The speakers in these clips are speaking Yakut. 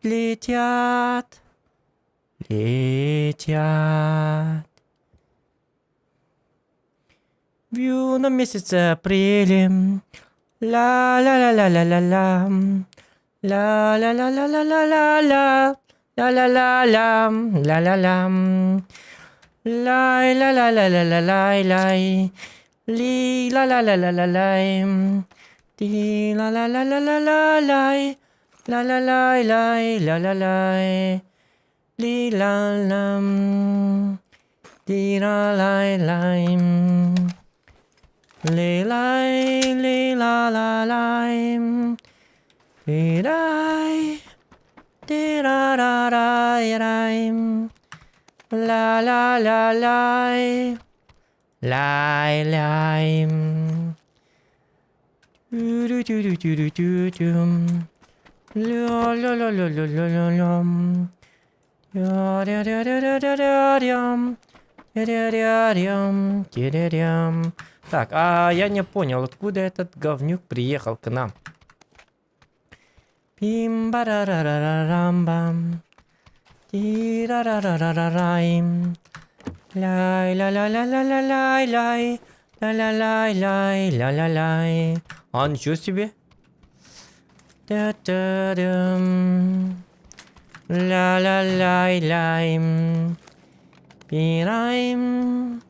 Летят, летят. В юном месяце апреле Ля-ля-ля-ля-ля-ля-ля Ля-ля-ля-ля-ля-ля-ля Ля-ля-ля-ля Ля-ля-ля Лай-ля-ля-ля-ля-ля-лай-лай Ли-ла-ля-ля-ля-ля-лай Ти-ла-ля-ля-ля-ля-ля-лай Ля-ля-лай-лай Ля-ля-лай Ли-ла-лам Ти-ла-лай-лай Ли-лай Ли-ла-ла-лай Ти-лай Ти-ра-ра-рай-рай Ла-ла-ла-лай Лай-лай Тю-рю-тю-рю-тю-рю-тю-тюм Ля-ля-ля-ля-ля-ля-ля-лям Ря-ря-ря-ря-ря-ря-рям Ря-ря-рям Тя-ря-рям Так, а я не понял, откуда этот говнюк приехал к нам? Пим-барарарарарам-бам. Ти-ра-ра-ра-ра-ра-райм. Ляй-ля-ля-ля-ля-ля-ляй-ляй. Ля-ля-ляй-ляй, ля-ля-ляй. А ничего себе. Та-та-дам. Ля-ля-ляй-ляй. Пирайм.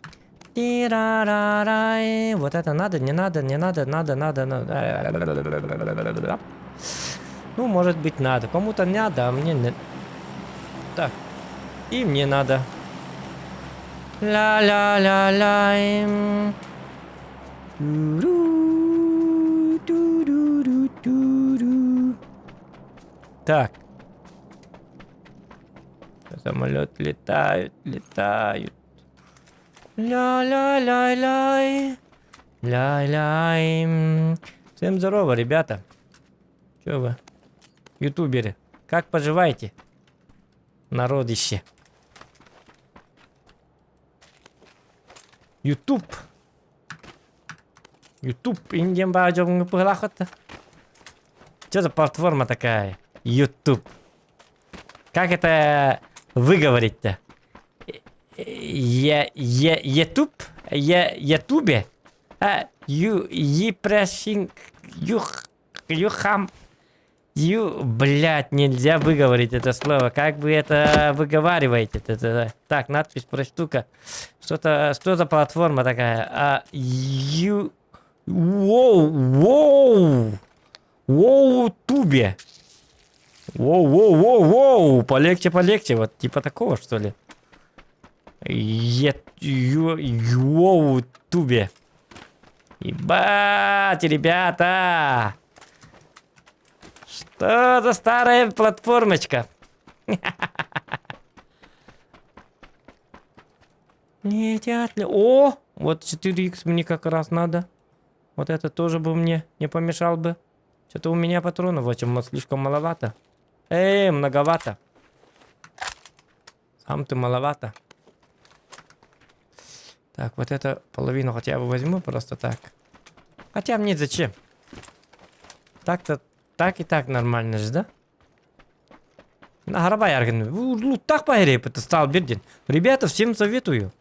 Тирарарай. Вот это надо, не надо, не надо, надо, надо, надо. Ну, может быть, надо. Кому-то надо, а мне не... Так. И мне надо. Ля-ля-ля-ля. Так. Самолет летают, летают. Ля-ля-ля-ляй. Ля-ляй. Всем здорово, ребята. Че вы? Ютуберы. Как поживаете? Народище. Ютуб. Ютуб индиан баажоҥҥа быһалаахыт. Что за платформа такая? Ютуб. Как это выговорить-то? Е, е, Ютуб? Е, Ютубе? А, ю, епрящин, юх, юхам, ю, блядь, нельзя выговорить это слово. Как вы это выговариваете? Это, так, надпись про штука. Что-то, что за платформа такая? А, ю, воу, воу, воу, тубе. Воу, воу, воу, воу, полегче, полегче, вот типа такого, что ли? Е, ю, воу, тубе. Ебать, ребята! Что за старая платформочка? Летят ли? О, вот 4х мне как раз надо. Вот это тоже бы мне не помешал бы. Что-то у меня патронов очень слишком маловато. Эй, многовато. Сам ты маловато. Так, вот это половину хотя бы возьму просто так. Хотя мне зачем? Так-то, так и так нормально же, да? Луттах это стал бердин. Ребята, всем советую.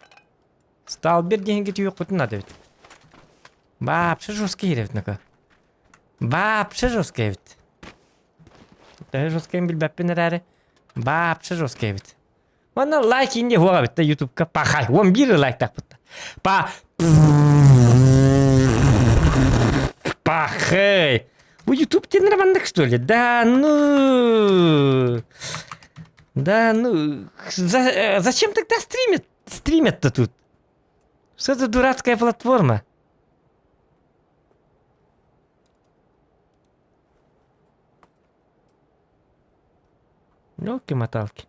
Стал бердин, говорит, надо ведь. Вообще жесткий, ребят, Вообще жесткий эбит. Төһө жесткайын билбэппин эрээри, вообще жесткий эбит. Уонна лайк инде хуаҕа эбит да ютубка пахай. Уон биир лайктаахпыт да. Па Пахай. Бу ютуб диэн маннык что ли? Да ну. Да ну. За, зачем тогда стримят? Стримят-то тут? Что за дурацкая платформа? Елки-моталки.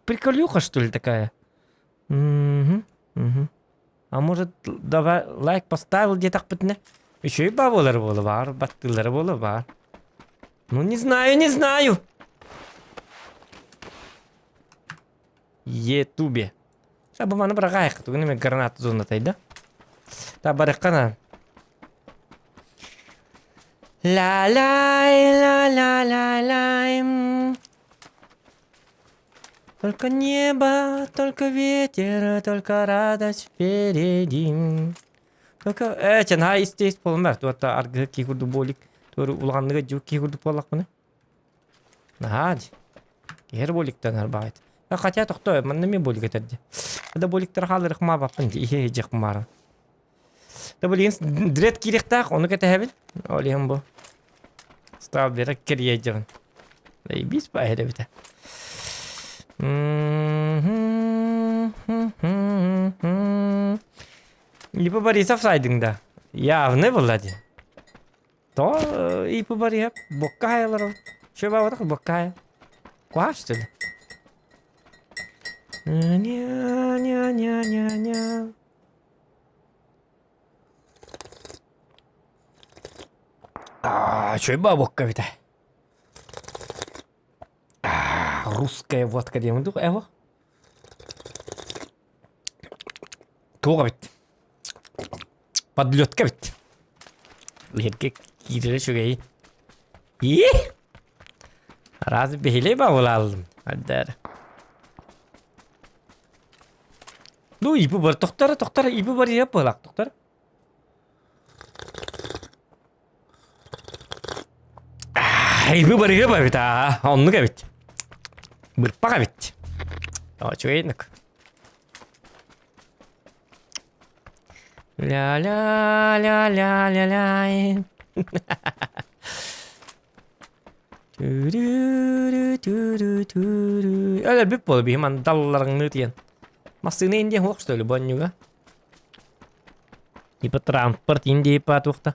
Приколюха, что ли, такая? Угу, угу. А может, давай лайк поставил где-то битне? Еще и бабалар буола баар, баттыылара буола баар. Ну, не знаю, не знаю. Ютубе. Бу маны быраҕаайык, тугун эмэ граната зонатай да? Та барыххана. Ла лай ла ла ла лай. Только небо, только ветер, только радость впереди. Только э чанаа истейс буолумар туотта аргыһы кии курдук буолик туору улаҕанныга дьу кии курдук буоллахпына. Наһаа дии. Иһэр буоликтан арбаҕайт. Хотя тохто манна ми буолик этэрди. Да буоликтар хаалырых маабаппын ди иһэ иһдьэх маара. Да билигин дред киириэхтээх ону кэтэһэбин. Ол иһин бу. Сталбера кэрийэдьэҕин. Бис баайыр эбитэ. Ипа Борисов сайдың да. Явный была ди. То Ипа Борисов бокка хайалар. Что бабатах бокка хайа. Куа что ли? Ня-ня-ня-ня-ня. Аа, үчүгэй бабокка эбитэ. Аа, русская водка диэн дуу, эво. Туох эбит? Подлетка эбит. Иһиргэ киирэрэ үчүгэйин. Ии! Раз биһилей бабылааллым. Аддар. Ну, ипи бар, тохтара, тохтара, ипи бар иһэ быһалаах, тохтара. Ипи бар иһэ эбит, аа, оннук эбит. Бырпах эбит. Үчүгэйник. Ля-ля-ля-ля-ля-ля. Өлөрбүт буола биһи ман далларыңныы тиэн. Массыына индия хуох что ли бонньуга? Типа транспорт индия па туохта.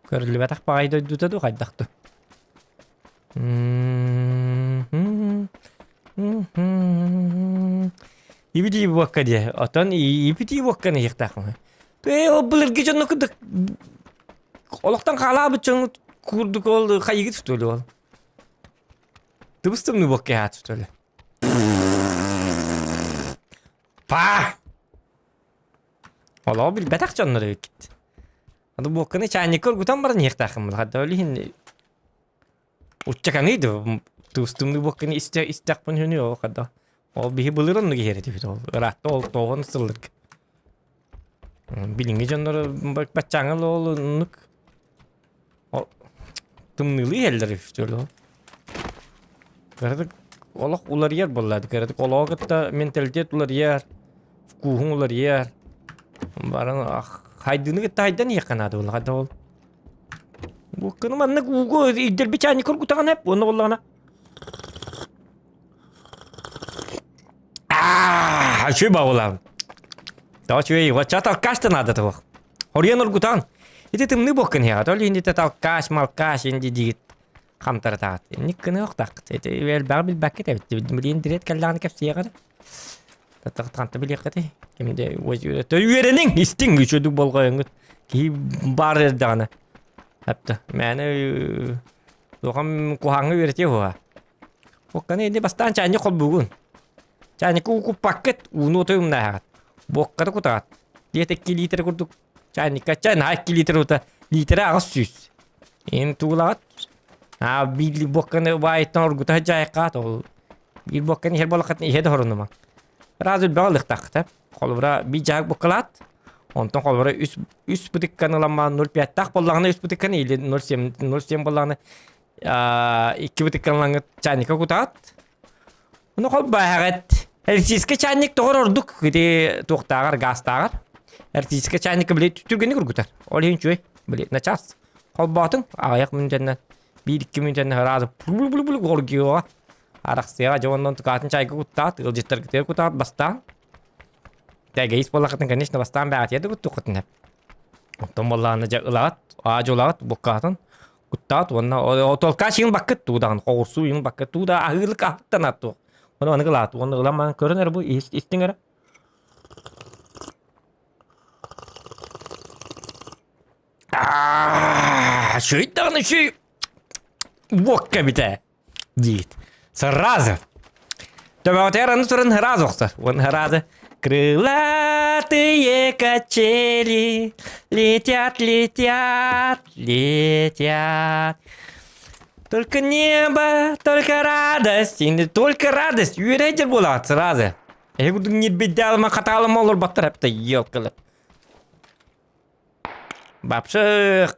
Көрүллүбэтэх баҕай дойдута ду хайдах ду. Ибити буокка дии. Отон ибити буокканы иһиэхтаахпын. Ээ ол былыргы дьонно курдук Олохтон хаалаабыт дьон курдук ол хайыгыт что ли ол? Тыбыстымны буокка что ли? Па! Олоо билбэтэх дьоннор эбиккит. Аны буокканы чайникка оргутан баран иһиэхтээххин хата ол иһин уччаканый да тыбыстымны буокканы истэ истэхпин хүнү ол хата ол биһи былыр оннук иһэр этибит ол ыраатта ол тоҕон сыллырга Билиҥҥи дьоннор баччааҥҥа ол оннук тымныылыы иһэллэр үһү Кыратык олох уларыйар буолла кыратык олоҕу кытта менталитет уларыйар, вкуһуҥ уларыйар. Баран хайдыыны кытта хайдан иһиэххэ наада буолла хайда ол. Бу маннык ууга ирдэрбит чаанньык кургутаҕын эп уонна буоллаҕына Аа, үчүгэй баҕалаам. Тоҕо үчүгэй, оччо алкаш да наада туох. Хоруйан оргутаҕын. Ити тымныы буоккун иһэҕит, ол иһин ити алкаш, малкаш инди диигит хамтаратаҕыт. Инник гыныахтааххыт. Ити элбэҕи билбэккит эбит. Билигин дириэт кэллэҕинэ кэпсиэҕэ эрэ. Ханта билиэххитий? Кимде үөрэниҥ, истиҥ, үчүгэй болҕойоҥҥут. Киһи баар эрдэҕинэ. Эптэ, мээнэ туохам куһаҕаҥҥа үөрэтиэ уһуга. Буокканы инди бастаан чаанньык холбуугун. Чаанньыкка уу куппаккыт, ууну оту умнааһаҕыт. Буокканы кутаҕыт. Диэт 2 литр курдук чаанньыкка чай наһаа 2 литр ута литрэ 800. Ин туулаҕыт. Аа биир буокканы баайыттан оргута сылдьаайаххаат ол биир буокканы иһэр буоллаххытына иһэ да хорунума. Раз элбэҕи ылыахтааххыт. Холобура биир дьаһык буоккалаат, онтон холобура үс үс бытыкканы ыламмаан 0,5-таах буоллаҕына үс бытыкканы или 0,7 0,7 буоллаҕына икки бытыккалаҥҥыт чайника кутаат. Ону холбоһаҕыт. Электрическэй чайник тоҕор ордук ити туохтааҕар гаастааҕар. Электрическэй чайникка били түргэнник ургутар. Ол иһин үчүгэй. Били на час. Холбоотуҥ аҕыйах мүнүүтэннэн биир-икки мүнүүтэннэн сразу булу-булу-булу горгиоҕа арахсыаҕа дьэ онон тукаатын чайга куттаат ыалдьыттаргытыгар кутаат бастаан Эгоист буоллаххытын конечно бастаан бэҕэтийэ да куттуоххутун сөп. Оттон буоллаҕына дьэ ылаҕыт, аа-дьуо ылаҕыт, буккаатын куттаат уонна толкач иҥ баккыт туудаҕын хоҕурсуу иҥ баккыт тууда аһыылык аһыттан аттуох. Ону аныгы ылаат уонна ылан баран көрөн эрэ бу истиҥ эрэ. Аа, үчүгэй даҕаны үчүгэй буокка эбитэ диит. Сразу. Төбөҕүтүгэр аны туран сразу охсор. Уонна сразу. Крылатые качели летят, летят, летят. Только небо, только радость, и не только радость. Үөрэ буолаат сразу. Эһи курдук ньирбиддээлыма хатаалыма олорбаттар эптэ елкалы. Бапшы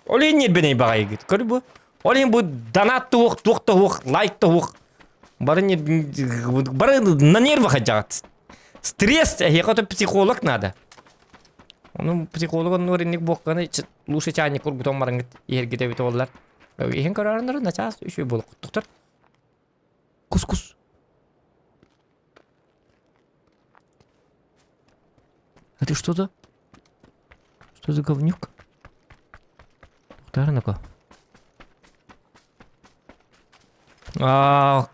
Ол иһин ньирбинэй баҕайыгыт. Көр бу. Ол иһин бу донат туох, туох да уох, лайк да уох. Бары бары на нервах дьаҕат. Стресс, эһиэхэ то психолог надо. Ону психолог оннугар инник буохханы лучше чайник кургутан бараҥҥыт иһэргит эбит оллар. Иһин көрөөрөннөр начаас үчүгэй буолуохтуктар. Кус-кус. А ты что за? Что за говнюк? Тоқтар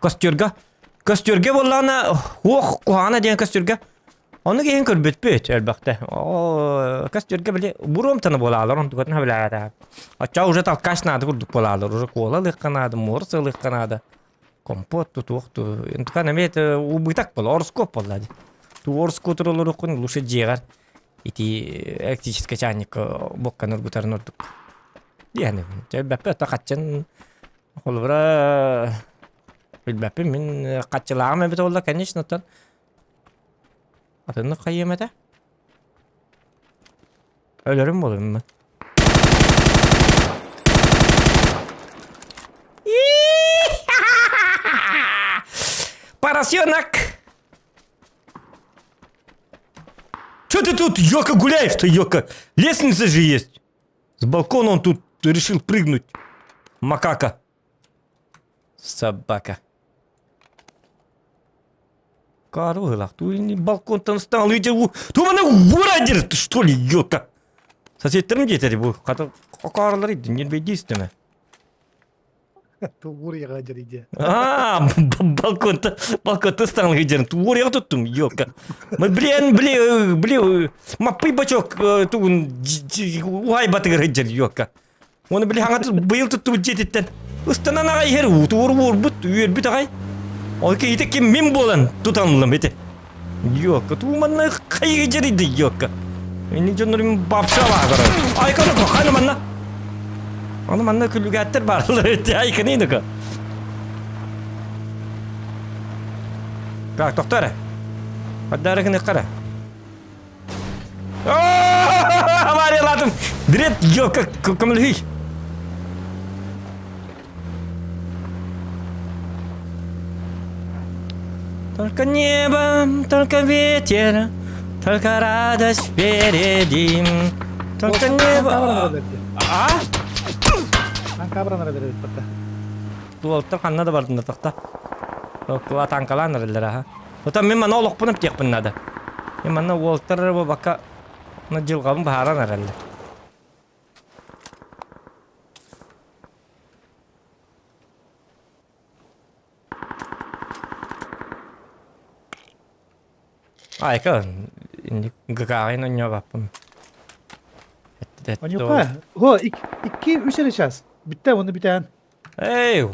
Костюрга. Костюрга буоллаҕына, уох куһаҕана диэн костюрга. Ону киһин көрбүппүт элбэхтэ. Оо, костюрга били буруомтаны буолаалар, онтукатын хабилаата. Оччоҕо уже толкач наада курдук буолаалар. Уже куола ылыахха наада, муорус ылыахха наада. Компот тутуох ту. Интукан эмиэ убыток буола, ороскуоп буолла дии. Ту ороскуотур олоруоххун лучше дьиэҕэр ити электрическэй чайникка буокканы оргутарын ордук. Диэни. Чэ бэппэ ото хаччын холобура билбэппин мин хаччылааҕым эбит буолла конечно оттон атыннык хайыам этэ. Өлөрүм буолуом мен. Поросенок! Че ты тут, Йока, гуляешь-то, Йока? Лестница же есть. С балкона он тут решил прыгнуть. Макака. Собака. Карвылах, ты балконтан стал, иди, ту мана урадер, ты что ли, ёка? Соседтерим диэтери бу, хата кокаралар иди, не бейдистеме. Тугур яга иди. А, балконта, балконта стал иди, тугур я туттум, ёка. Блин, блин, блин, маппый бачок тугун уай батыгыр иджер, ёка. Оны били хаҥат быйыл туттубут дьиэтиттэн ыстанан аҕай иһэр уутугур уурбут үөрбүт аҕай. Ол киһитэ ким мин буолан тутанлым ити. Йокка туу манна хайыгы дьэрийди йокка. Мини дьоннорум бапша лаагара. Айканы ко ханы манна. Аны манна күлүгээттер баарлар эти айканы иныка. Так, тохто эрэ. Хаддары гына кара. Авариялатым. Дрет, ёлка, көмөлөһүй. Только небо, только ветер, только радость впереди. Только небо... А? Туолтар ханна да бардын тохта. Танкалаан эрэллэр аха. Оттон мин манна олохпун эптиэхпин наада. Мин манна уолтар эрэ буолбакка, дьылҕабын быһааран эрэллэр. Айка, ГК-ын онньообаппын. Онньука, о, икки үс эрэ час. Бүттэ, оны бүтээн. Эй!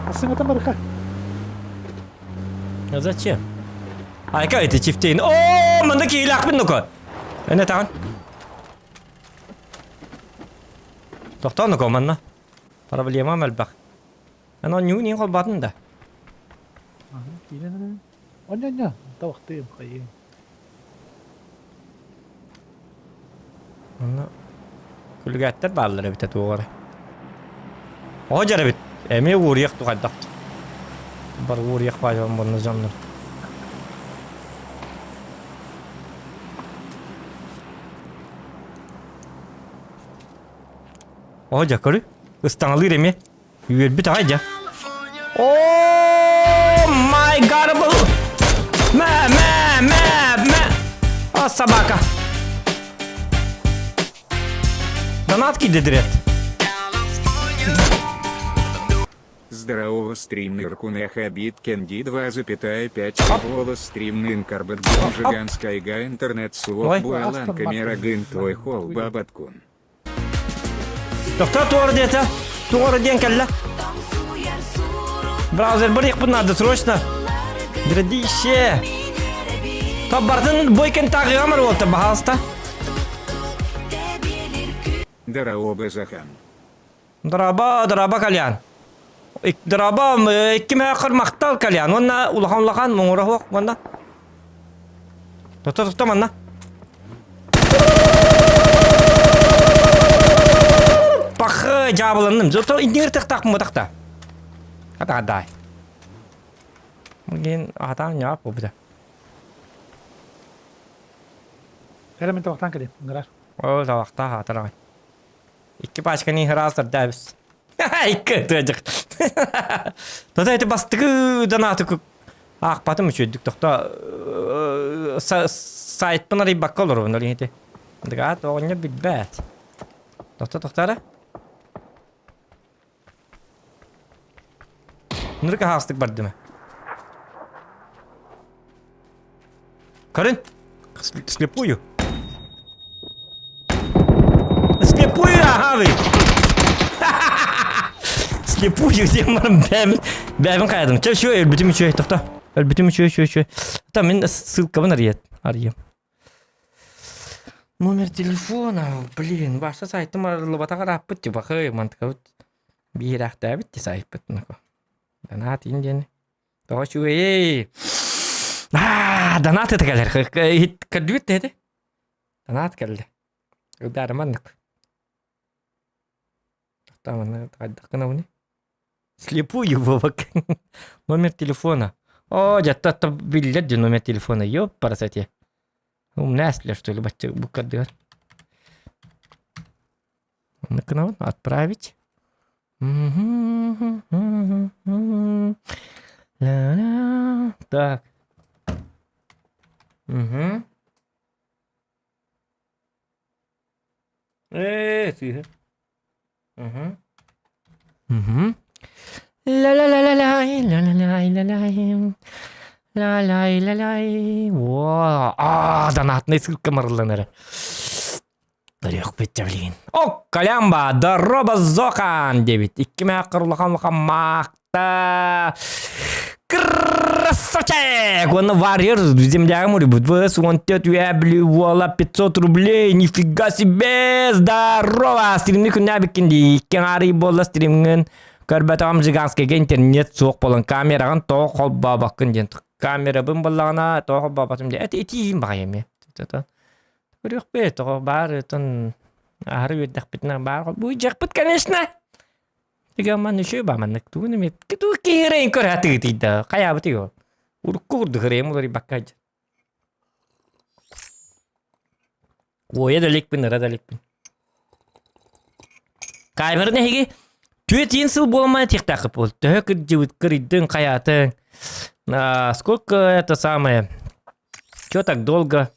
Асыҥата барыха. А зачем? Айка эти чифтейн. О, манна киилээхпин нука. Эне таҕан. Тохтоо нука манна. Проблема элбэх. Эн онньуу нин холбаатын да. Киирэн Онньо-онньо, табахтыым, хайыым. Онно күлүгээттэр бааллар эбитэ туох эрэ. Оҕо дьэр эбит. Эмиэ уоруйах тухайдах. Бар уоруйах баайбан буонна дьоннор. Оҕо дьэ көрү. Ыстаҥалыыр эмиэ. Үөрбүт аҕай дьэ. О май гад Мэ, мэ, мэ, мэ. О, собака. Донат киирдэ Здорово, стримнер Кунехабит Кенди 2,5 голос стримнын Карбет Жиганская интернет слов Буалан Камера Гын Твой Холл Бабаткун. Тохтоо туора диэтэ. Туора диэн кэллэ. Браузер барыахпын наада срочно. Драдище. Тоббартын бойкен тағыға болта, пожалуйста. Дороба, Захан. Дороба, дороба, Кальян. Дороба, икки мэ махтал, Кальян. Онна улахан улахан, муҥура суох, манна. Тохто, тохто, манна. Пахы, дьаабыланным. Зато иннигэр тахтаах мутахта. Хата Мин атаан ньаап буолбута. Кэлэ мин табахтаан кэлиим, ыҥырар. Оо, табахтаах аатараҕай. Икки пачканы ыраас тардаабыс. Икки тыадьык. Тота эти бастыкы донааты аахпатым үчүгүйдүк тохто сайтпын арыйбакка олоробун ол иһити. Дыгаат оҕонньор билбэт. Тохто тохто Нырык аһаҕастык бардым. Көрүн! Слепую. Слепую аһаабый! Слепую диэн баран бэйэм бэйэбин хайадым. Чэ, үчүгэй, өлбүтүм үчүгэй, тохто. Өлбүтүм үчүгэй, үчүгэй, үчүгэй. Та мин ссылкабын арыйат, арыйам. Номер телефона, блин, Ваша сайтым арыллыбатах ырааппыт типа хый, мантыкабыт биирээхтээбит ти сайпыт нако. Донат ин диэн. Тоҕо үчүгэйэй. Аа, донат это кэлэр. Көрдүбүт да Донат кэллэ. Ударым маннык. Тохтоо хайдах гынабыный? Слепую, Вовак. Номер телефона. О, дьэ, биллэр дии номер телефона. Ёппарасати. Умная что ли, бачча буккардыгар. Оннук отправить. Так. Угу. Э, тихо. Угу. Угу. Ла-ла-ла-ла-лай, ла-ла-лай-ла-лай. Ла-лай-ла-лай. О, а, донатный ссылка марылланары. Көрүөхпүт блин. О, Колямба, дороба Зохан дебит. Икки мэхэр улахан улахан маакта. Красавчик! Он варьер земля мурибут. ВС он тет уябли уола 500 рублей. Нифига себе! Здорово! Стримни күнә биккинди. Иккен ари бола стримген. Көрбөтөм жиганскийге интернет суох болан камераҕын тоҕо холбообоккун диэн камерабын буоллаҕына тоҕо холбооботум диэн эти итиим баҕайы эмиэ Көрүөхпүт, тоҕо баар отон аһары үөрдэхпитинэ баар буйдьахпыт конечно. Тигамман үчүгэй ба маннык тугун эмиэ тугу киһирэйин көрө сатыытый да хайаабытый ол урукку курдук ырыам уларыйбакка Уойа да иликпин, ыра да иликпин. Каймырын эһиги түөт сыл буоламан этиэхтээххит буол. Төһө кырдьыбыт кырыйдыҥ, хайаатыҥ. А, сколько это самое Чё так долго?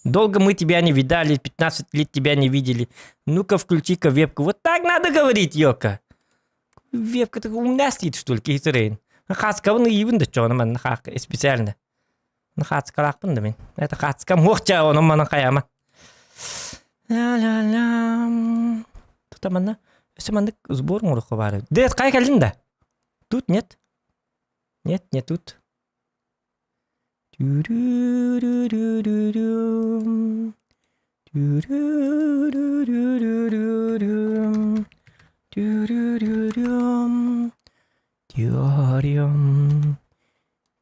Долго мы тебя не видали, 15 лет тебя не видели. Ну-ка, включи-ка вебку. Вот так надо говорить, ёка. Вебка так умная стоит, что ли, кейтерейн. Хаскабын ыйыбын да чоҕуна манна специально. Хацкалаахпын да мин. Это хацкам хуохча онон манан хайама. Ля-ля-ля. Тута манна. Өссө маннык сбор оҥоруохха баар. Дед, хайа кэллин да? Тут нет. Нет, не тут. Түрүрүрүрүрүм. Түрүрүрүрүрүм. Түрүрүрүм. Тюрюм.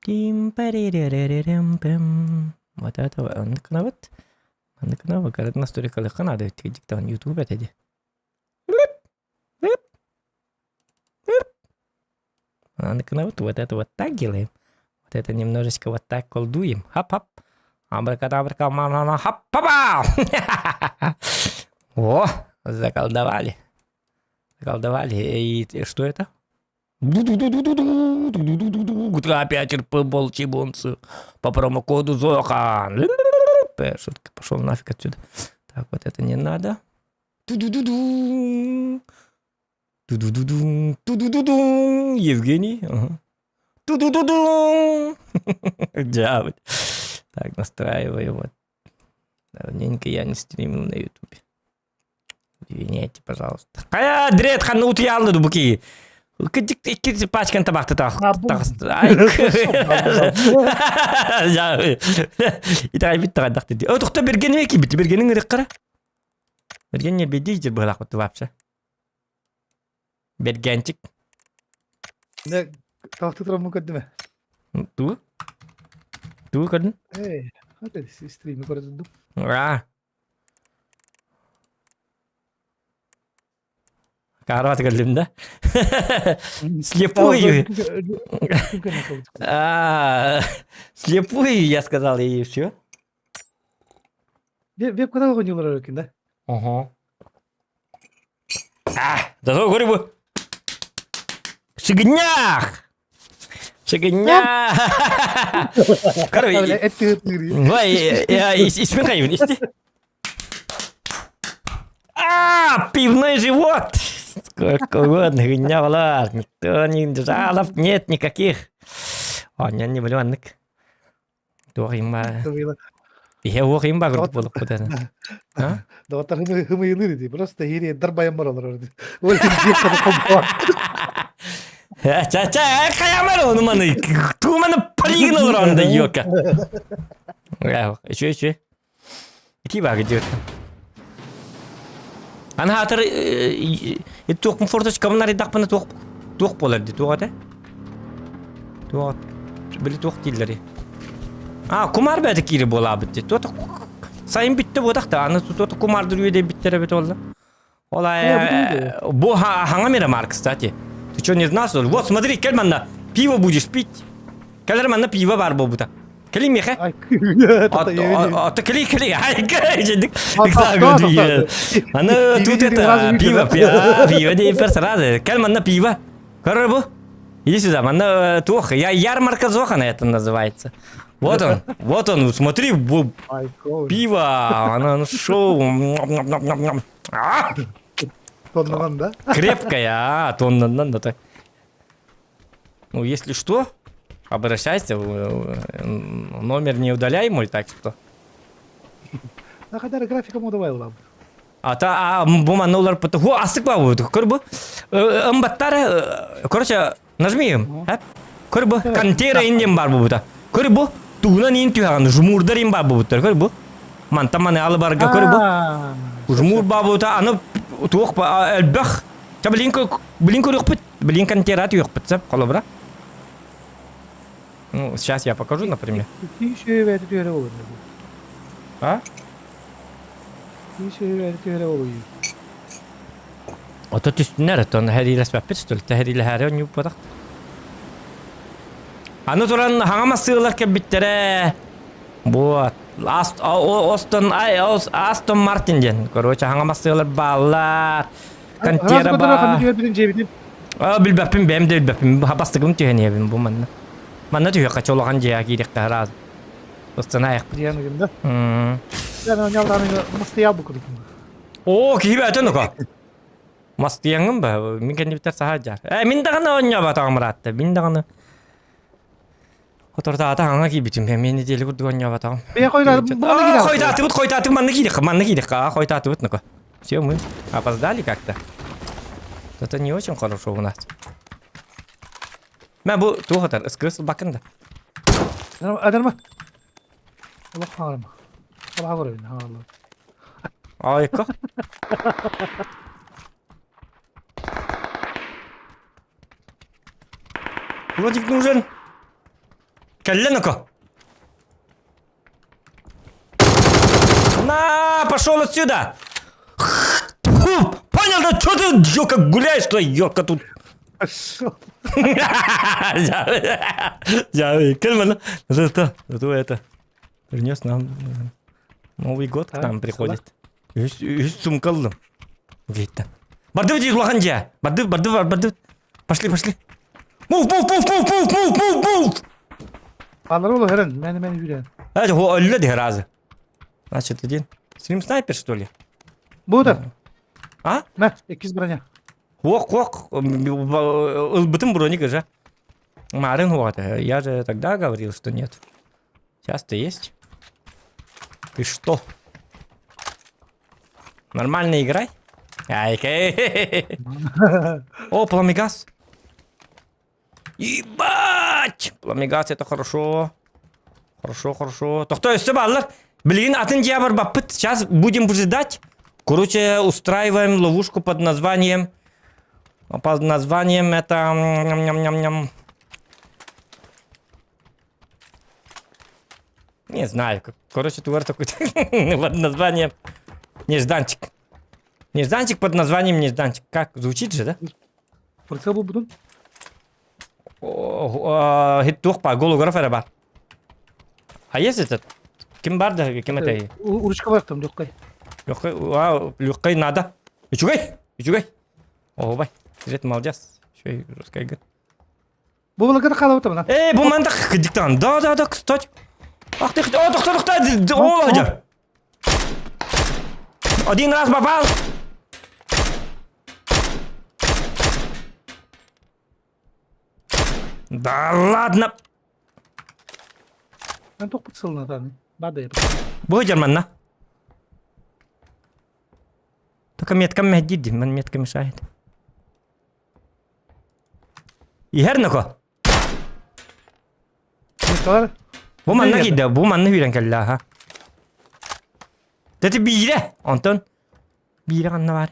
Тим-париририририм-пим. Вот это оннук гынабыт. Маннык гынабыт. Гарантына сторикалыахха наада эбит YouTube этэ дии. Маннык вот это вот так делаем. Вот это немножечко вот так колдуем. Хап-хап. Абракадабрака, мама, хап папа О, заколдовали. Заколдовали. И что это? Опять РП болчибонцы по промокоду Зохан. Шутка, пошел нафиг отсюда. Так, вот это не надо. Ту-ду-ду-ду. Ту-ду-ду-ду. Ту-ду-ду-ду. Евгений. Ага. Ту-ду-ду-ду. Дяволь. Так, настраиваю вот. Давненько я не стримил на ютубе. Извиняйте, пожалуйста. Хайа, дрет, ханна утуйаллы дубуки. Кыдьык икки пачкан табахты таҕыста. Итэҕэйбит таҕайдах дии. О, тохто бергени кийбит. Бергенин ырыккара. Берген не беди жир быһалаах вообще. Бергенчик. Не талахты тураммын көрдүм. Тугу? Тугу көрдүн? Эй, хата стримы көрдүм. А. Карват көрдүм да. Слепую. А, слепую, я сказал, и все. Веб канал оҕонньулар эбиккин да? Ого. А, да говорю бы. Шигнях! Шигнях! Короче, испин хайбын, исти. А, пивной живот! Сколько угодно, хуйня была. Никто не жалоб нет никаких. Оня не блюаннык. Туох имба. Иһэ уох имба курдук буолук бутана. Доҕоттор хымыйылыр ди. Просто ири дарбайан бар олорор. Ча-ча, хайамар ону маны. Туманы полигон олорон да ёка. Еще, еще. Ити бага диэт. Аны хаатыр туохпун форточкабын арыйдахпына туох туох буолар дии туох этэ? Туох били туох дииллэрий? А кумаар бэйэтэ киири буолаабыт дии. Туох сайын бүттэ буотах да аны туох кумаардыр үөдэйбиттэр эбит уолла. Ол бу хаҥа Мирамар, кстати. Ты что, не знал, что ли? Вот, смотри, кэл манна пиво будешь пить. Кэлэр манна пиво бар буолбута. Кэли миэхэ. Ата кэли кэли. Ай, кэли. Аны тут это пиво, пиво дейпер сразу. Кэл манна пиво. Көрөр бу. Иди сюда, манна туох. Я ярмарка Зохана это называется. Вот он, вот он, смотри, пиво, оно шоу. Тоннанан да? Крепкая, а, тоннанан да. Ну, если что, обращайся, номер не удаляй мой, так что. Нахадар графика модовай улам. А та а бу манна улар пыты. Ху астык ба бу. Көр бу. Ымбаттар, короче, нажми им. Көр бу. Кантера индем бар бу бута. Көр бу. Тугунан ин түһәгән жмурдар им бар бу буттар. Көр бу. Мантан маны алы барга көр бу. Жмур ба бута аны туох элбэх. Та блин блин көрүөхпүт. Блин кантера түһүөхпүт сап холобура. Ну, сейчас я покажу, например. А? Ото түстүннэр, оттон хэриилэспэппит что ли? Тэһэриилэһээри онньууппатах. Аны туран хаҥа массыылар кэлбиттэрэ. Вот. Астон, Астон Мартин диэн. Короче, хаҥа массыылар бааллар. Кантера баа. Билбэппин, бэйэм да билбэппин. Бастыгым түһэн иһэбин бу манна. Манна түһүөххэ чолоҕон дьиэҕэ киириэххэ араас. Ыстана Диэн да. Мастыйал бу курдук. Оо, киһи бээтэ нука. Мастыяҥҥын ба, мин кэннибиттэр саһа дьар. Э, мин даҕаны оонньообатаҕым ыраатта, мин даҕаны Хотордоото хаҥа киирбитим, мен неделя курдук оонньообатаҕым. Бэйэ Хойутаатыбыт, хойутаатыбыт, манна киириэххэ, манна киириэххэ, хойутаатыбыт, ну-ка. Все, мы опоздали как-то. Это не очень хорошо у нас. Мә бу туох атар, ыскырыс бакын да. Адарма. Олох хаҥарма. Олох көрөбүн хаҥараллар. Айка. Владик нужен. Кэллэ ну-ка. На, пошел отсюда! Фу, понял, да что ты, ёлка, гуляешь, что, ёлка, тут? Пошел. Кэл манна. Это, это, это. Принес нам Новый год к нам приходит. Үс, үс сумка ыллым. Говорит, Барды дии улахан дьиэ. Барды, барды, барды. Пошли, пошли. Move, move, move, move, move, move, move, move. Балары ол өһөрөн, мэни мэни үүрэн. Это өллө дии разы. Значит, один. Стрим снайпер, что ли? Бу да. А? Мә, иккис броня. Ох, ох, ылбытым броник же. Марын вот, я же тогда говорил, что нет. Сейчас-то есть. Ты что? Нормально играй. Ай, О, пламегаз. Ебать! Пламегаз это хорошо. Хорошо, хорошо. Тохто өссө бааллар. Билигин атын дьиэ барбаппыт. Сейчас будем выжидать. Короче, устраиваем ловушку под названием... Под названием это... Ням-ням-ням. Не знаю. Короче, тугар такой под названием Нежданчик. Нежданчик под названием Нежданчик. Как? Звучит же, да? Прицел булбутун. Туох баар, голограф эрэ баар. А есть этот? Ким бар да, ким это? Уручка бар там, легкой. Легкой, а, легкой надо. Үчүгэй, үчүгэй. Оһубай, Свет молодец. Еще и русская игра. Бу балагата хаалабыта мына. Эй, бу манда диктант. Да, да, да, кстати. Ах ты, о, тохто, тохто, о, Ладя. Один раз попал. Да ладно. Мен тохпут сылына таны. Бада Бу манна. Только метка мехдиди, мен метка мешает. Иһэр ноко. Меткалар. Бу манна киирдэ, бу манна үүрэн кэллэ аха. Тэти биирэ, онтон биирэ ханна баар?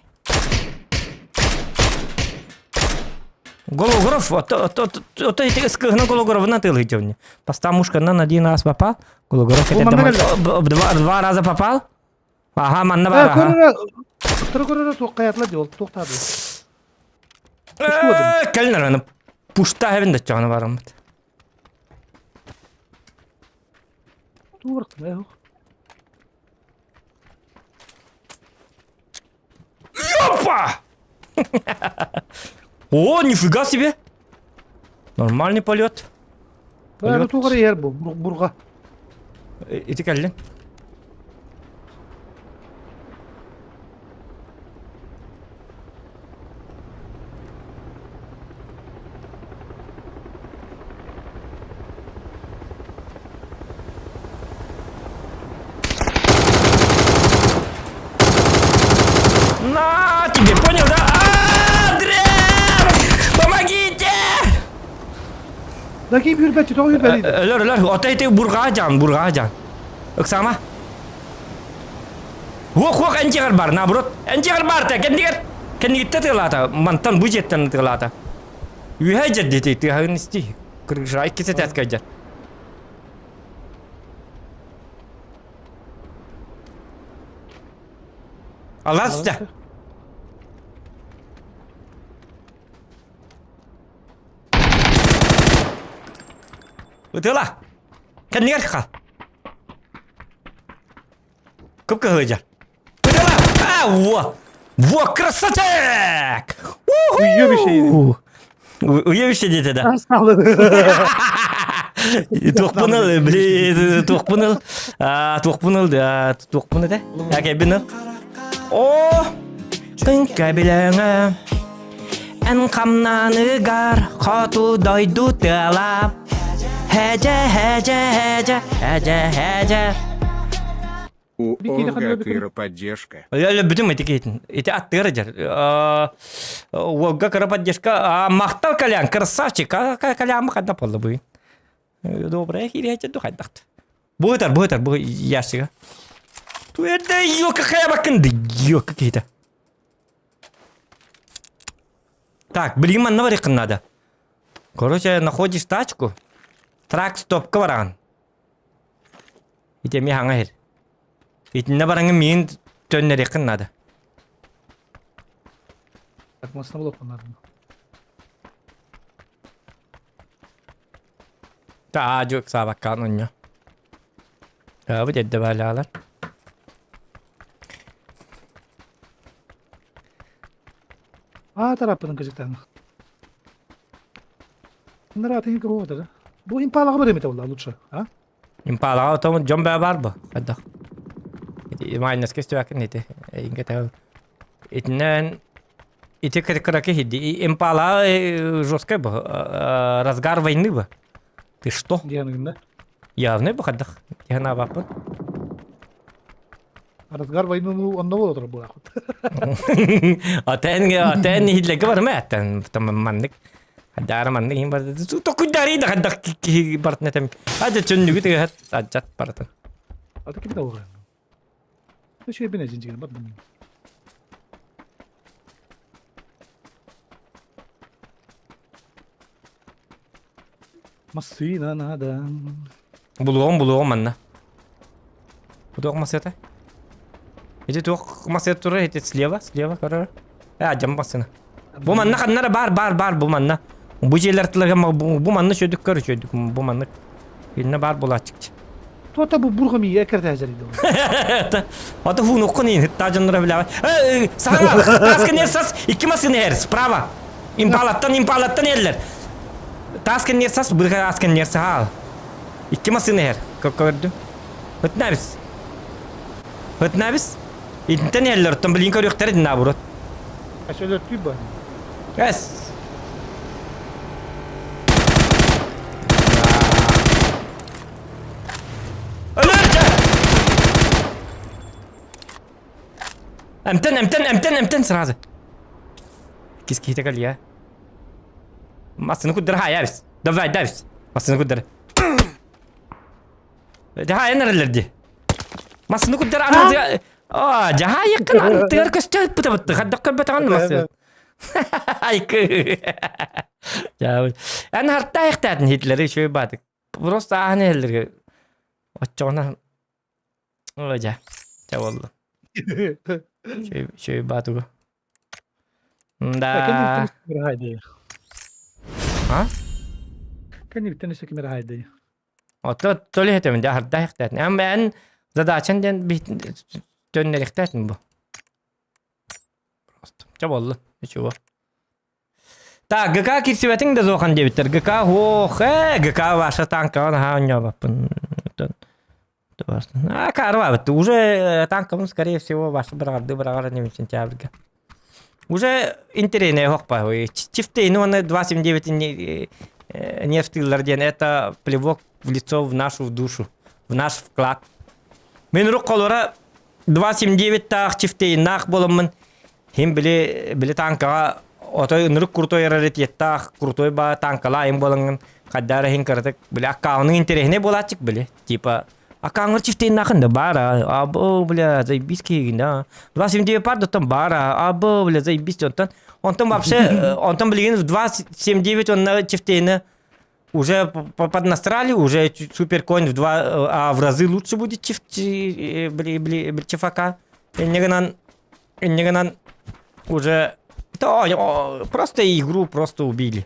Голограф, ото, ото, ото ити ыскыһына голографына тылыйдьовне. Постамушканан один раз попал, голограф это два, два раза попал. Ага, манна бар, ага. Көрөрө туох хайатла ди ол туохтаады. Кэлин аны пушта хэбин да чоҕоно бараммыт. Ёпа! О, нифига себе! Нормальный полет. Полет. Тугары ер бу, бурга. Ити кэллин. На тебе, понял, да? А, дрянь! Помогите! Да ким хүрбәччи, тоҕо хүрбэлий? Өлөр, өлөр, ото ити бургаа жан, бургаа жан. Ыксама. Хуох, хуох, энтигэр бар, наоборот. Энтигэр бар та, кэннигэр. Кэннигиттэ тыалаата, мантан бу дьиэттэн тыалаата. Үһэ дьэрдити, тыаһын исти. Кыргыша иккисэ тээскэйдэр. Алаас да. Ытыла. Кэннигэр хал. Кып-кыһылдьар. Ытыла! А, во! Во, красотек! Уебище. Уебище диэтэ да. Туохпун ыл, блин, туохпун ыл. Туохпун ыл, туохпун этэ. Кэбин ыл. О, тыҥка билэҥэ. Эн хамнаныгар хоту дойду тыала. Хэдьэ, хэдьэ, хэдьэ, хэдьэ, хэдьэ. У Олга кыра поддержка. Бүтүм ити киһитин. Ити аттыгар дьэр. Уолга кыра поддержка. Махтал Колян, красавчик. Колян ханна болла буйын. Добрая кириэчэ ду хайдахт. Бу ытар, бу ящига. Туэрдэ ёка хаябакын да ёка киһитэ. Так, билигин манна барыаххын надо. Короче, находишь тачку. Трак стопка бараҕын. Ити эмиэ хаҥа иһэр. Итиннэ бараҥҥын миигин төннөриэххин наада. Так, массыына булуохпун наада. Таа дьук саабаккаан онньо. Таабыт эрдэ баалаалар. Аа тараппытын кыжыктаан. Нара тыһын кыһуота да. Бу импалаҕа бар эмитэ буолла лучше, а? Импалаҕа отомут дьон баа баар бу. Хайдах. Ити майнаска истибэккин ити. Эйингэ тэб. Итинэн ити кыраки хидди. Импала жесткая бу. Разгар войны бу. Ты что? Дианыгында. Явный бу хайдах. Яна баппын. Разгар войны онно буола турар буолаахпыт. Атэн атэн иһиллэргэ барыма аттан там маннык. Хадаара маннык иһин барда. Токуйдарый да хаддах киһи бартын этем. Ада чөннүгү тыгыһат аджат барытын. Ата ким да олар. Şu ben ejin bak bunu. Массыына надо. Булуоҕум булуоҕум манна. Бу туох массыата? Ити туох массыата турар? Ити слева, слева көрөр. Э, адьам массыына. Бу манна ханнара бар, бар, бар бу манна. Бу дьиэлэр тыларга бу, бу манна шөдүк көр шөдүк бу маннык. Инна бар булааччыкчы. Туота бу бурга ми экерде хажар Ата хуунуккун ин хытта дьонноро билэҕэ. Э, саҥа таас кэннигэр сас икки массыына иһэр справа. Импалаттан импалаттан иһэллэр. Таас кэннигэр сас бырга аас кэннигэр саһаал. Икки массыына иһэр. Көрдүм. Хытнабис. Хытнабис. Итинтэн иһэллэр оттон билигин көрүөхтэрэ дин наоборот. Өлөртүү бар. Эс. Өлөр Эмтэн, эмтэн, эмтэн, эмтэн сразу. Кис киһитэ кэлиэ. Массыына куддара хаайабис. Давай, давис. Массыына куддара. Дьаһайан эрэллэр дии. Массыына куддара аны Аа, дьаһайыккын антыгар көстө ыппыта Хаддах көрбөтөҕүн массыына. Айкы. Эн хартаайыктаатын Гитлери үчүгэй баатык. Просто ааһан иһэллэргэ оччоҕуна ой дьэ дьэ буолла. Үчүгэй баатыгы. Да. А? Кэнниттэн өссө ким эрэ хаайдый. Ото толи этэмин дьэ хардаайыктаатын. Эн эн задачан диэн төннөрүхтээтин бу. Просто. Чэ буолла. Ничего. Так, ГК кирсибэтиҥ да суохан диэбиттэр. ГК ох, э, ГК ваша танкаҕа наһаа оонньообоппун. А, карвабыт. Уже э, танкабын, скорее всего, ваша быраҕарды быраҕар иним сентябрьга. Уже интэриэһинэй оһох Чифтейни уонна 2.79 нефтыллар диэн это плевок в лицо в нашу душу, в наш вклад. Мин рук холора 2.79-таах чифтейнаах буоламмын Хим били били танкаҕа отой ынырык крутой раритеттаах крутой ба танкалаайым буолаҥҥын хайдара иһин кыратык били аккаунуҥ интэриэһинэй буолааччык били типа аккауҥҥар чифтейнаахын да баара або бля заебись киһигин да 2.79 пар оттон баара або бля заебись онтон онтон вообще онтон билигин в 2.79 онно чифтейна уже поднастрали, уже суперконь в два, а в разы лучше будет чиф, бли, бли, чифака. Иннигынан, иннигынан уже то, просто игру просто убили.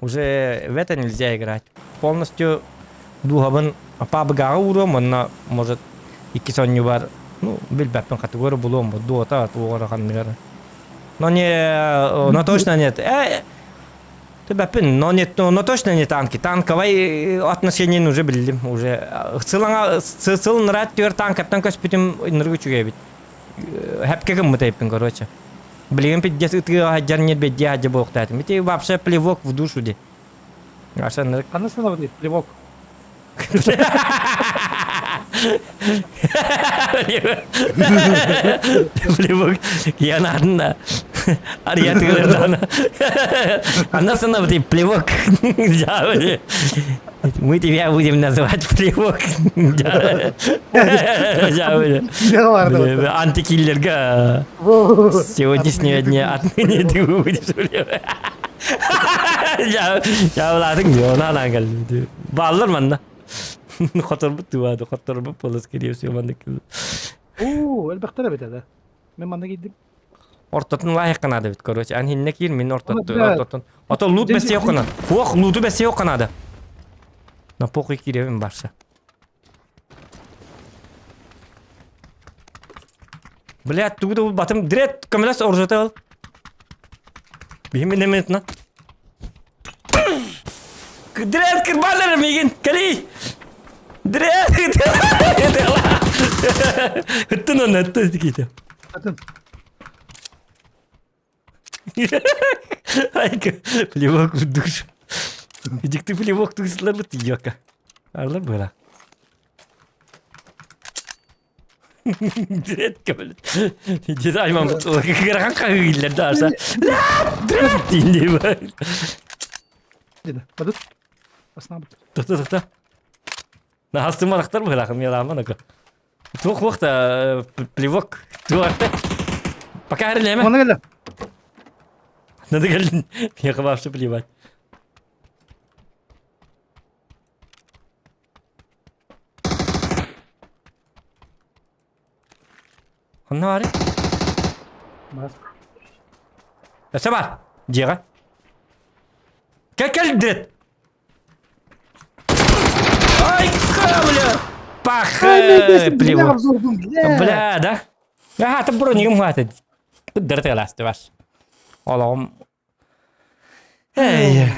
Уже в это нельзя играть. Полностью дууһабын пабыгаҕа ууруом уонна может икки сонньубар ну билбэппин категория булуом дуота туоҕара ханныгар но не но точно нет э Төбөппүн, но не, но точно не танки. Танковай отношениен уже биллим. Уже сылаҥа сыл нырат түөр танкаттан көспүтүм ынырык үчүгэй эбит. Хэпке гыммыт эбиппин, короче. Билигин пиздец ытыга хаджар нет бедди хаджа буолуохтаатым. Ити вообще плевок в душу ди. Аша ынырык. Ханна сыналабыт плевок? Плевок. Я на Ария Она становится плевок. Мы тебя будем называть плевок. Антикиллерга. С сегодняшнего дня отныне ты будешь плевок. Дьаабылаатыҥ дии, оны анаан кэллим. Бааллар манна. Хоторбут туаады, хоторбут буола скорее всего маннык. Оо, элбэхтэр эбит да. Мен манна киирдим. Ортотун лайыққа надо бит, короче. Ан хинне киир, мин ортотун, ортотун. Ото лут бэссе окканан. Ох, луту бэссе окканады. На похуй кииребин барса. Блядь, тугу да батым дрет көмөлөс оружата ол. Биһим минеметна. Дрет кырбалар мигин, кали. Дрет. Ыттын оны, ыттын ките. Атын. Айка, плевок в душу. Дикты плевок тугуслар бит, Арлар была. Дредка, блядь. Дед айман кырахан кагыйлар да аса. Дред дейін. Деді. Бадыт. Баснаабыт. Тохто, тохто. Наһастымарахтар быһылаах мелааман ака. Туох уохта плевок. Туох Пока эрилеме. Оны келе. Надо кэллин. Миэхэ вообще плевать. Ханна баар? Бас. Өссө бар. Дьиэҕэ. Кэл кэл Ай, бля! Пах! Плевок. Бля, да? Аха, ты бронигым хватит. Дыртыласты бас. Олоҕум. Эй.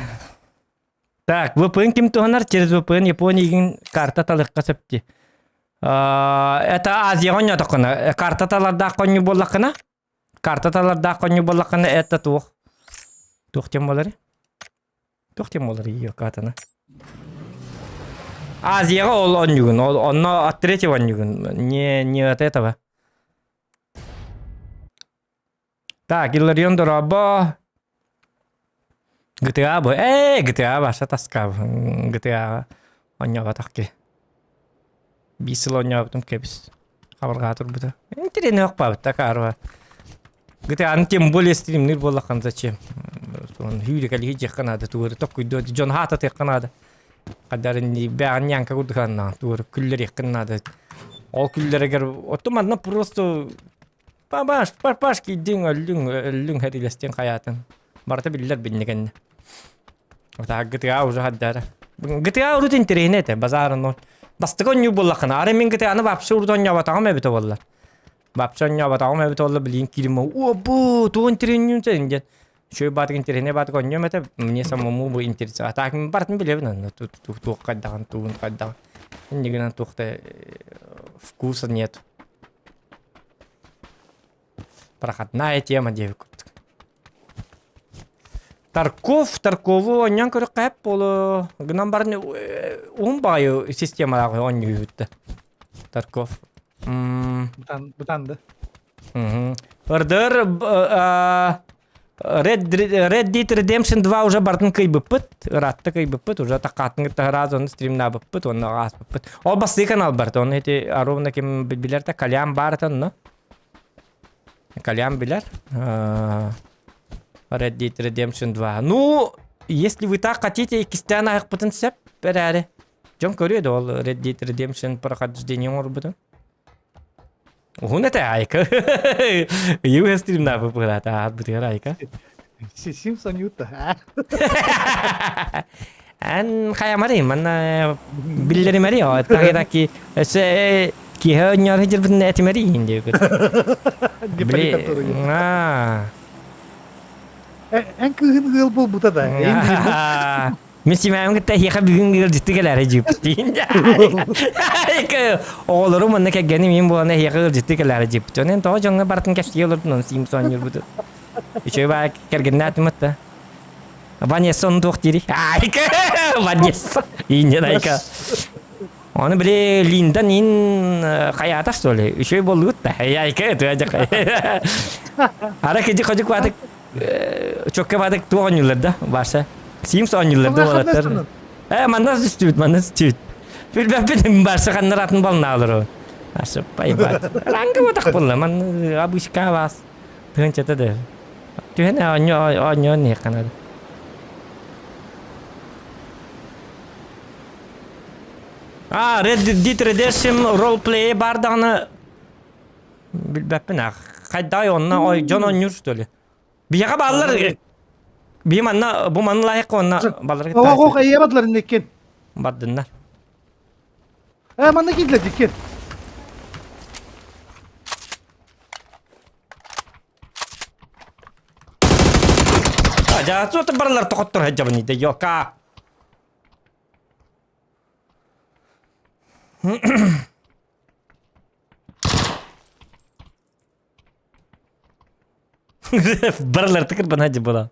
Так, VPN ким туһанар? Через VPN Япониягин карта талыахха сөп дии. Это Азияҕа оонньоотоххуна, карта талардаах хонньу буоллаххына, карта талардаах хонньу буоллаххына, это туох? Туох диэн буоларый? Туох диэн буоларый ее картаны? Азияҕа ол оонньугун, ол онно от третьего оонньугун, не, не от этого. Так, Илларион дорообо. GTA бу. Ээ, GTA баша таска. GTA оонньооботох ки. Биир сыл оонньообутум кэбис. Хабарҕаа турбута. Интэриэһинэй охпаабыт такаарва. GTA-ны тем более стримнир буоллаххына зачем? Хүүрэ кэлиһи наада тугу токкуйдуо дьон хаататыахха наада. Хадарын бэҕин ньаҥка курдук тугу күллэриэххин наада. Ол күллэригэр оттон манна просто Пабаш, папаш киирдиҥ, өллүҥ, өллүҥ хэриилэстиҥ хайаатын. Барыта биллэр биннигэннэ. Отаа GTA уже хаддара. GTA урут интэриэһинэй этэ, базарын ол. Бастакы оонньуу буоллаххына, ары мин GTA-ны вообще урут оонньооботоҕум эбитэ буоллар. Вообще оонньооботоҕум эбитэ буоллар, билигин киирим о, бу, тугу интэриэһиннүүн сен диэн. Үчүгэй баатык интэриэһинэй баатык оонньуом этэ, мне самому бы интересно. А так мин барытын билэбин онно, туох хайдаҕын, тугун хайдаҕын. Иннигинэн туох да вкуса нет. Проходная тема диэбит курдук. Тарков, Таркову оонньоон көрүөххэ сөп буолуо. Гынан баран уһун баҕайы системалаах оонньуу үһүттэ. Тарков. Бутан, бутанды. Ырдыр Red, Red Dead Redemption 2 уже бартын кыйбыппыт, ыраатта кыйбыппыт, уже такаатын кытта сразу ону стримнаабыппыт, уонна ааспыппыт. Ол бастыы канал барта, оны ити ровно ким билэр та Калям бар онно. Калям билэр. Red Dead Redemption 2. Ну, если вы так хотите, иккистээн аһыкпытын сөп эрээри. Дьон көрүө да ол Red Dead Redemption прохождение оҥорбутун. Уһун этэ айка. Юу стримнаабы быраата аарбытыгар айка. Симпсон юта. Эн хайамари манна биллеримари о таки өсө киһи онньор хидирбин этимари индиэбит. Били Эн кыыһын ыал буолбута да. Мин симээмин кытта эһиэхэ бүгүн ыалдьытты кэлээри дьиэппит. Оҕолорум манна кэргэним мин буолан эһиэхэ ыалдьытты кэлээри дьиэппит. Онон тоҕо дьоҥҥо барытын кэпсии олордун, ону Симс оонньуурбут. Үчүгэй баа кэргэннээтим да. Ванесса ону туох диирий? Айка! Ванесса! Ииннен айка. Оны били Линдан ин хайаата что ли? Үчүгэй буоллугут да. Айка, туа Ара кыдьык ходьук баатык Чокка баадык туох оонньууллар да, Барса? Симс оонньууллар да уолаттар. Э, манна түстүбүт, манна түстүбүт. Билбэппит, Барса ханнар атын балнаалар. Барса пайбат. Ранга батах булла, ман обычка вас. Тыынчата да. Түһэн оонньуу оонньуу не канада. А, Red Dead Redemption ролплей бар даҕаны Билбэппин ах. Хайдай онно ой дьон оонньуур что ли? Биһиэхэ бааллар биһи манна бу манна лайык онно баллар Ох ох эйе бадлар иннеккен. Бардыннар. Э манна киирдилер диккен. Жаату барлар тохоттор хаджабын иде йока. Барылар тыкыр бана була.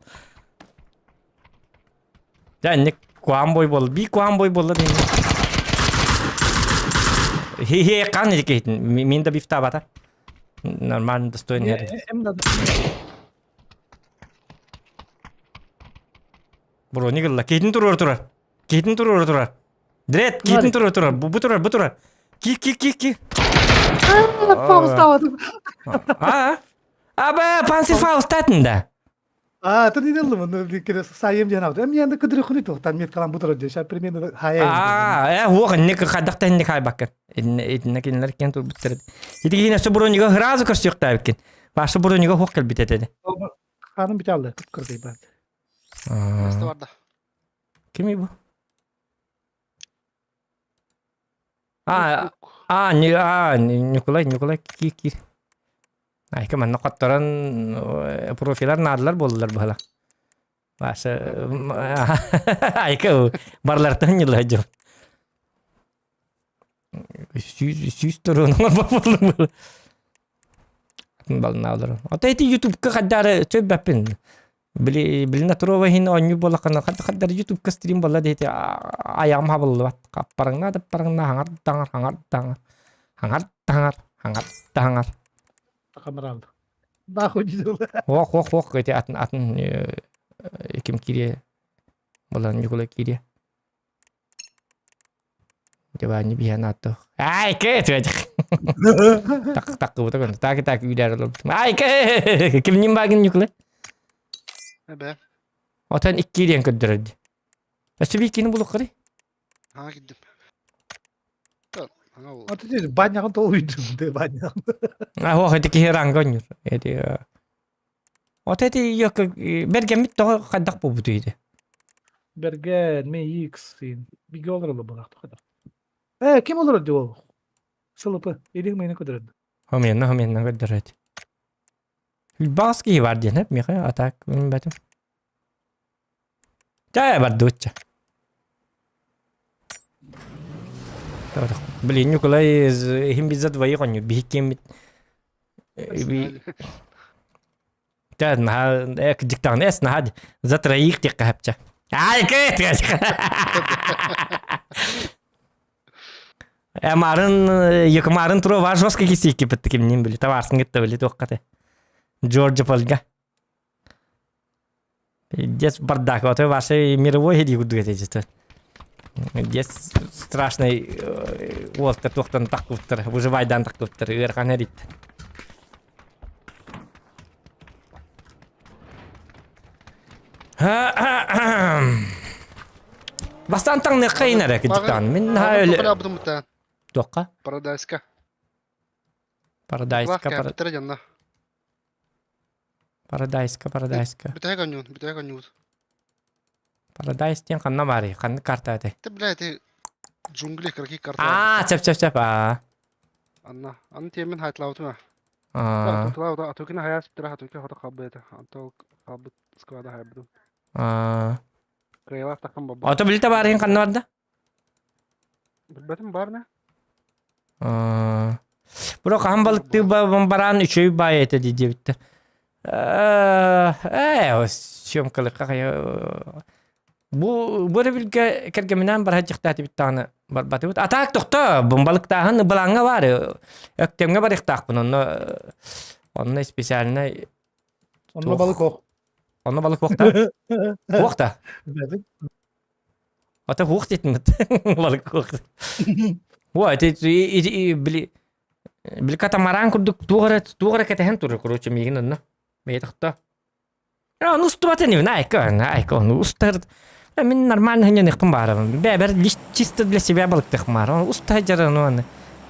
Дьэ инник куһаҕан бой буолла. Бии куһаҕан бой буолла диэн. Хи-хи хаан ити киһитин. Мин да бифтаабата. Нормально достойный эрэ. Броник ылла. Киһитин туруора турар. Киһитин туруора турар. Дред, киһитин туруора турар. Бу, бу турар, бу турар. Ки, ки, ки, ки. Фауставатым. А, Аба, панцирь Фаустатын да. А, ты не делал, ну, сайым диэн авто. Эм янда кыдыры хуни тохтан меткалан бутырар дии. Сейчас примерно хая. Аа, э, уох, инник хайдах инник хайбаккын. Итинне кинилер кен турбуттар. Ити киһини өссө бронига сразу көрсүөхтээбиккин. Башы бронига хуох кэлбит этэ. Ханым биталлы кырдый бат. Место барда. Кими бу? А, а, не, а, Николай, Николай, ки, ки. Айка манна хотторон профилар наадылар буоллар быһала. Баша, айка барлартан ньылла дьон. Сүүс туруон оҥорбоппун. Балнаалар. Ото ити ютубка хаддары сөббэппин. Били билина турова иһин оонньуу буоллаххына хаддары ютубка стрим буолла диэти айаҕым хабыллыбат. Хаппарыҥна да парыҥна хаҥар таҥар хаҥар таҥар хаҥар таҥар хаҥар таҥар. Камералды. Нахуй не Ох ох ох эти атын атын ким кириэ буолан Ньукулай кириэ. Дивани биһэн аттых. Ай, кэ, Так таккыбыта көн. Так так үйдәр олорбут. Ай, кэ, кимнин багын Ньукулай? Эбэ. Отон икки диэн көрдөрөрдү. Өссө биир кини булук кырый. Haa киддим. Аты диз баняҕын толуйдум де баняҕын. А ох, эти киһи ранга ойнуур. Эти От эти бэргэммит тоҕо хайдах буолбутуй ити? Бэргэн, MX, бигэ олороло булаахта хайдах. Э, ким олорор дии ол? Сылыпы, илиҥ мыйны көдөрөд. Хоменна, хоменна көрдөрөт. Бас киһи бар диэн, миэхэ атак бэтим. Чая бардыбытча. Блин, Николай иһин biz за двоих онньу биһиккиэммит Тэ наһаа э кырдьыктаҕына эс наһаа за троих диэххэ сөпчө. Ай кэт Эмарын Якмарын тура var жестко кисики битти кимнин били таварсын кетті били туохкаты. Джорджа Польга. Пиздец бардак, вот ваши мировой хеди курдук этэ Дес страшный уолта туохтан тахпыттар, выживайдан тахпыттар, ыарахан эрит. Бастаан таҥныахха иһин эрэ кырдьыктаан. Мин наһаа өлө... Туохха? Парадайска. Парадайска. Парадайска, Парадайска. Бүтэһик оонньуун, бүтэһик оонньуубут. Парадайс диэн ханна баарый? Ханнык карта этэй? Ты, бля, ты джунгли какие карта? Аа, чап чап чап аа. Анна, аны тиэмин хайтлаабытым аа. Аа. Атукина атукина хайаас бүтэрэ атукина хото хаалбыт этэ. Антон хаалбыт склада хайбытым. Аа. Кыайылаах таххан барбыт. Ото билтэ баарыһын ханна барда? Билбэтим баар не? Бро хаһан балыктыы бараан үчүгэй баай этэ дии диэбиттэр. Ээ, съемкалыкка хайа бу бу өрөбүлгэ кэргэминээн барар дьахтаатыбыт даҕаны барбатыбыт. А так тохто балыктааһын былааҥҥа баар Өктөмҥө барыахтаахпын онно онно специально Онно балык ох. Онно балык охта? Охта. Ата хуох диэтин балык хуох. Уа, ити били били катамаран курдук туох эрэ туох эрэ кэтэһэн турар, короче, миигин онно. Бэйэтахта. Ону устубат ини, найка, найка, ону устар. Мин нормально хынньаныахпын баарабын. Бэбэр чисто для себя балыктыах баар. Ону уста дьаран ону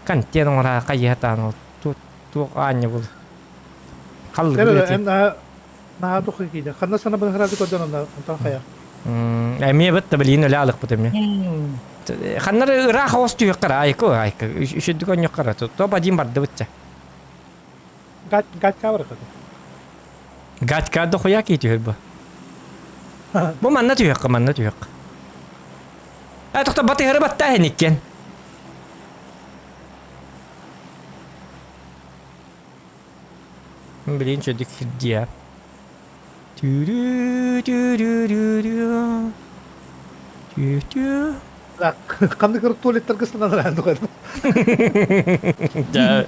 контент оҥора хайыһатаан ол туох аанньа бул. Халлыгыр Эн Наһаа тухы киирдэ. Ханна сана быһыраады көрдөн онно онтон хайа. Эмиэ бытта билигин өлө алыкпыт эмиэ. Ханнар ыраах оҕус түһүөххэ айко айко үчүдүк онньоххара то бадим бардыбытча. Гат гатка барахата. Гатка дохуя ки түһөр бу. Бу манна түһүөххэ манна түһүөххэ. Э тохто батыһары батта иккен. Блин, что где? Тю-рю-тю-рю-рю-рю. Тю-тю. Ханнык ыр туалеттарга сананар Да.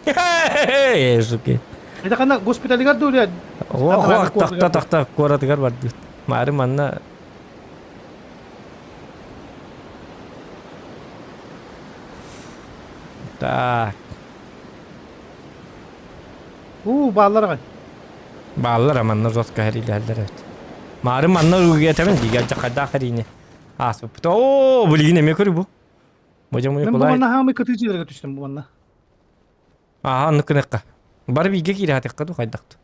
Я. Суки. Это ханна госпиталыгар дуу или Ох, тохто тохто куоратыгар бардыбыт. Маары манна Так. Уу, бааллар аҕай. Бааллар манна жестко хэрилэһэллэр эбит. Маары манна үгэтэмин дигэ дьахайдаах хэрини ааспыппыт. Оо, билигин эмиэ көрү бу. Бу дьэ Мен бу Николай. манна хаамый кытыы дьиэлэргэ түстүм бу манна. Ааха, оннук гыныахха. Бары бииргэ киирэхэтиххэ дуу хайдахту.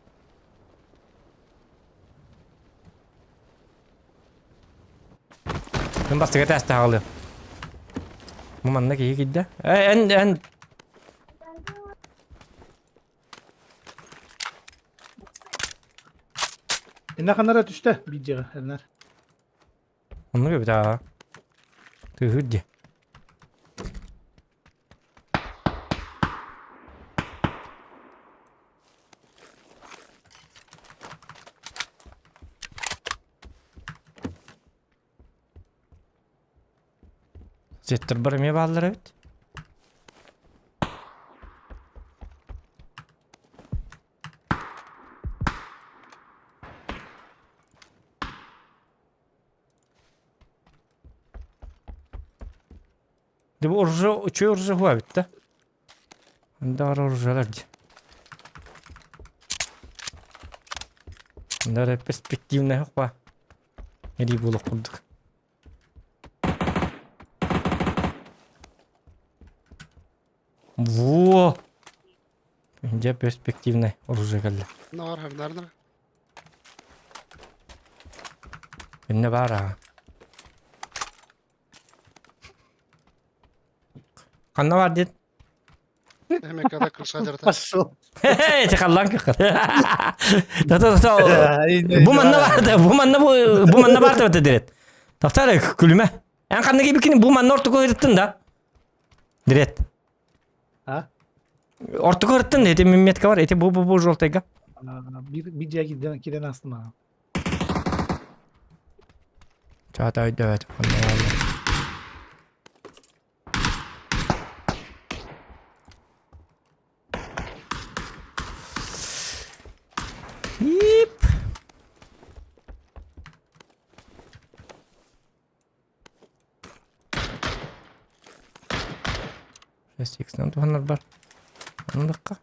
Мин бастакы этээсте хаалыам. Бу манна киһи киирдэ. Э, эн, эн Инна ханара түстэ биир дьиэҕэ эрнэр. Оннук эбит аа. Тыаһыыр дии. Сеттер эмиэ бааллар эбит. Дьэ бу оружие үчүгэй оружие уһуа эбит да. Андаар оружиелар дии. Андаар перспективнай хуа. Эрии буолуох курдук. Во! Дьэ перспективнай оружие кэллэ. Нар, нар, нар. Иннэ баар аа. Ханна бар диэн? Эмекада крыша дьарыта. Пошел. Эти халлаан көххө. Та-та-та. Бу манна бар, бу манна бу бу манна бар деп дирет. Тахтар күлүмэ. Эн ханна кийбиккин бу манна ортоку ырыттын да. Дирет. А? Ортоку ырыттын эти метка бар, эти бу бу бу желтыйга. Бир бир жай кирден кирен астым аа. Чаата өйдөбөт. Ип. Шесть икс-нан туһанар бар. Оннукка.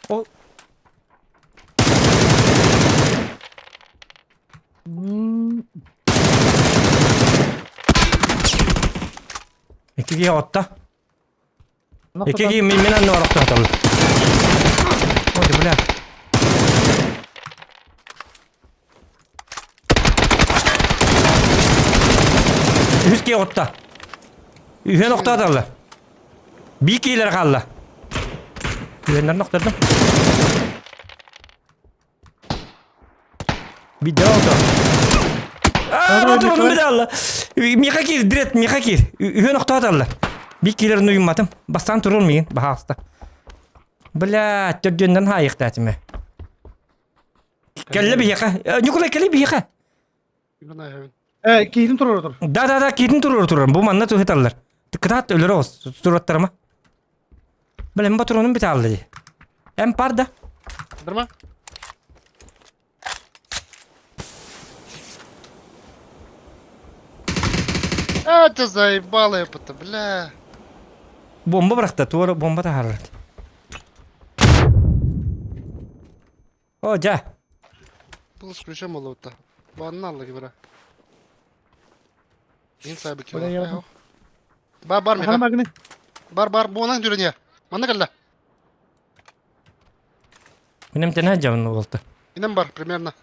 Ол Икки киһи отта. Икки киһи мин мин анны барахта атабын. Ой, бля. Үс киһи отта. Үһүөн охтооталлар. Биир киһилэр хаалла. Үһүөннэрин охтордум. Биирдэ ото. Аа, ботурун бит алла. Миха кир, дрет, миха кир. Үһүөн охтооталлар. Биир киһилэрин уйумматым. Бастаан турун миигин, баһаалыста. Бля, төрдүөннэн хаайыахтаатым. Кэллэ биһиэхэ. Ньукулай, кэлий биһиэхэ. Э, киһитин туруора тур. Да, да, да, киһитин туруора турар. Бу манна туһуталлар. Кытаат өлөрө оҕус тураттарыма. Блин, патронум бүтэ алла дии. Эм пар да. Дырма. А, ты заебала, это, бля. Бомба бырахта, туора бомба таһаарар. О, дьэ. Был с ключом олота. Ванна алла кибера. Мин сайбы Бля, я- Бар бар Хана меха. магны. Бар бар буонан жүрүнө. Манна кэллэ. Минем тэнэ дьабын буолта. Инем бар примерно.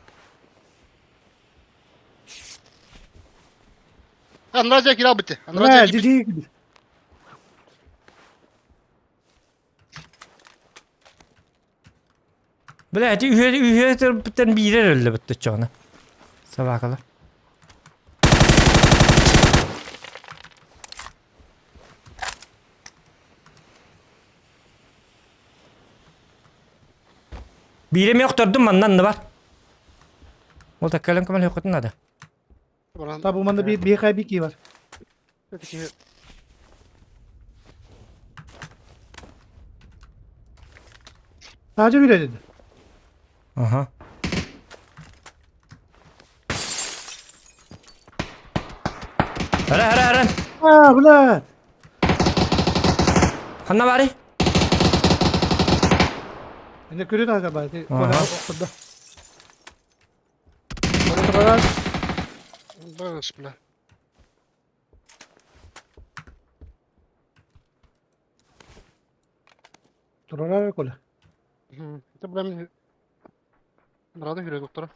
Анразия кирал битте. Бля, Анразия кирал. диди. Бля, ити үһүө үһүө төрбүттэн биирэр өллө бүттэ чоҕуна. Собакалар. Биири эмиэ охтордум манна анны бар. Ол таккалан көмөлөһүөххүтүн наада. Та бу манна би биһиэхэ бики бар. Sadece bir dedi. Аха. Ара, ара, ара. А, блядь. Ханна баарый? Инде көрүн ага бар. Ага. Баш, бля. Турарар кола. Это, бля, мне... Рада говорю, доктора.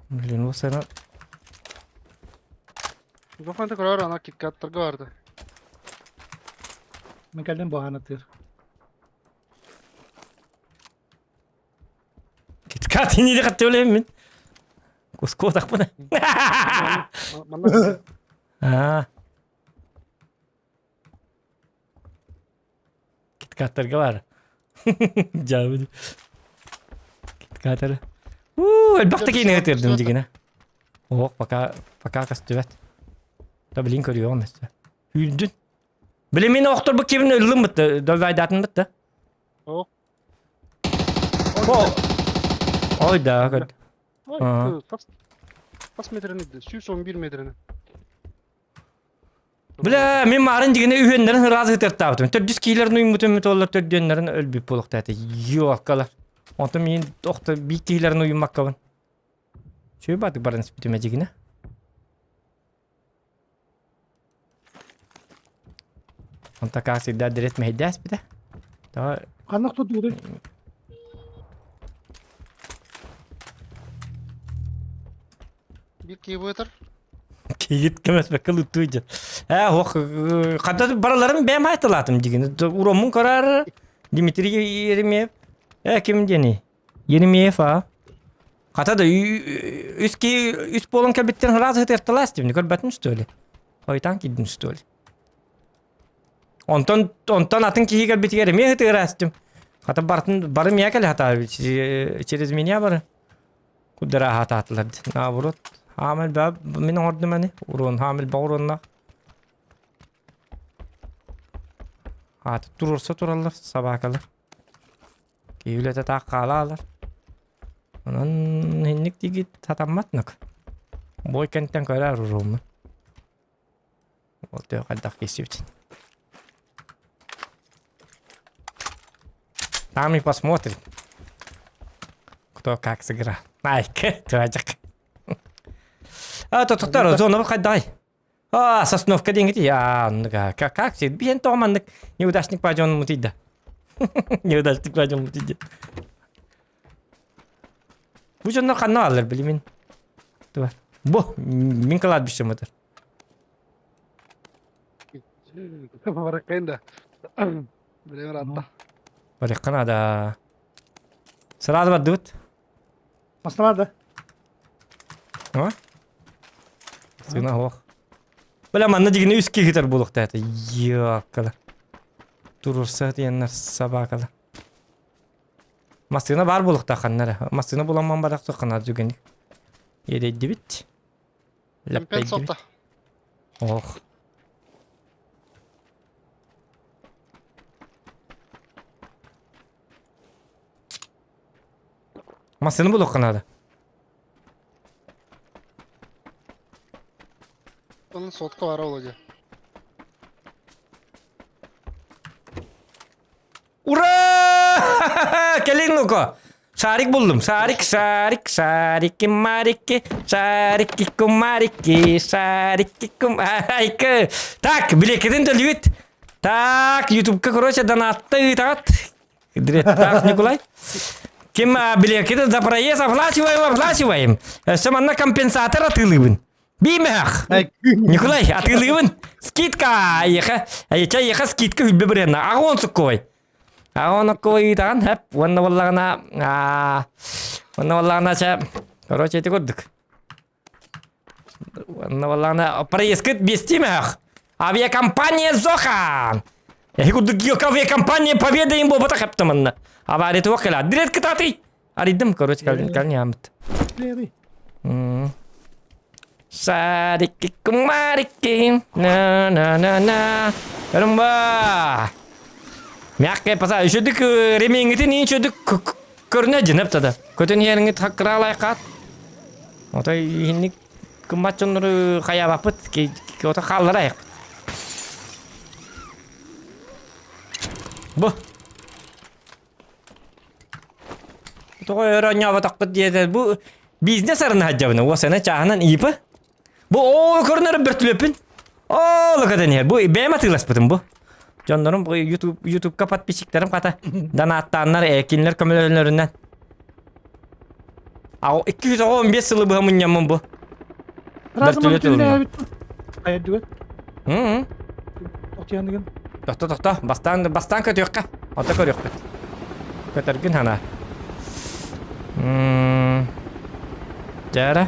Блин, ол сана Микрофон көрөр, ана киткаттарга барды. Мен кэллим баҕанатыыр. Киткат инили хатты өлемин мин. Кускуотахпына. Манна Аа. Киткаттарга бар. Дьаабы. Киткаттары. Уу, элбэх киинэ ытырдым дигинэ. Ох, пока пока көстүбэт. Да блин көрүөҕүм өссө. Үүрдүн. Били мин охторбут кибин ыллым бытты, дойвайдатын бытты. О. О. Ой да, көр. Ой, Аа. Хас метрени 111 метрени. Бля, мин марын дигине үһүөннэрин ыраас ытыртаабытым. Төрдүс киилэрин уймутум толлар төрдүөннэрин өлбүт буолуохтаата. Ёккалар. Онтон мин охто биир киилэрин уйуммаккабын. Чүө баатык баран испитим дигине. Онто как всегда дирет мэһэйдээспитэ. Тоҕо Ханна тутууруй? Биир киһи буотар. Кигит көмөспөккө луттуу дьэ. Ээ ох хата бараларын бэйэм айтылаатым дигин. Уроммун көрөр Дмитрий Еремеев. Ээ ким диэний? Еремеев а. Хата да үс ки үс буолан кэлбиттэн ыраас ытырталаас дим көрбөтүм что ли? Хойтаан киирдим что ли? Онтон онтон атын киһи кэлбитигэр эмиэ ытыыраастым. Хата бартын бары миэхэ кэлэ сатаабыт через меня бары. Кудара хатаатылар. Наоборот, хаамал ба мин оҥордум ани. Урон хаамал ба уронна. Ааты туруорса тураллар собакалар. Киһи үлэтэ таах хаалаалар. Онон инник диигит сатаммат нак. Бой кэнтэн көрөр урууммун. Ол төһө хайдах киирсибитин. Там и посмотрим, кто как сыграл. Айка, туажак. А, то тоқтар, зона хайдай. А, сосновка диэҥити. А, как, как все, биэн тоҕо неудачник пойдем мутийда. Неудачник пойдем мутийда. Бу дьоннор ханна бааллар билимин. Бу, мин кладбищем отыр. Бараккайын да. Билем ыраатта. Барыахха наада. Сразу бардыбыт. Маслава да. А? Сына ох. Бля, манна дигини үс киһи хитер буолуохтаата. Ёккала. Турурса диэннэр собакала. Массыына баар буолуохтаах ханна эрэ. Массыына буламман барах ханаа түгэник. Иэдэйдибит. Лэппэйдибит. Сотта. Ох. Массыына булуохха наада. Onun сотка бара Володя. Ура! Кэлин ну-ка! Шарик буллум. Шарик, шарик, шарики, марики, шарики, кумарики, шарики, кум... Айка! Так, билекетин төлүбүт. Так, ютубка, короче, донатта ыытаҕыт. Директор Николай. Ким билекети за проезд оплачиваем, оплачиваем. Өссө манна компенсатор атыылыыбын. Биимэх! Николай, атыылыыбын. Скидка! Эйиэхэ, эйиэхэ скидка хүлбэ бырыанна. Аҕа суккубай. Аҕа оноккубай ыытаҕын, хэп, уонна буоллаҕына, уонна буоллаҕына, чэ, короче, ити курдук. Уонна буоллаҕына, проездкыт биэстиимэх. Авиакомпания Зохан! Эһи курдук авиакомпания Победа им буолбатах эптэ манна. Авария туох кэлэ. Дирет кытаатый! Арыйдым, короче, калин, калин аамыт. Сарики кумарики, на на на на. Румба! Мягкая паса. Үчүдүк ремеңгитин иин үчүдүк көрүнэ дьинеп тада. Көтөн иһэриҥит хаккыраалай хаат. Отой иһинник кыммат дьоннору хайаабаппыт. Ото хааллара айах. Бу. Тоҕо өр оонньооботохпут диэтэ. Бу бизнес арына сылдьабын. Уосана чааһынан ИП. Бу оо көрүнэр бөртүлөппүн. Оо лыкатын иһэр. Бу бэйэм атыыласпытым бу. Дьоннорум бу YouTube YouTubeка подписчиктарым хата донааттааннар кинилэр көмөлөрүнэн. А 215 сылы быһа мунньаммын бу. Бөртүлөт ылынным. Айдыгын. М. Тохтуяныгын. Тохто тохто. Бастаан бастаан көтүөххэ. Ото көрүөхпүт. Көтөргүн хана. М. Дьара.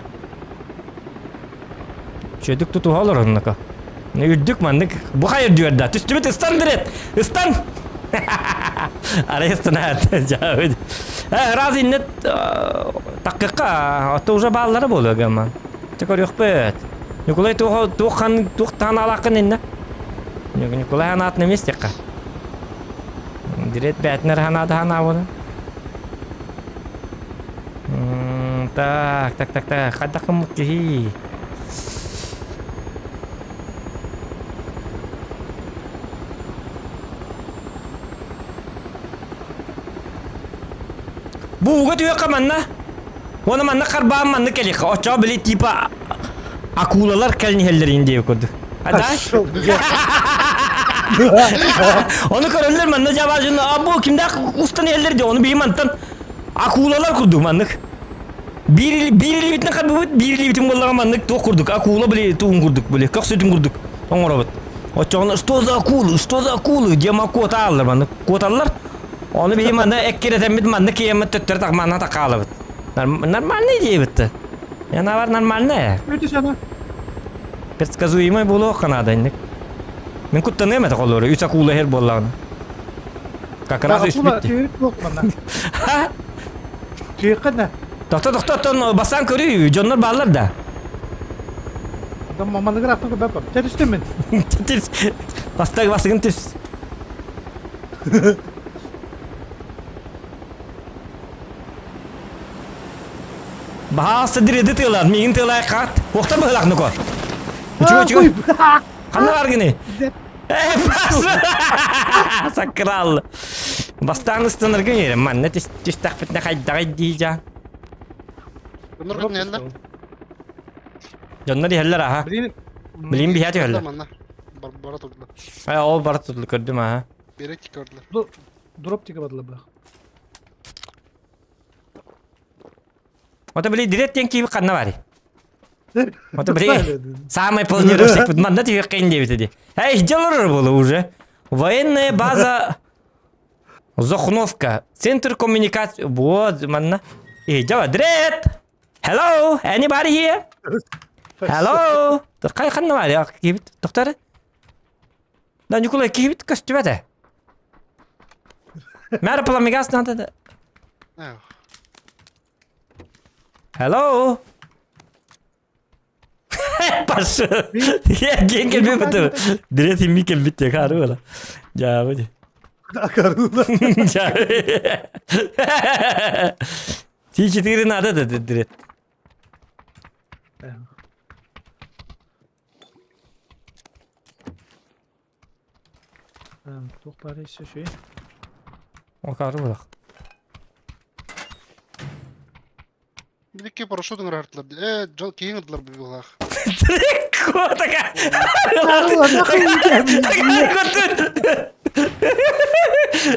Чөдүк тутуһа олоронноко. Үрдүк маннык бу хайыр дүөрда. Түстүбүт ыстан дирет. Ыстан. Арай ыстанаат. Жабыт. Раз иннет таккыкка ото уже бааллара буолуо гамма. Те көрүөхпүт. Николай туох туох туох танаалааххын инне. Николай анаат на месте ка. Дирет бээтинэр ханаада ханаабыны. Так, так, так, так. Хайдах гыммыт киһи? Бу ууга түһүөххэ манна. Уонна манна харбаан манна кэлиэххэ. Оччоҕо били типа акулалар кэлин иһэллэрин диэбит курдук. А да? Ону көрөллөр манна дьабаажын а бу кимдээх устан иһэллэр дии ону биһи мантан акулалар курдук маннык. Биир биир илиибитин харбыбыт, биир илиибитин буоллаҕа маннык туох курдук акула били туун курдук били көхсүтүн курдук оҥоробут. Оччоҕуна что за акулы, что за акулы диэн куотааллар маннык куоталлар. Ону биһи манна эккирэтэммит манна киэммит төттөрү тахмаана такаалабыт. Нормальный диэбит. Янавар нормальная. Предсказуемый буолуохха наада инник. Мин куттаныам этэ холуору, үс акула иһэр буоллаҕына. Как раз үс бүттү. Түйеккэ Тохто тохто оттон бастаан көрүү, дьоннор бааллар да. Маманыгар аттан көрбөппүн. Чэ түстүм мин. Түс. Бастак басыгын түс. Баһаалыста дириэди тыалаат, миигин тыалаай хаат. Уохтан быһылаах нуко. Үчүгэй үчүгэй. Ханна бар гини? Э, бас! Сакрал. Бастаан ыстанарга иһэрим. Манна түстэхпитинэ хайдаҕай дии дьаа. Дьоннор кытын Дьоннор иһэллэр аха. Билин Билин биһэ түһэллэр. Манна. Бара турдулар. Э, ол бара турдулар көрдүм аха. Берек көрдүлэр. Дроп тигэ бадылар бах. Ото били дирет диэн киһи ханна барый? Ото били самый планировщик манна түһүөххэ диэбитэ дии. Эй, дьалар было уже. Военная база Зохновка. Центр коммуникации. Вот, манна. Эй, дьава, дрет! Hello, anybody here? Hello? Қай ханна бар? Киһибит, тоқтары? Да, Николай, киһибит көстүбэтэ. Мэр пламегас надо да. Hello? Паша. Я ген келбей бітті. Дирет имми келбит те кары бала. Жабы. Акарыла. Ти-4 надо да дирет. Туох баар өссө үчүгэй. Акары булах. Биликки парашют ыҥырартылар. Э, дьон киһи ыҥырдылар быһыылаах. Котака!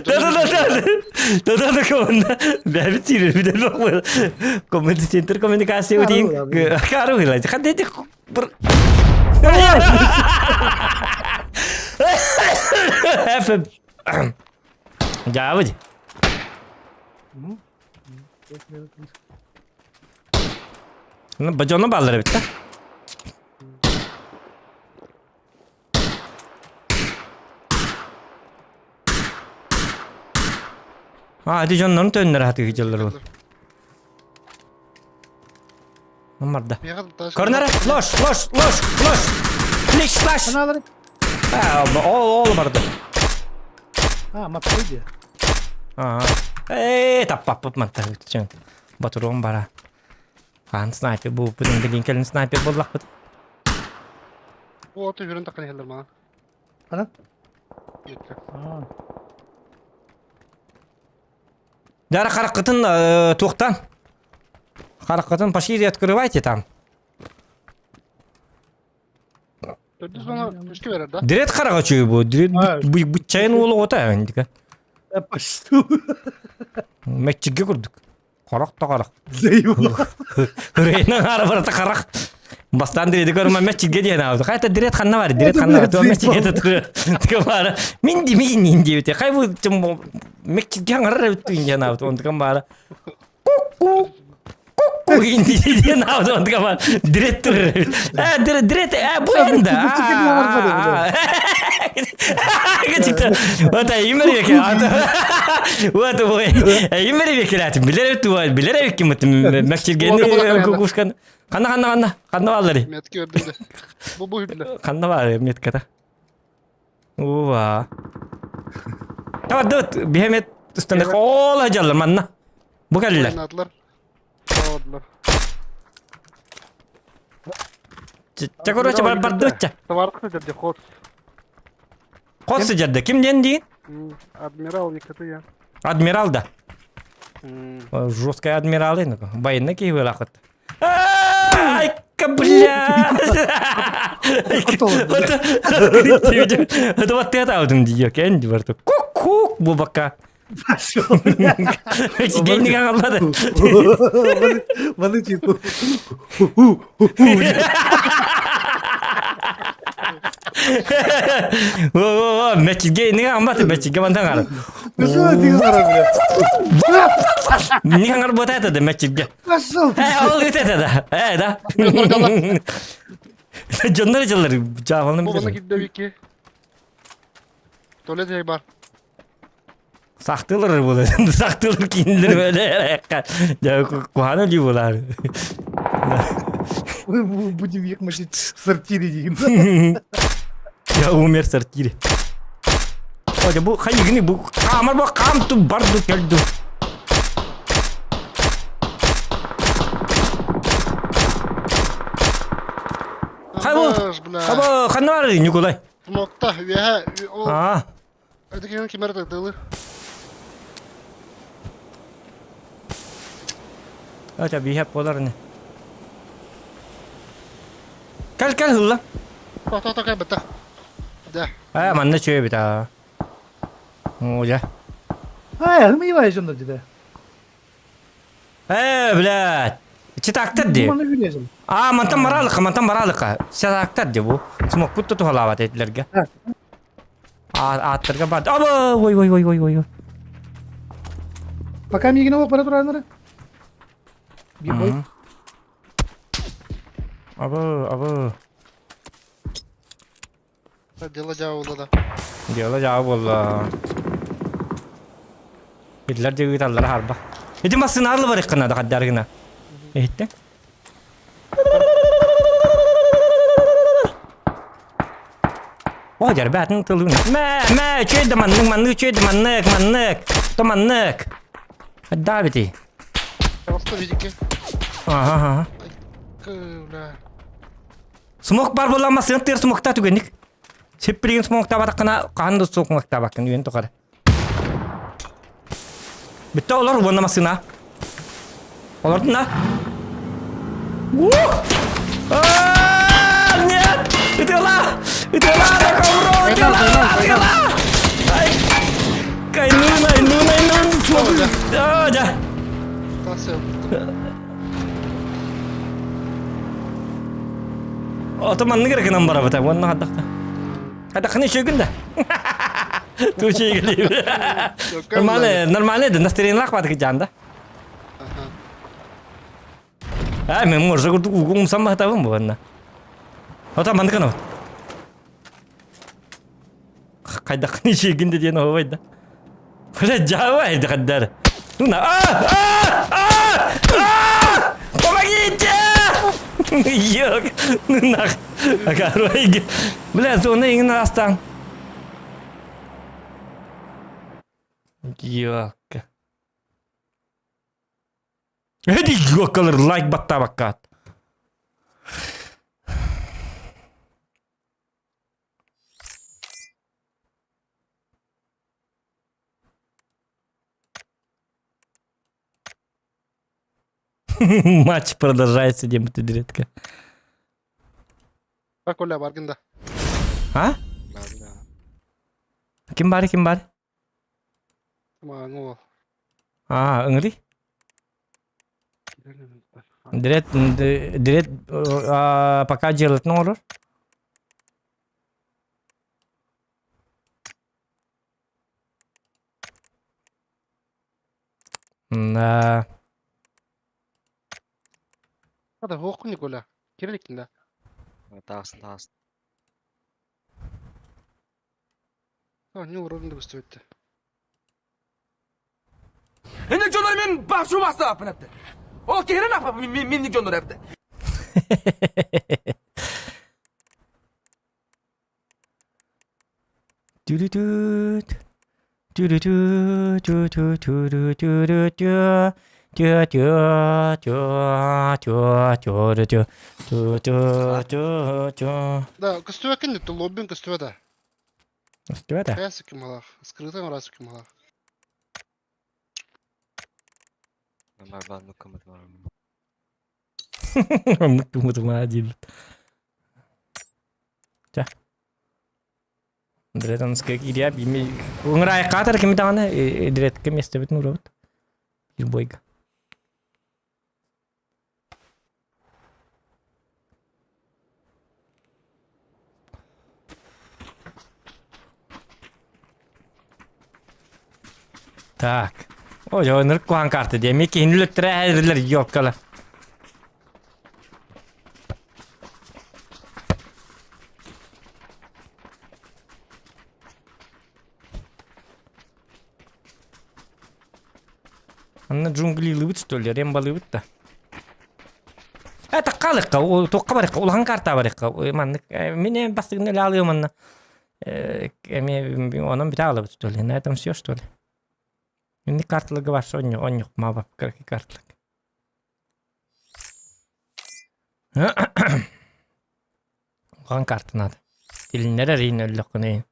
Да-да-да! Да-да-да, команда. Бәбит сирер биден бак. Центр коммуникации утин. Кару хила. Хадди бір FM. Жабыд. Ну, бажону баллар бит да. А, ити дьоннорун төннөр хаты дьоллор ол. Марда. Корнера, лош, лош, лош, лош. Флиш, флаш. Аналары. Ол, ол барды. А, матвей дии. Аа. Ээ, таппаппыт манта чын. Батурон бара. Хаан снайпер бууппут, билин кэлин снайпер буоллахпыт. Уоту үрүн таххан иһэллэр мана. Ханан? Иэккэ. Аа. Дара хараххытын э, туохтан? Хараххытын пошире открывайте там. Төрдүс зона түскэ берер да? Дирет хараҕа үчүгэй буо. Дирет быччайын уолу оҕото эндика. Пашту. Мэччигэ курдук. Харах да харах. Заебал. Рейнан аара барыта харах. Бастаан диреди көрүмэ мэччигэ диэн аабыт. Хайта дирет ханна бар, дирет ханна бар. Туа мэччигэ туту. Баара. Мин ди мин ин диэбите. Хай бу мэччигэ аңарар эбит туин диэн аабыт. Онтукан баара. Ку-ку. Ку-ку инди диэн аабыт. Онтукан баара. Дирет турар эбит. Э, дирет, дирет, э, бу энда. Вот имер Вот имер бекелат билер туа билер ким мәкчиргени кукушкан ханна ханна ханна ханна баалары Метки көрдүм де. Бу бу хүллэ. ханна баары метката ува Тавардыт бихемет үстүнэ ола жаллар манна бу кэллилэр Ойнадылар. Оодулар. Ча короче бар бардыбытча. Товарка сылдьар ход. Ход сылдьар Ким диэн диин? Адмирал Никита. Адмирал да. Жесткая адмирал Военный киһи буолаахыт. Айка, бля! Это вот это аудым дии, кэнди барты. Кук-кук бу бака. Генник аҥаллады. Маны типа. О, мэчиге не амбаты мэчиге мантан ары. Не аңар бот это да мэчиге. Пошел. Э, ол это да. Э, да. Дьоннор дьыллар жаабалны Бу бана билэр. кидде вики. Туалет жай бар. Сахтылар буолар. Сахтылар кинилер böyle. Дьэ куһаҕан өлүү буолар. Мы будем их мочить в сортире деген. Я умер в сортире. О, бу хайыгыны бу хаамар бу хаамту барду келду. Хайбо, хайбо, ханна бар Николай? Смокта, үөһэ, ол Аа. Эдикин кимер тыгдылы. Ата биһэп болар не. Кэл кэл хылла. Тохто тохто бата. Да. Аа манна чөй бит аа. Оо я. Аа, мы его еще надо. Э, блядь. Читактар ди. Аа, мантан баралыка, мантан баралыка. Читактар ди бу. Смокпут тутухалаабат этилерге. Ааттарга бар. Аба, ой ой ой ой ой. Пока мигин оқ бара тураннары. Бибой. Аба, аба. Дела жаа да. Дела жаа болла. Идлер дегит аллар харба. Ити массынарлы бар иккана да каддаргына. Эхитте. О, жарбатын тылын. Мә, мә, чөйді маннык, маннык, чөйді маннык, маннык. То маннык. Да бити. Просто видики. Ага, ага. Бля. Смок бар бола масын тыр смокта түгенник. Сеппирин смокта бараккана хаан да смоктаабаккын үйэн тухары. Бүттэ олор уонна массыына. Олордун да? Ух! А, Нет! Ытыала! Ытыала! Да ковро! Ытыала! Ытыала! Ай! Кайнун, айнун, айнун! Смок! А, да! Ото маннык эрэ гынан барабыта уонна хадахта. Хадахханы үчүгүн да. Тучей Нормально, нормально да, настроениелаах баатык жаанда. Аа, мен моржа курдук угу умсан баатабын буонна. Ото маннык гынабыт. Хайдахханы үчүгүн да диэн оһуобай да. Бля, дьаабай хаддар. Ну на, а, а, а, а! Помогите! Ёк, ну нах. Акарой. Бля, зона иҥин астаан. Ой, Йокка. Эди йоккалар лайк баттаабаккаат. Матч продолжается, диэн редко. Так, Оля, баргын да. А? Ким бар, ким бар? Мааҥы уол. А, ыҥырый. Дирет, дирет пока дьыалатын оҥорор. Да. Хата хуоххун Николя. Кириликкин да. Таасын таасын. Оонньуу олорорун да көстүбэт. Инник дьоннор мен башу бастааппын эпти. Ол киһирин апа минник дьоннор эпти. Тү-тү-түт. Тү-тү-тү-тү-тү-тү-тү-тү. Тү-тү-тү-тү-тү-тү. Тү-тү-тү-тү. Да, көстүбэккин дии, лоббин көстүбэт аа. Көстүбэт аа? Хайа сыкымалаах, скрытый оҥороо сыкымалаах. Оннук кымытымаа диибит. Чэ. Дретонская киириэ бими ыҥыраайыккаатар кими даҕаны дретке миэстэбитин уурабыт. Биир бойга. Так. Ой, ынырык куһаан карта диэ. Эмиэ киһини үлэттэрэ эһэрилэр ёлкалар. Анна джунглилыбыт что ли, рембалыыбыт да. Это халыкка, туохха барыхха, улахан карта барыхха. Маннык мин бастыгын эле алыам манна. Эми онон бүтэ алабыт что ли. На этом все что ли. Инник карталарга барса онньук маабап кыракый карталар. Улахан карта надо. Тилиннэр эриин өллөххүнэ.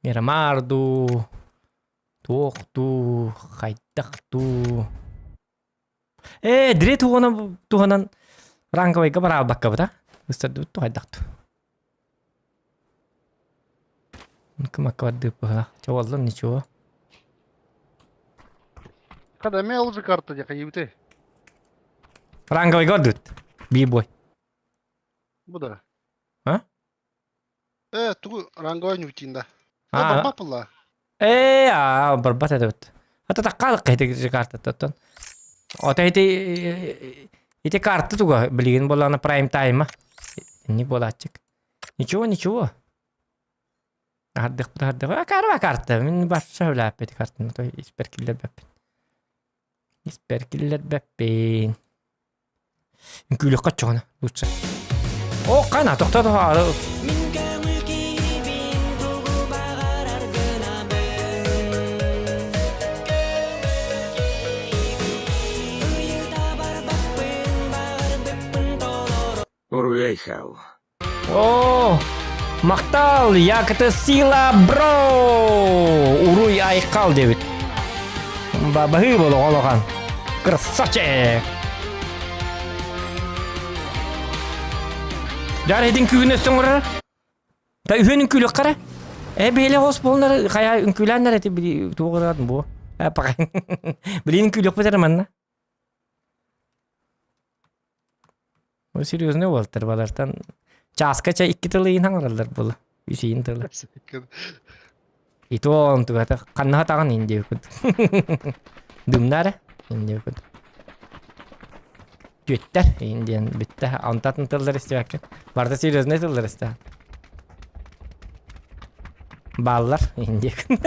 Мирамар дуу, туох дуу, хайдах дуу. Ээ, дире туһунан туһунан ранговайга бараалбаккабыт а? Ыстардыбыт дуу хайдах дуу? Кымакка бардыыппыһа. Чэ, ничего. Хада эмиэ ол же карта диэхэ иибитэ. Ранговайга бардыбыт. Би-бой. Бу да. А? Э, тугу ранговай ньутин да. А, Барбат буолла. Ээ, аа, барбат этибит. Ата таккаалык ити картаттан. Ото ити ити карта туга билигин буоллаҕына прайм тайма. Инник буолааччык. Ничего, ничего. Аһардыхпыт аһардых. А карва карта. Мин барса үлээппит картаны той испэр киллэрбэппин. Испэр киллэрбэппин. Үҥкүүлүөххэ оччоҕуна лучше. О, қана тоқтоо Уруйхал. О, махтал, якты сила бро! Уруй айқал дебит. Бабаһыы боло олоған. Красавчик! Жар этин күүнө сөңөрөр. Та үһүн үҥкүүлүк қара. Э бээле хос болнар хая үҥкүүлээннэр эти били туоҕурат бу. Э пака. Билин үҥкүүлүк бетер манна. Бу серьезный уолтар балартан чааска ча икки тылы иин хаҥараллар була. Үс иин тылы. И то онтугата ханнаха таҕан иин диэбиккит. Дымнара иин диэбиккит. Түөттэр иин диэн бүттэ. Онтатын тыллар истибэккин. Барыта серьезный тыллар истэҕин. Бааллар иин диэкин.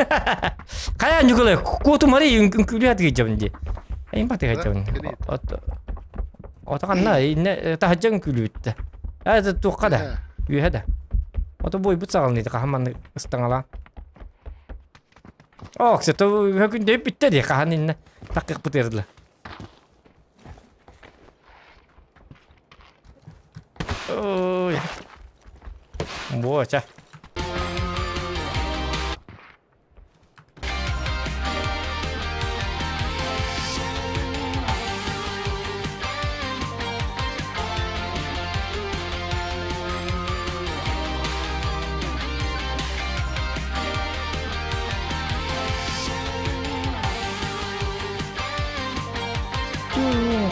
Хайа Ньукулай, куотумары үҥкүүлүү атыгыйдьабын дии. Эйин батыгайдьабын. Ото ханна инне таһырдьа үҥкүүлүүттэ. А, это туохха да? Үөһэ да. Ото буойбут саҕаланыыта хаһан маннык ыстаҥалаан. Оо, кстати, үһэ күн дөйүп бүттэ дии, хаһан иннэ таккыхпыт ыырдыла. Ой. Буоча.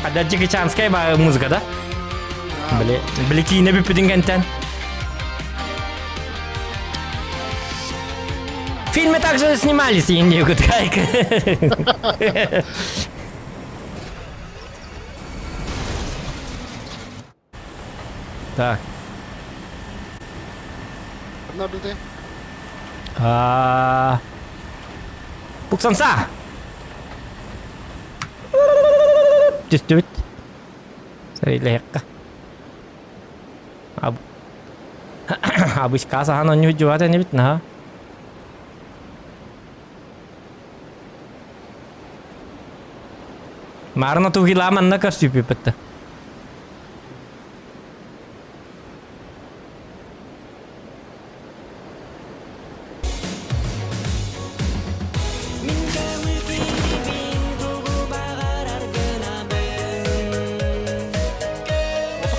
Хада Джекичанская музыка, да? Били, били киинэ бүппүтүн кэнтэн. В фильме также снимались Индию Кутайка. Так. А, Буксанса! Түстүбүт. Сэрилэһиэххэ. Абыска сахан онньу дьуат энибит наһаа. Маарына туһилаа манна көрсүппүппүт.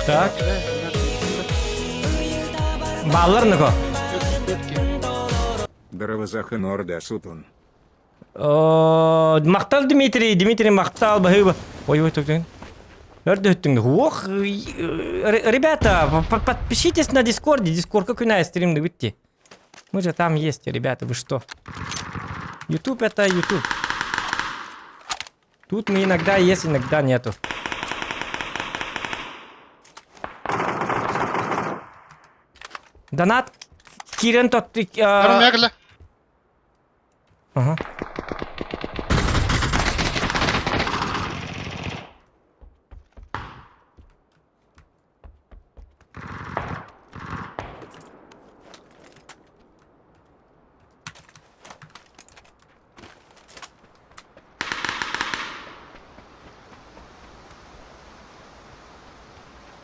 Так. Баллар ныко. Дровозахан Орда Сутун. Махтал Дмитрий, Дмитрий махтал, баһыыба. Ой, ой, только. Ох, ребята, подпишитесь на Дискорде, Дискорд как у стрим выйти. Мы же там есть, ребята, вы что? Ютуб это Ютуб. Тут мы иногда есть, иногда нету. Донат Кирен тот... Ага.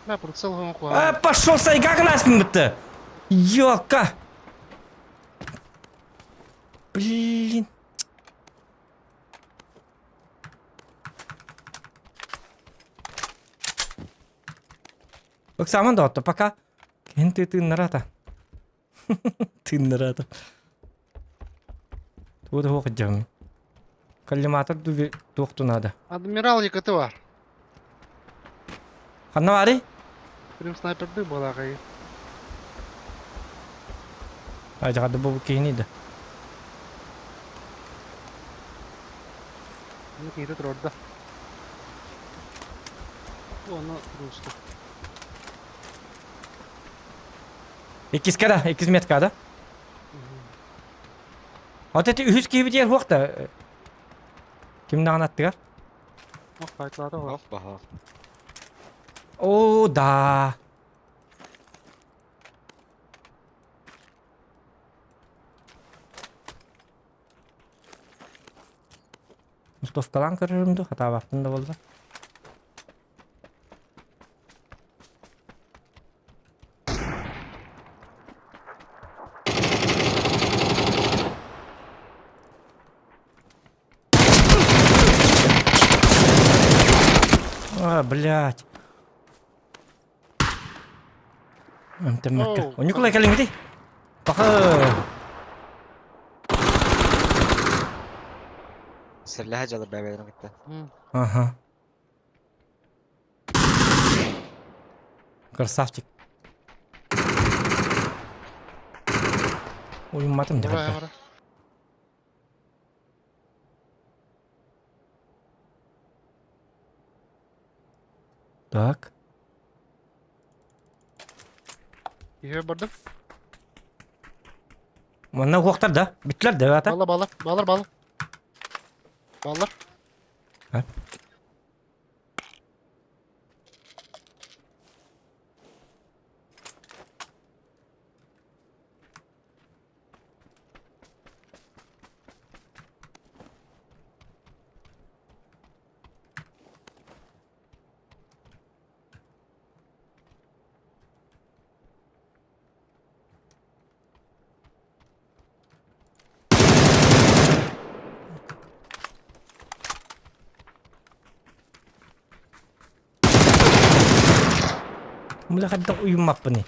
А, пошел сайга гынасың Ёлка! Блин. Ыксаман да отто пока. Кен ты тыннарата. Тыннарата. Тугу да хуох Коллиматор туохту надо. Адмирал ЕКТ бар. Ханна баарый? Прям снайперды буолаҕай. Ажаҕа бу киһини да. Ну киһитэ турорда. Уонна русский. Иккискэ да, иккис метка да? Вот эти үһүс киһибитигэр суох да? Ким даҕаны аттыгар? Ох, файтлаата Ох, баһа. О, да. Мустовкалаан көрөрүм дуу, хатаабаппын да буолла. А, блядь. Ынтыммакка. Ньукулай кэлиҥҥитий? Паха. Сэллэһэ дьалар бэйэлэрин кытта. Ага. Красавчик. Уйумматым Давай, дьэ. давай. Так. Иһэ бардым. Манна уохтар да? Бүттүлэр да ата? Баллар, баллар, баллар, баллар. Баллар. А? Бля хайдах уйуммаппыный?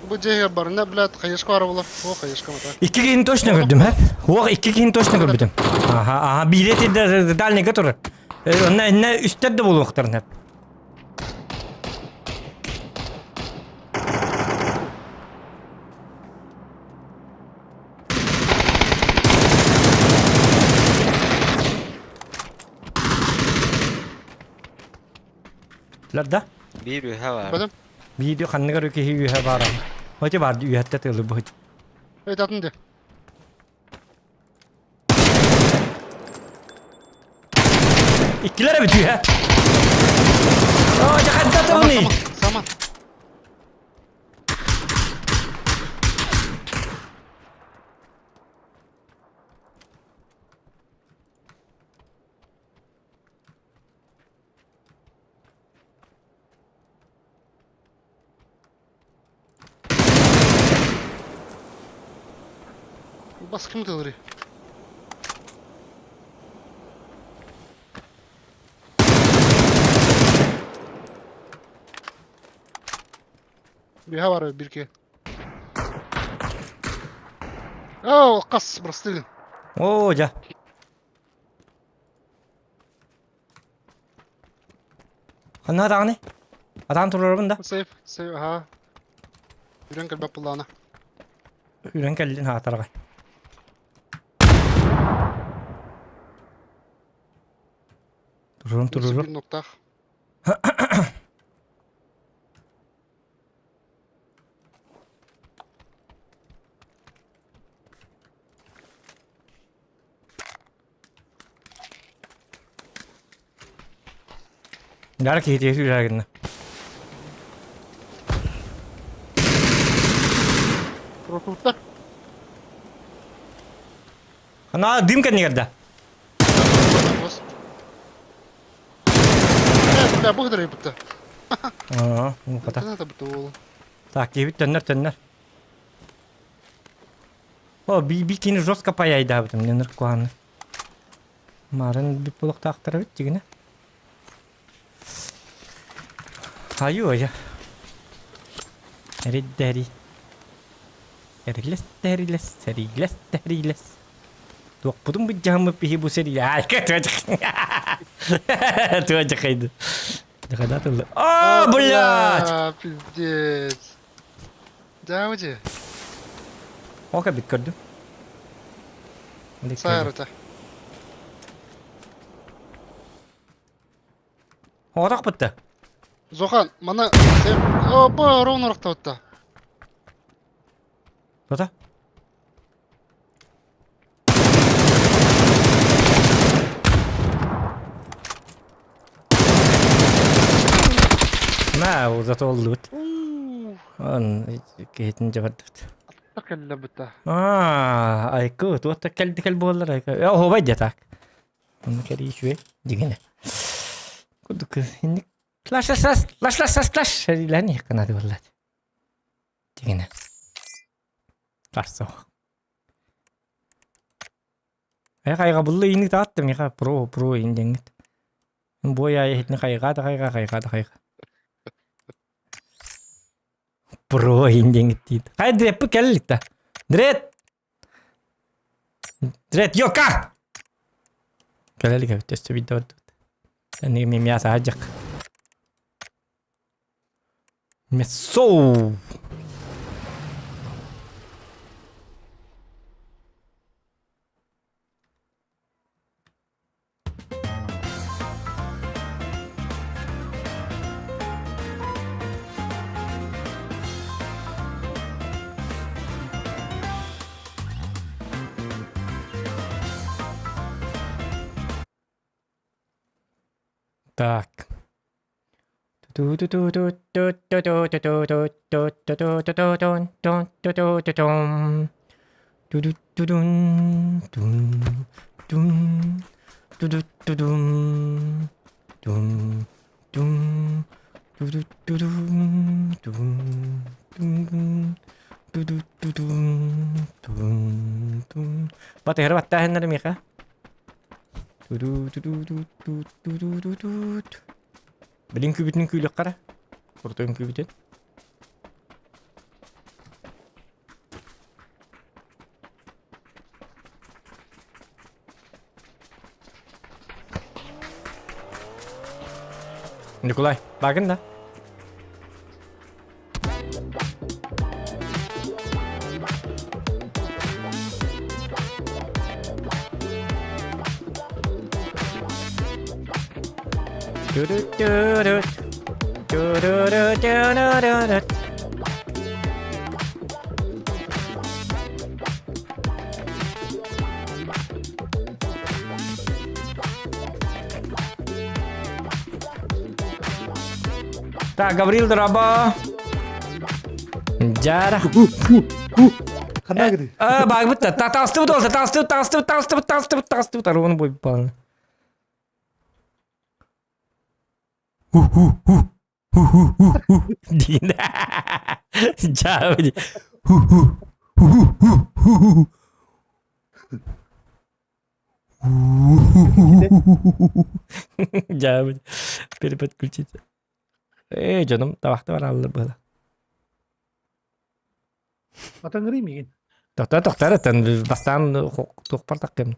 Бу дьиэһигэр барына, блядь, хайышка баар буолар. О, хайышка мата. Икки киһини точно көрдүм, һэ? Уох, икки киһини точно көрбүтүм. Аха, аха, биири этирдэ дальнийга турар. Онно иннэ үстэр да буолуохтарын сөп. Да? Биир үһэ баар. Бэлэм. Биир ханныгар киһи үөһэ баара. Хотя бар үөһэттэ тылы бу. Эй, атын де. Иккилэр эбит үөһэ. Оо, дьэ хайда тылыный? Сама. Бас ким тылыры? Биһа бар бирке. Оо, қас бырастыгын. Оо, дьэ. Ханна даҕаны? Атаан турарбын да? Сейф, сейф, аха. Үрэн кэлбэт буллаана. Үрэн кэллин хаатарҕай. Турурум турурум. Bir ноктах. Дара киһитигэр сүүрэр гынна. Ротуттар. Ана дым кэннигэр да. Бля, бу бутта. Аа, хата. Это бутта ол. Так, киһибит төннөр төннөр. О, би би кини жестко паяйдаабытым, нөнөр куһаны. Марын бүт булуктаахтара бит дигинэ. Айуу айа. Эриддэри. Эрилэс тэрилэс, сэрилэс тэрилэс. Туохпутун быдьаһаммыт биһи бу сэрии. Айка туожахайды. Дыхада тыллы. А, блядь! Пиздец. Дауди. Ока бит көрдүм. Сайрыта. Оҕотох бытта. Зохан, мана Опа, ровно рахтабытта. Тота? Мә, ол зато оллубут. Он киһитин дьабардыбыт. Кэллэбитэ. Аа, айку, туох кэлди кэл буоллар айку. Э, оһуобай дьэ так. Онно кэрии үчүгэй дигинэ. Курдук инник лаш лаш лаш лаш лаш лаш лаш сэриилэһэн иһиэххэ наада буоллаат. Дигинэ. Барсох. Э хайҕабыллы иини тааттым миха про про иин диэҥҥит. Буой аайы иһитини хайҕаа да хайҕаа хайҕаа да хайҕаа. Про иин диэҥҥит диит. Хай дреппи кэллик да. Дрет! Дрет, йока! Кэлэлик эбит өссө биирдэ барбыт. Эниги ми мясо аһадьах. Мясо! Так. Батыһары баттааһыннары миэхэ. Билин күбүтүн күүлүөххэ эрэ. Куртуйун күбүтүн. Николай, багын да? Ту-ду-ту-ду. Ту-ду-ду-ду-ду-ду. Так, Гаврил Драба. Дьара. Ханна гыды? А, багбыт та. Таастыбыт ол, таастыбыт, таастыбыт, таастыбыт, таастыбыт, таастыбыт. Аруны бойбан. Диин. Дьаабы. Дьаабы. Переподключиться. Ээ, дьонум табахта бараллар быһыла. Атаҥырый миигин. Тохтоо, тохтоо, эрэ, бастаан туохпар тахтым.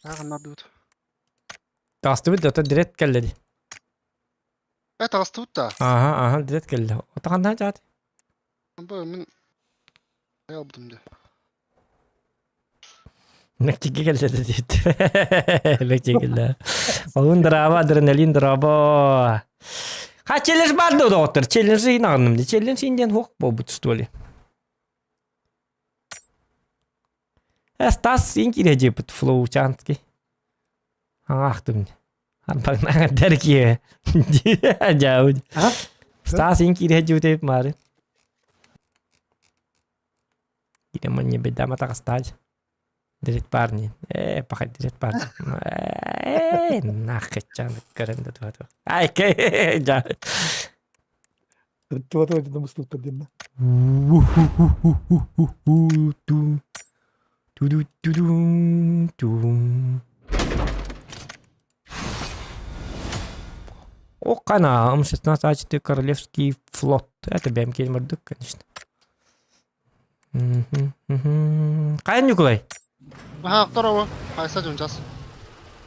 Ааҕыннардыбыт. Таҕыстыбыт да, директ кэллэ дии. Э, таҕыстыбыт да. Аха, аха, директ кэллэ. Отаханнаа дьаат. Бу мин албытым дии. Мектикке кэллэ да диэт. Мектикке кэллэ. Олун драба, адреналин драба. Ха, челлендж бар да доктор. Челлендж инаҕынным дии. Челлендж индиэн хуох буолбут что ли? Э, Стас иҥкире дьиэппит флоучанский. Аахтым. Арбаҥнаҥар киэ. Дьаабыт. Стас иҥкире дьиэбит маары. Кире не беда матаҕастааж. Дирит парни. Э, пахай дирит парни. Э, нахычан көрөн да туха Ай, жа. Туата дымыстылыктар диэн. О, М16 Королевский флот. Это БМК Мордук, конечно. Хайа Ньукулай? Аха, второго. Хайса дьон час.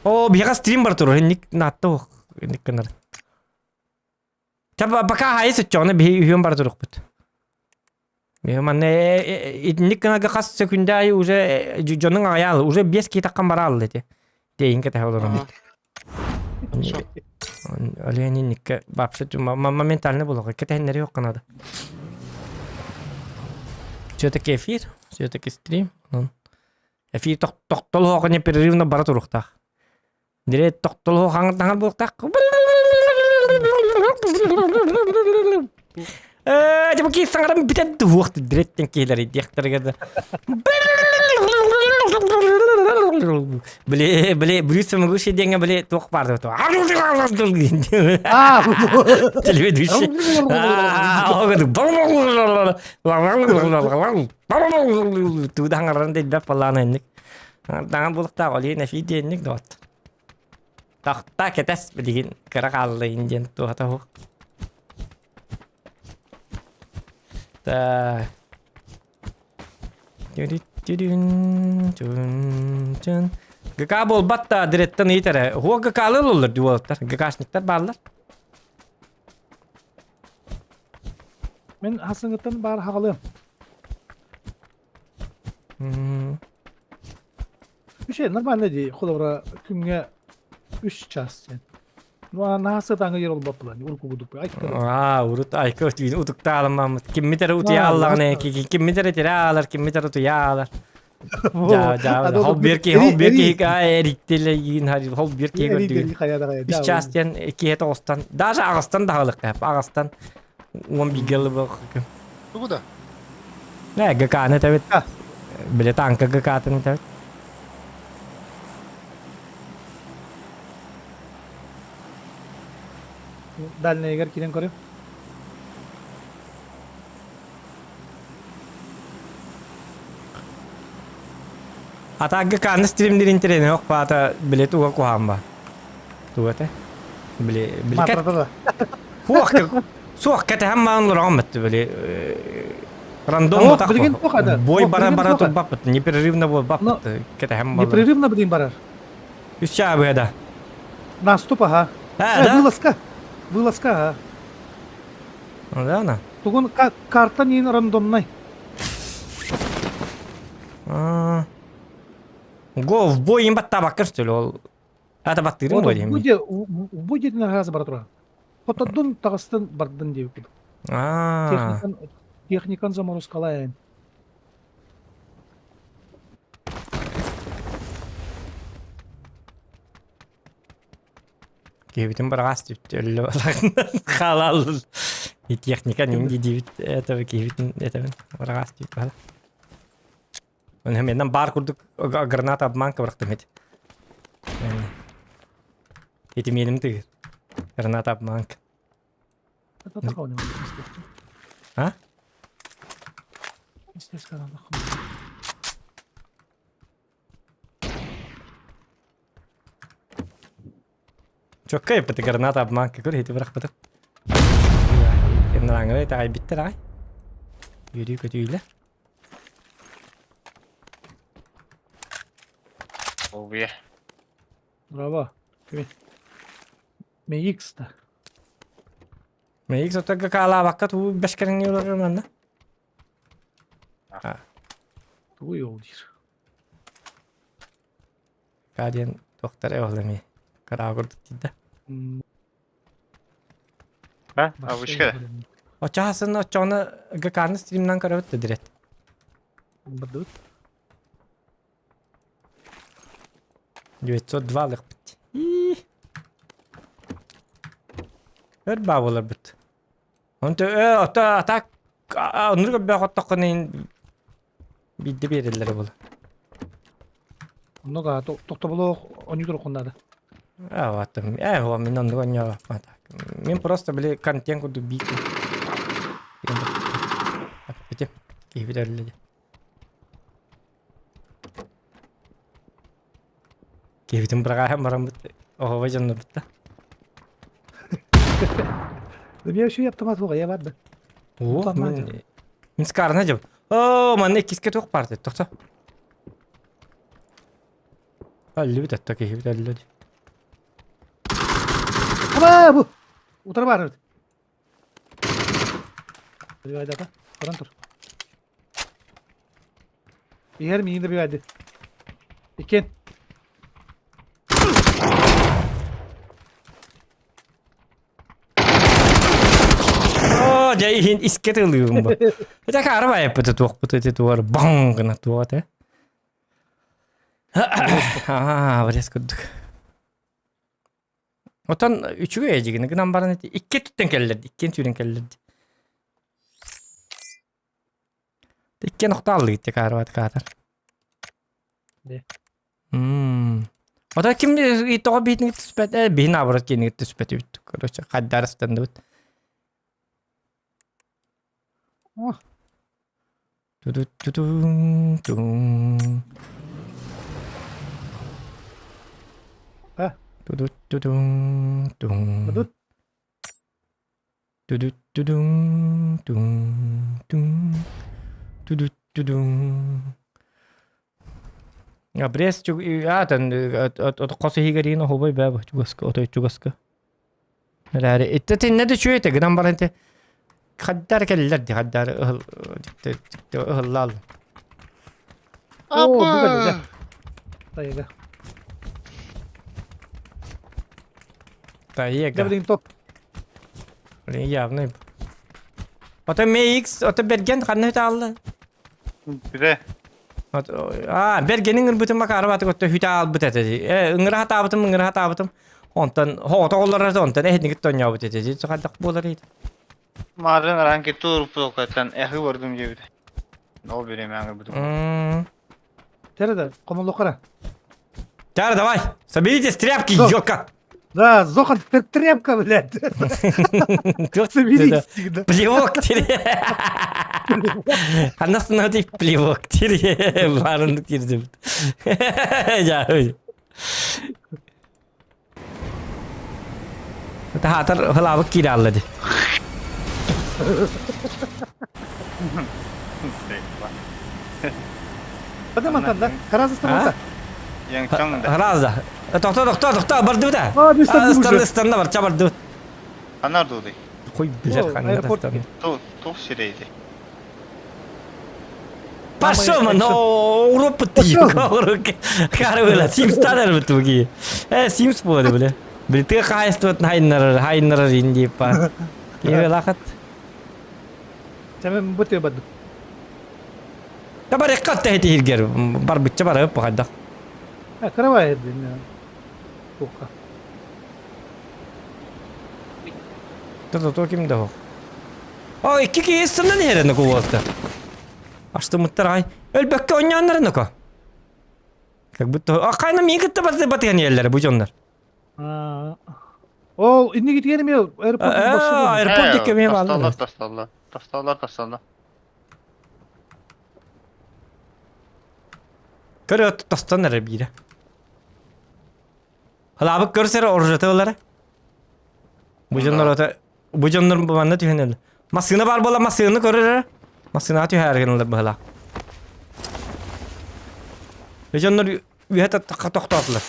О, биһиэхэ стрим бар турар. Ник наатта ник гынар. Пока хайы сыччоҕуна биһи үһүөн бара турукпут. Манна итинник гынарга хас секунда айы уже дьонуҥ аҕыйаал уже биэс киһи таххан бараалла ити. Тиэйин кэтэһэ олорон. Олег вообще моментально булуга кэтэһиннэри yok надо. Все-таки эфир, все-таки стрим. Эфир тохтол непрерывно бара туруктаах. Дире тохтолуһу хаҥыр буолуохтаах. Ээ, дьэ бу киһи саҥаран бүтэн туһуох диреттен киһилэр диэхтэргэ да. Били, били, Брюс Самогущий диэҥҥэ били туох баар да Телеведущий. Тууда хаҥаран да палаана инник. Даҥа булуктаах олиин эфи диэнник доҕот. Тохта кэтэс билигин кыра хааллайын диэн туоһата уһук. Так. ГК буолбат да диреттен ыйыт эрэ. Уһуок ГК-лы ылыллар дии уолаттар. ГКшниктар бааллар. Мин хасыҥыттан баар хаҕалыам. Үчүгэй, нормально дии. Холобура, күҥҥэ үс час диэн. Ну, наһаа сытааҥҥа ер олбот буолан, урукку курдук. Айка. Аа, урут айка утуктаалыммаммыт. Киммит эрэ утуйа аллаҕына, киммит эрэ тирэ аалар, киммит эрэ утуйа аалар. Жаа, жаа, хол бир киһи, хол бир киһи эриттиле иин хол бир киһи көрдүгүн. Үс час диэн киһи тоҕустан, даже аҕыстан даҕалык аҕастан уон бииргэ Тугу да? Э, ГК-ны этэбит. Били танка ГК-тын этэбит. Дальнайыгар киирэн көрүм. Атаагы кааны стримнир интерени ох баата били туга куһаан ба. Туга те? Били били кэт Матрата да. Хуох суох кэтэһэн маан лорон бэтти били рандом Ох, бутах билигин туох ада? бой Ох, бара билигин бара туох ада? турбаппыт непрерывно Но буолбаппыт кэтэһэн балар. непрерывно билигин барар. Үс чаа быһа да. Наступ аха. А, Э, да? вылазка. Вылазка аха. Ну да, на. Тугун карта нин рандомнай. А. Го в бой им баттабаккар что ли ол. Ата баттырым Вот бой дейм. буде буде наразы бара тура. Хотоддун тагыстын бардын деп куду. А. Техникан техникан заморозкалайын. Киһибитин быраҕас диэбит өллө халал и техника нинди диэбит этого киһибитин этэбин быраҕас диэбит баһа. Оны менен бар курдук граната обманка бырахтым эти. Эти меним тыгыр. Граната обманка. А? Чоккай эппит граната обманка көр ити бырахпытым. Кэннэраңҥа итэҕэйбиттэр аҕай. Үөрүү көтүүлэ. Убуйа. Браво. Мейикс да. Мейикс отторго хаалаабакка туу бэскэриҥҥэ олорор манна. Тугуй ол диир. Ка диэн туохтара ол эмиэ кыраа курдук тиийдэ. А? Абышка. Оччоһасын оччоҕуна ГК-ны стримнан көрөбүт да дирэт. Бардыбыт. 902 лыкпыт. Өр баа буоларбыт. Онто э ото атак оннук бөөх оттоххуна биирдэ биэрэллэрэ буолар. Оннук аа тохтобулуох онньуу туруоххун наада. А вот э вот мин оннук онньообоппун так. Мин просто били контент курдук биир Эппитим киһибит өллө дии. Киһибитин быраҕааһын бараммыт оһоҕо дьоннорбут да. Да меня вообще автомат суоҕа я бар да. О, мин мин скарна дьом. Оо, манна иккискэ туох баар дии, тохто. Өллүбүт отто киһибит өллө дии. Аба бу. Утары баар эбит. Бривайдата. Баран тур. Иһэр миигин да бивайды. Иккиэн. Оо, дьэ иһин искэ тылыыбын бу. Это карба эппити туохпут эти туар баң гына туох этэ. Аа, брес курдук. Отон үчүгэй эдьигини гынан баран ити икки өттүттэн кэллэрди, иккиэн сүүрэн кэллэрди. Иккиэн охтааллыгыт дьэ каарбат каатар. Де. Мм. Ото ким тоҕо биһитин түспэт э биһин наоборот киинигит түспэт үбүт. Короче, хайдарыстандыбыт. О. Ту-ду-ту-дум-тум. А? Ту-ду-ту-дум-тум. Ту-ду. Ту-ду-ту-дум-тум-тум. Ту-ду-ту-дум. А Брест аатан хос иһигэр оһуобай бээ чугаска отой чугаска. Эрээри итте тиннэ да үчүгэй этэ гынан баран ити хаддар кэллэр дии хаддар ыһыл ыһыллаал. Оо, бу кэллэ. Тайга. Тайга. Дэ билигин топ. Блин, явный. Ото MX, ото Берген ханна хүтэ аалла? Биле. Аа, Бергенин ырбытым макарабатык отто хүтэ аалбыт этэ. Э, ыҥыра хатаабытым, ыҥыра хатаабытым. Онтон хоҕото олорор онтон эһитникит тонньообут этэ. Дии хайдах буолар ит. Марын аранки тур пулкаттан эхи көрдүм диэбит. Ол бириэмэ аңырбытым. М. Тере да, хомоллохара. Тара, давай, соберитесь, тряпки, ёлка. Да, Зохан тряпка, блядь. Соберись всегда. Плевок тире. Анасына плевок тире. Барынды тирдибит. Дьэ. Таһаатар хылаабыт киирэ алла ди. Подымантан да? Харазы станна. Хараза. Тохто, тохто, тохто, бардыбыта. Станна, станна барча бардыбыт. Ханар дуудай. Хуй билер ханна станна. Тух сирейди. Пошел, но уроппут Карвела, Симс танар бутуги. Э, Симс буолар бля. Били тыа хаһайыстыбатын хайыннарар, хайыннарар инди па. Киһи лахат. Сэмэн бу тыа бардым. Та бар экка тэһити хиргер барбычча барып хайдах. Э, кыра эрдин. Туохха. То ким да О, икки киһи ыстынан иһэрэ ноку уолта. Аштымыттар ай. Өлбөккө онньооннор ноко. Как будто а хайна миин кытта баты батыган иһэллэр бу дьоннор. Ол инники тигэн эмиэ аэропорт Аэропорт диэки эмиэ бааллар. Тасталлар, тасталлар. Тасталлар, тасталлар. Көрө тастан эрэ биирэ. Халаабыт көрсөр оружата ылара. Бу дьоннор ото бу дьоннор манна түһэнэллэр. Массыына баар буола массыынаны көрөр эрэ. Массыынаҕа түһээри гыналлар быһалаах. Бу дьоннор үөһэ тохтоотулар.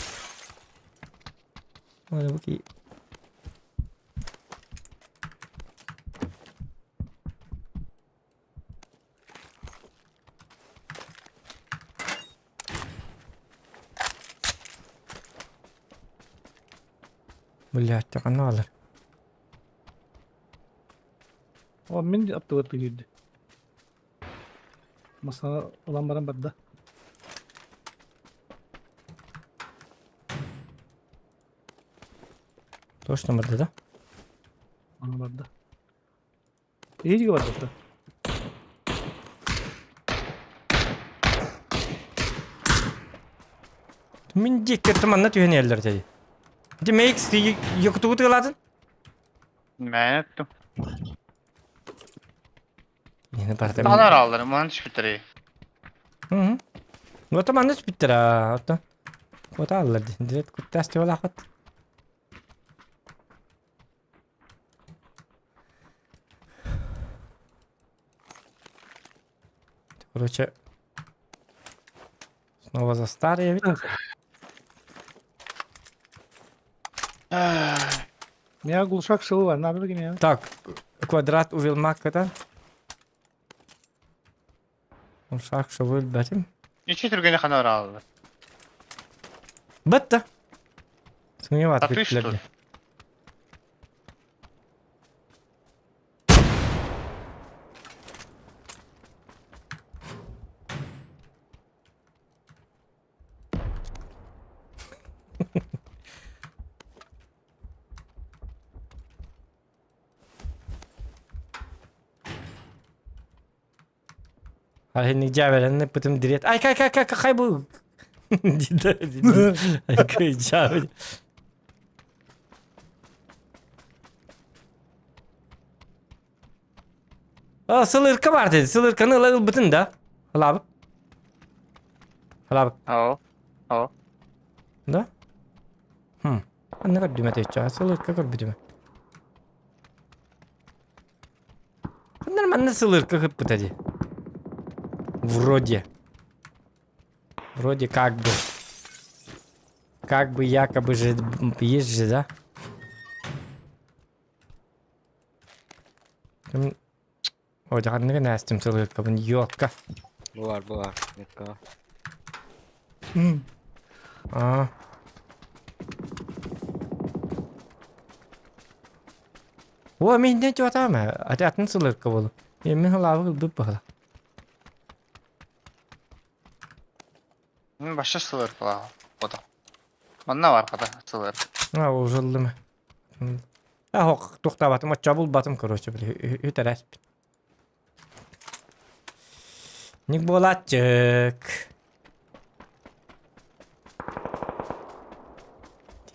Блядь, ханна баалар? О, мин аттыбар киирди. Масана ылан баран барда. Точно барда да? Аны барда. Эһиги барбыта. Мин диэккэ манна түһэн иһэллэр дии. Ити Мейкс якутугу тыалаатын? Мен эттим. Yine барда. Таһалар аллар, манан түспүттэр. Hı. Ота манна түспүттэр аа. Ота. Ота аллар ди. Директ куттаас тыалаахат. Короче, снова за старые ведь. Меня глушак шылы надо меня. Так, квадрат увел это. Глушак шылы бәтим. Ниче түргені қана алды. Бітті. Сымеват А ты что? Ханник дьээбэлэннэ пытым дириэт. Ай кай кай кай кай бу. Диде диде. Ай кай дьээбэ. А, сылырка бар dedi. Сылырканы ыла ылбытын да. Ылабыт. Ылабыт. Оо. Оо. Да? Хм. Анна көрдүм этеччэ. Сылырка көрбүтүм. Нормально сылырка хыппыта дии. Вроде. Вроде как бы. Как бы якобы же есть же, да? Ой, ханныгы нәстим сылыркабын, ёлка. Бу бар, бу бар. Метка. А. О, мин не чуатам, атын сылырка болу. Мен халабы ылбыт бахала. Баша сылыр була. Ода. Манна бар ката сылыр. А, ужылдым. А, хок, туктабатым, очча булбатым, короче, били, үтәрәспин. Ник буолааччык.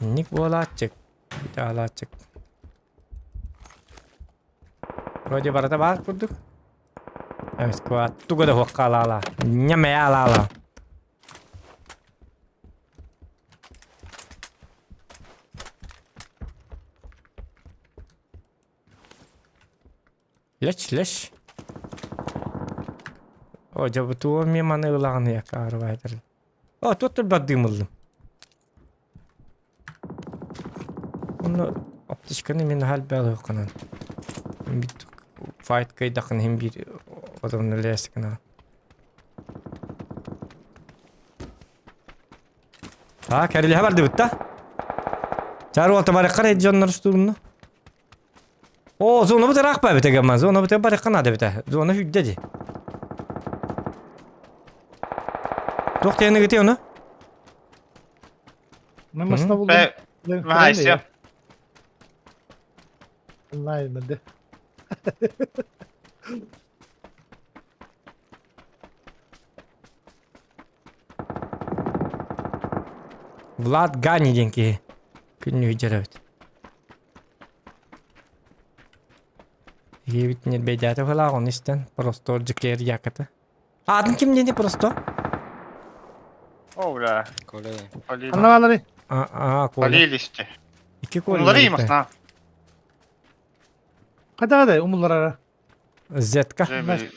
Ник буолааччык. Үтэ Вроде барыта баар курдук. Эмисква туга да хуохха ала-ала. Ньэмэ ала-ала. Лэч, лэч. О, дьэ бу туох эмиэ маны ылаҕын якаарыбайтар. О, тут турбат дымыллым. Онно аптечканы мин наһаа элбэҕи ылыаххынан. Бит файт кыйдахын иһин биир одонно лээсикна. А, кэрилэһэ бардыбыт да? Чаар уолта барыххар дьоннор устуурунна. О, зона бут ыраах баа бит гамма. Зона бут барыхха наада бит. Зона хүддэ ди. Туох тиэни гити ону? Мен машина булдум. Майся. Знаю, да. Влад Гани диэн киһи күннүү дьөрөбүт. Ийэбит ньирбэйдээтэ быһыылаах, ону истэн просто дьикээр яката. Аатын ким диэни просто? О, бля. Коля. Полили. Анна баалары. А, Коля. Полили исти. Икки Коля. Умлары масна. Хайда да умулларара. Зетка.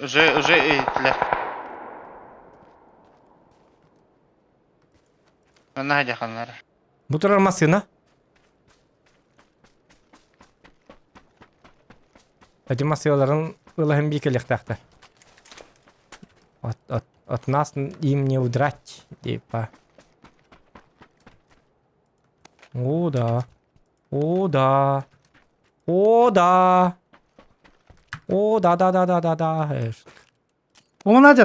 Уже, уже, итлер. Надя ханнар. Бу турар массыына. Эти массыыларын ылаһын бии кэлиэхтээхтэр. От, от, от нас им не удрать, типа. О, да. О, да. О, да. О, да, да, да, да, да, да. Уҥа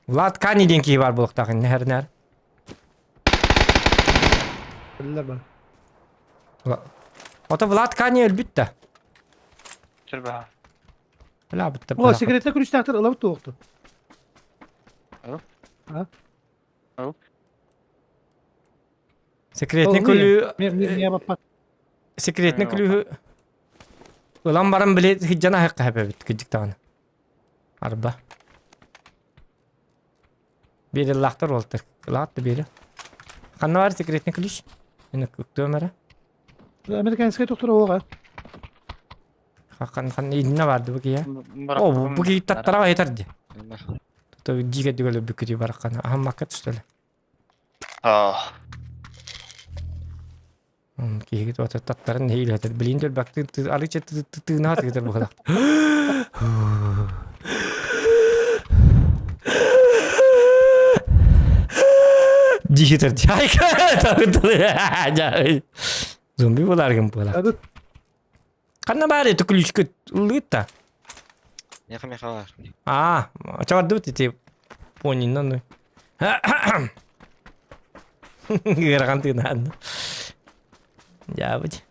Влад Кани диэн киһи баар буолуохтаах иннэ Биллэр бар. Ото Влад Кани өлбүт да. Түрбэһэ. Өлөөбүт да. О, секретный күлүстээхтэр ылабыт туохту. Секретный күлүү секретный күлүү ылан баран били хиджана хакка хэпэбит кыдьык даҕаны. Арба. Биэриллаахтар уолтар. Ылаат да биэри. Ханна бар секретный ключ? Мен үктүөм эрэ. Американскай доктор оҕа. Хан хан инна барды бу киһи. О, бу киһи таттара айтар ди. Тута диге дүгөлө бүкүтү бараккана. Ахаммакка түстөлө. Аа. Киһигит ота таттарын нэһиилэтэр. Билин дөлбакты арыча тыына тыгытар бухалах. Дихитер дьайка Зомби буларгын буолар. Ханна баар ити ключка ылыытта. Меха меха бар. Аа, чабардыбыт ити понинна ну. Ыарахан тыынаан. Дьаабыт.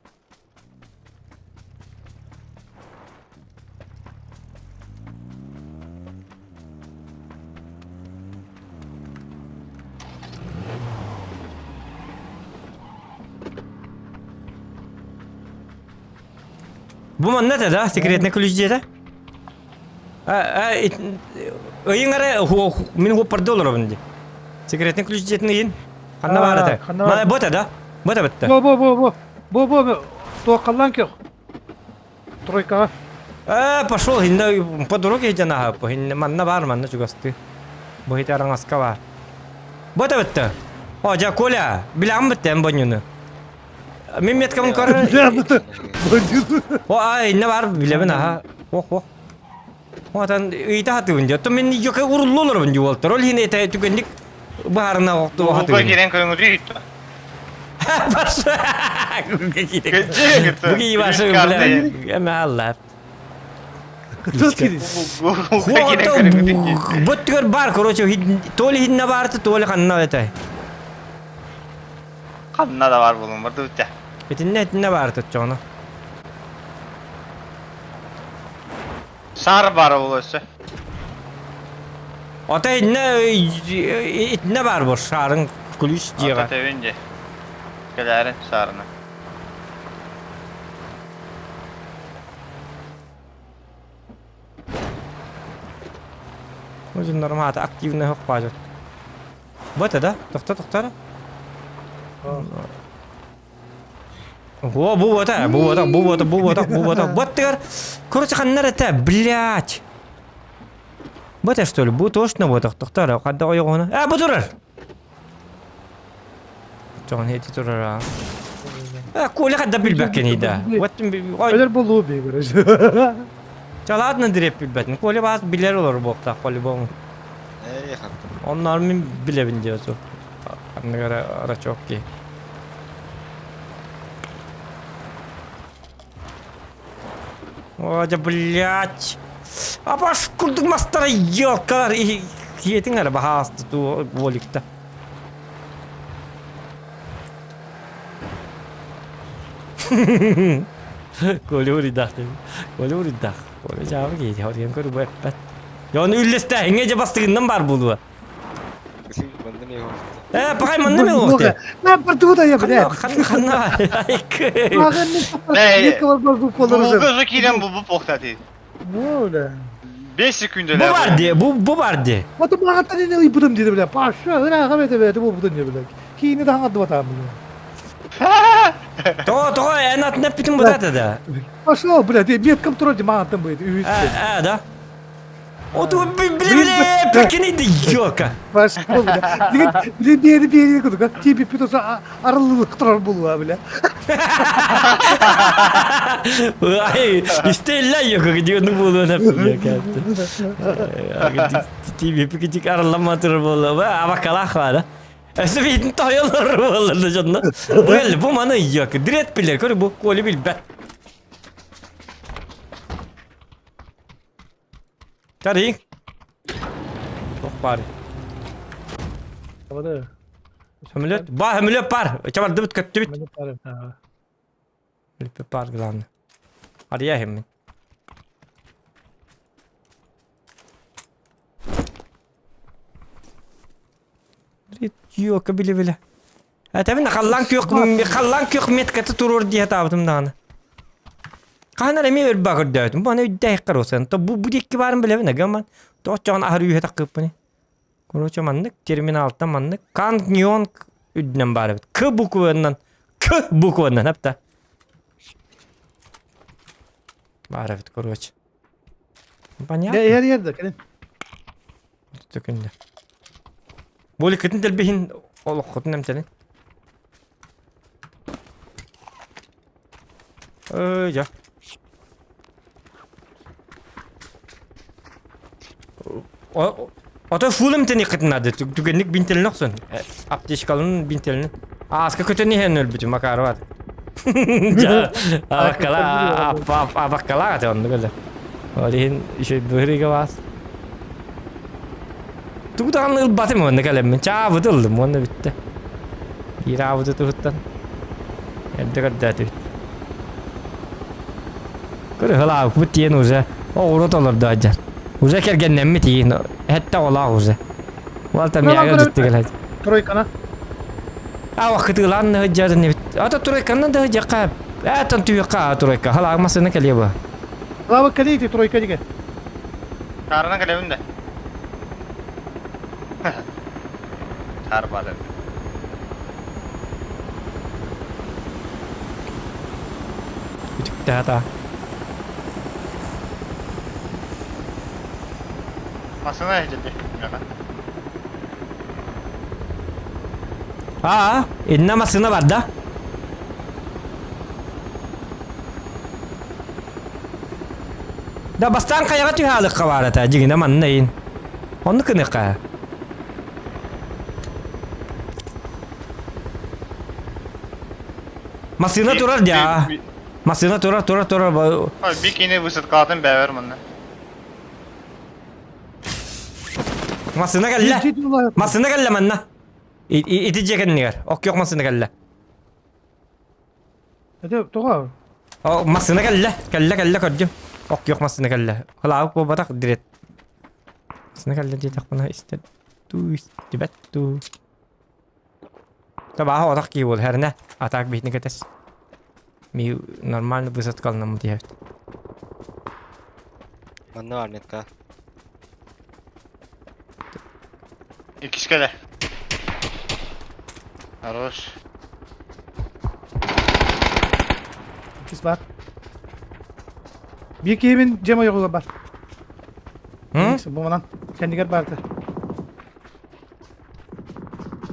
Бу манна этэ да, секретный ключ диэтэ. Ыйын эрэ мин хуоппарды олоробун дии. Секретный ключ диэтин ыйын. Ханна баар этэ? Мана бу этэ да? Бу этэ бытта. Бу бу бу бу. Бу бу туоххаллаан көх. Тройкаҕа. Э, пошел, инна по дороге идя нахуй. Манна бар, манна чугасты. Бу хит араҥаска бар. Бу этэ бытта. О, дьа, Коля, билэҕин бытта эн бонньуну. Мин меткабын көр. О, ай, инна бар, билэбин аха. Ох, ох. Отан ыйта хатыбын дии. Оттон мин йока уруллу олоробун дии уолтар. Ол иһин этэ түгэнник баарына охту Ууга хатыбын. киирэн көҥүрүү үттэ. Бу киһи башы бля, эме алла. Ууга киирэн көҥүрүү. Боттугар бар, короче, толи хинна барты, толи ханна это. Ханна да бар булун барды үттэ. Итиннэ итиннэ баар оччоҕуна. Саар баар ол өссө. Ата итиннэ итиннэ баар бу шарын ключ дьиэҕэ. Ата тэбин дьэ. Кэлээрин саарына. Ну, дьоннорум аата активный оһох баажат. Бу это да? Тохто, тохто. О, бу бота, бу бота, бу бота, бу бота, бу бота. Вот тыгар. Короче, ханнар это, блядь. Вот это что ли? Бу точно вот, тохто, хадда ойоҕуна. А, бу турар. Чоҕун эти турар а. А, Коля хадда билбэккин да. Вот Өлөр болуу бей короче. Чалаатынан дириэп билбэтин. Коля баас билэр олор буолтаах по-любому. Эй, хаттым. Онноор мин билэбин диэ су. Анныгара рачок ки. О, да блядь. Абаш курдук мастара елкалар киэтиң эрэ баһаасты туу воликта. Коля уридах Коля уридах. Коля жаабы киһи хориен көрү эппэт. Дьону үллэстээһиҥҥэ дьэ бастыгыннан бар буолуо. Э, пахай манна мен оҕуте. На бардыбыта я блядь. Ханна ханна. Бугу киирэн бу бу похтати. Ну да. 5 секундэлэ. Бу бар дии, бу бу бар дии. Вот мағаттан эне ыйбытым диди бля. Паша, ыраага бете бете бу бутун бля. Кийини да аңадыбатам бля. Тоҕо тоҕо эн атын эппитин бутата да. Пошел, блядь, меткам турар ди мағаттан бу. Э, да. Оту бile пекини ёка. Пошел, бля. Деген бile бери бери кудуга. Тебе питоса арылылык турар булуа, бля. Ай, истелла ёка где ну булуна бля. Тебе пикитик арыллама турар була. Абакалах бара. Өссө биитин тойолор буоллар да дьонно. Бу бу маны ёка. Дрет билер, көрү бу коли билбэт. Тарый. Туох баар? Табады. Самолет. Ба, самолет бар. Чабардыбыт көттүбүт. Самолет бар. Ha. Самолет бар главное. Арыйа иһиммин. Йока биле-биле. Этэбин халлаан күөх халлаан күөх метката туруор дии сатаабытым даҕаны. Хаһан эрэ эмиэ өлбө көрдөөтүм. Бу аны өйдөөх карусан. То бу бу диэки баарын билэбин агаман. Тоҕоччоҕун аһар үөһэ таккыппыны. Короче, маннык терминалтан маннык Канг-Ньонг үрдүнэн баар эбит. К букванан К букванан апта. Баар эбит, короче. Понятно. Эр эр да кэлин. Төкүндэ. Боликкытын дэлбиһин олоххутун эмтэнин. Ой, дьэ. Ото фул эмтэниэххитин наада. Түгэнник бинтэлин охсон. Аптечкалын бинтэлин. Ааска көтөн иһэн өлбүтүм Макарова. Абаккала абаккала аты оннук эле. Ол иһин еще быһырыга баас. Тугу даҕаны ылбатым уонна кэлэммин. Чаабыты ыллым уонна бүттэ. Биир аабыты туһуттан. Эрдэ көрдөөтүбүт. Көрү тиэн уже. Оҕуруот олордо сылдьар. Уже кэргэннэммит иин. Хэттэ оҕолоох уже. Уолта миэхэ дьиттигэл Тройкана. А кытыылаан сылдьарын эбит. Ата тройканан да сылдьахха. Ээтон түһүөххэ тройка. Халаах массыына кэлиэ бу. Лава кэлиити тройка диге. Саарынан кэлэбин да. Саар баар. Үтүктээ Массыына иһдьэлли. Аа, инна массыына бар да? Да бастаан хайаҕа түһэ баар этэ, дьиҥинэ манна иин. Оннук гыныахха. Массыына турар дьа. Массыына турар, турар, турар. Бикини высадкалатын бэбэр манна. Массыына кэллэ. Массыына кэллэ манна. Ити дьиэ кэннигэр. Оккиох массыына кэллэ. Это тоҕо? О, массыына кэллэ. Кэллэ, кэллэ көрдүм. Оккиох массыына кэллэ. Халаабык буолбатах дирет. Массыына кэллэ диэтэхпинэ истэ туу истибэт туу. Табааһы отах кии буол хэрнэ. Атаак биһитини кэтэс. Ми нормально высадкаланаммыт иһэбит. Манна бар метка. Иккис кэлэ. Хорош. Иккис бар. Биир киһибин дьэм ойоҕуга бар. М? Бу манан кэннигэр баарта.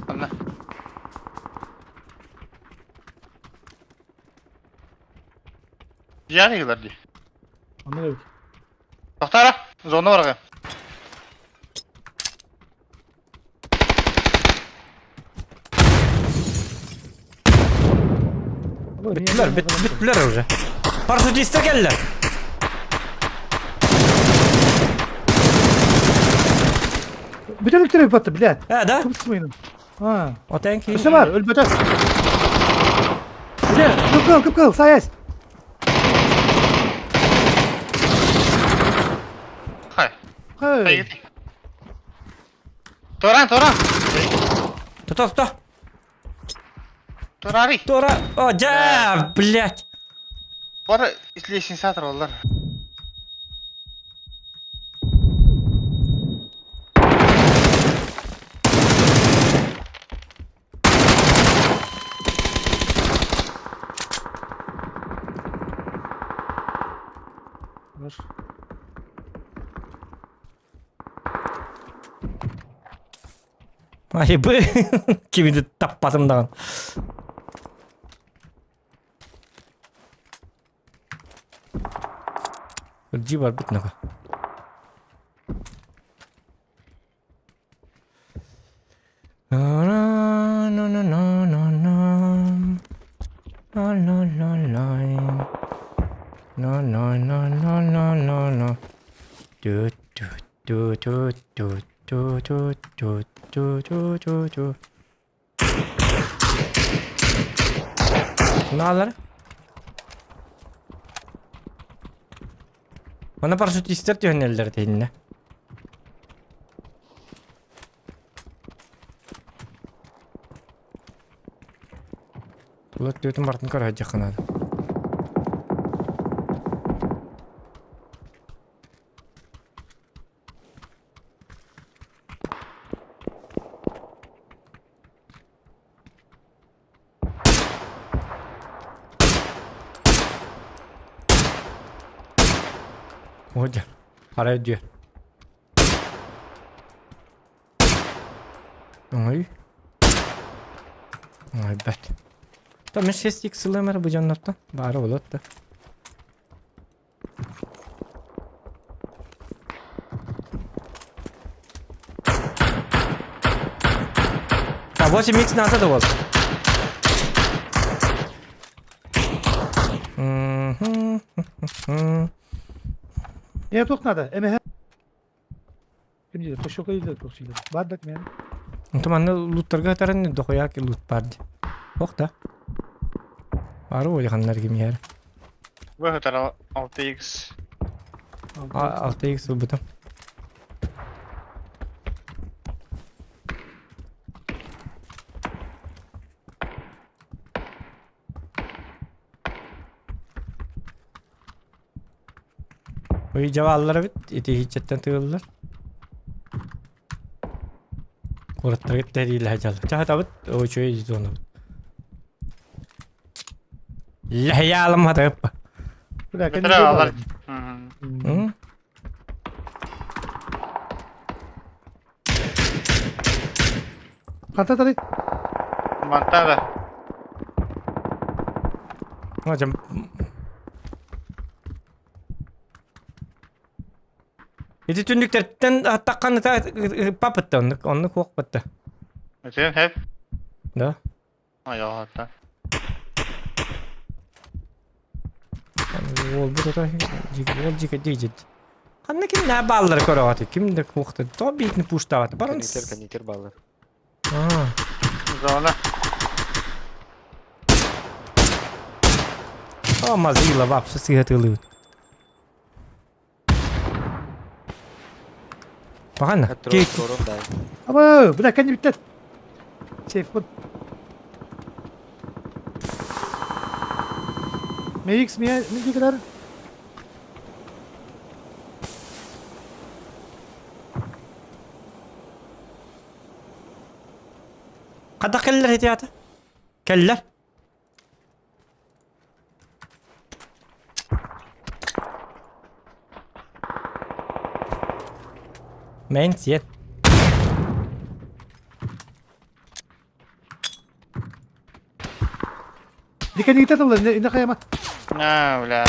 Анна. Дьиэҕэ киһилэр дии. Оннук эбит. Тохтаара, зона бараҕын. Бүттүлэр, бүттүлэр уже. Парашютистер келлер. Бүтэн үктэр батты, блядь. Э, да? Кымсымайын. А. О, thank you. Өссө бар, өлбөтө. Бile, кып-кыл, кып-кыл, саясь. Хай. Хай. Торан, торан. Тута, тута. Торари. Тора. О, дьэ, блядь. Бары лестницатор олар. Хорош. Айбы. Кимиди таппатым даҕаны. Дии барбыт нака. Ту-ту-ту-ту-ту-ту-ту-ту-ту-ту. Наалар. Манна парашютистер түһэнэллэр итиннэ. Тула түөтүн бартын көрө сылдьыахха наада. Оля, арай дьиэ. Ой. Ой, бэт. Та мен 6 икс ылыам эрэ бу дьоннортон. Баара буолуот да. А 8 икс надо да вот. Ээ туох наада? Эмэһэ. Ким диир? Пощёка диир туох сиилэр. Баар да кимиэн. Онтон манна луттарга ытарын дохуяки лут баар дии. Ох да. Бары улаханнар кимиэр. Быһытар 6x. 6x ылбытым. Ой, дьабааллар эбит, ити иһиччэттэн тыыллар. Куораттарга тэриилэһэ дьалла. Чаһатабыт, үчүгэй зонабыт. Лэһэйаалым хатыппа. Бля, Бэтэрэ кэнники алар. бар. М? Ханта тарый? Манта да. Hocam. Ити түннүктэртэн аттахханы папытта оннук оннук хуохпатта. Өтүн хеп. Да. Айоҕатта. Уолбут ото уол дьике дижит. Ханна ким наа бааллары көрөҕөтүй? Ким да куохта то биитин пуштаабат. Баран Кондитер, кондитер бааллар. Аа. Зона. О, мазила вообще сыһытылыыбыт. Паҕана. Торон дай. Аба, бля, кэнни бүттэ. Сейф бун. MX мия мин дикилер. Хата кэллэр ити ата. Кэллэр. Мэн сиэн. Диканита тылла, инде хайама. На, бля.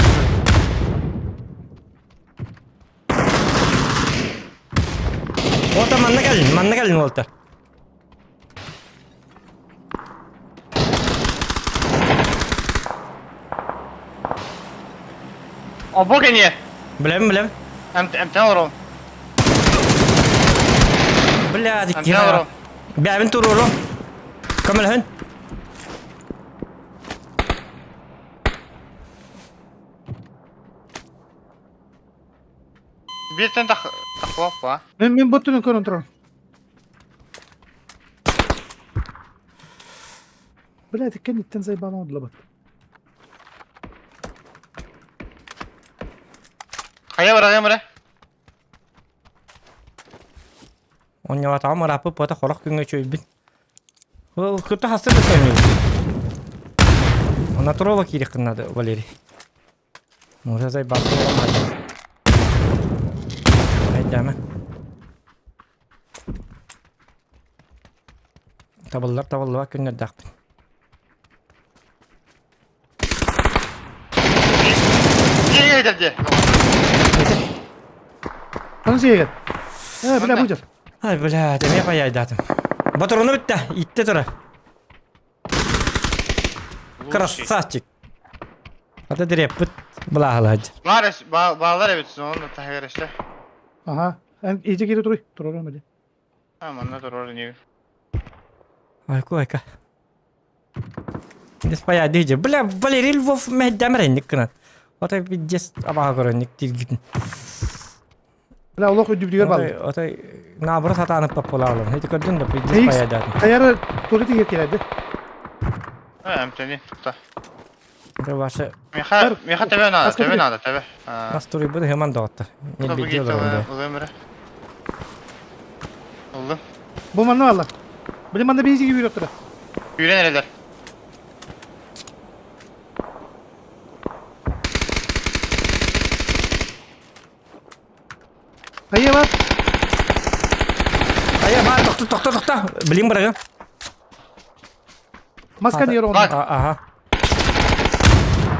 Уолта манна кэлин, манна кэлин уолта. Обо кэние. Билэм, билэм. Эмтэн олорон. Бля, Эмтэн олорон. Бэбин туруору. Көмөлөһүн. Бииртэн тахлаппа. Мен мен боттунан көрөн туран. Блядь, кэнниттэн зайбан оҥордулар. Хайа бара, бара. Онньоотоҕум ырааппыт буота хорох күҥҥэ үчүгэйбин. Ол кытта хаста да сөҥнүбүт. Натурала киириэххин наада, Валерий. Может, зайбан оламаат. Айдама. Табыллар табыллыбат күннэрдээхпин. Аны сиэгэр. Э, бля, бу Ай, бля, эмиэ паяйдаатым. Боторону бүттэ, иттэ тура. Красавчик. Ата диреппит былааһылаһыдь. Баар баалар эбит, онно таһыгар эстэ. Ага. Эн иже кире туруй. Турарым эди. А, манна турар ини. Айку айка. Дес пая дije. Бля, Валерий Львов мэһдэмэр гынан. Отой пиздец абаха көрөнник тиргитин. Бля, олох үрдүбүтүгэр баалар. Отой наоборот сатаанып паппулаалым. Ити көрдүн да пиздец паядаатым. Хайары тура тиге келеді. А, эмтени тутта. Это ваше Миха, миха тебе надо, тебе надо, тебе. Нас туруйбут хыман доҕоттор. Не видео Улымры. Улым. Бу манна алла. Били манна биһиги үйрөп тура. Үйрен эрелер. Хайа бар. Хайа бар, тохто, тохто, тохто. Билин барыгы. Маска не Бар. Ага.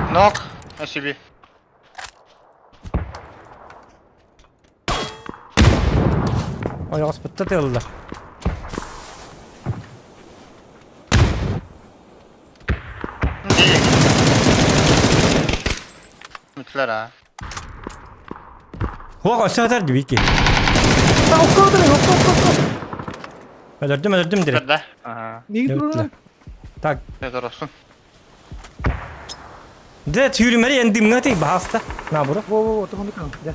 Нок, на себе. Ой, господи, тылла. Мүтлер а. Хуа, өссө атар дибики. Окко окко окко окко. Өлөрдүм, өлөрдүм дире. Да. Ага. Неге турар? Так. Это Дэ түйрүмэри эндимҥэ ти баһаста. Наоборот. Во во во, тохону кан. Да.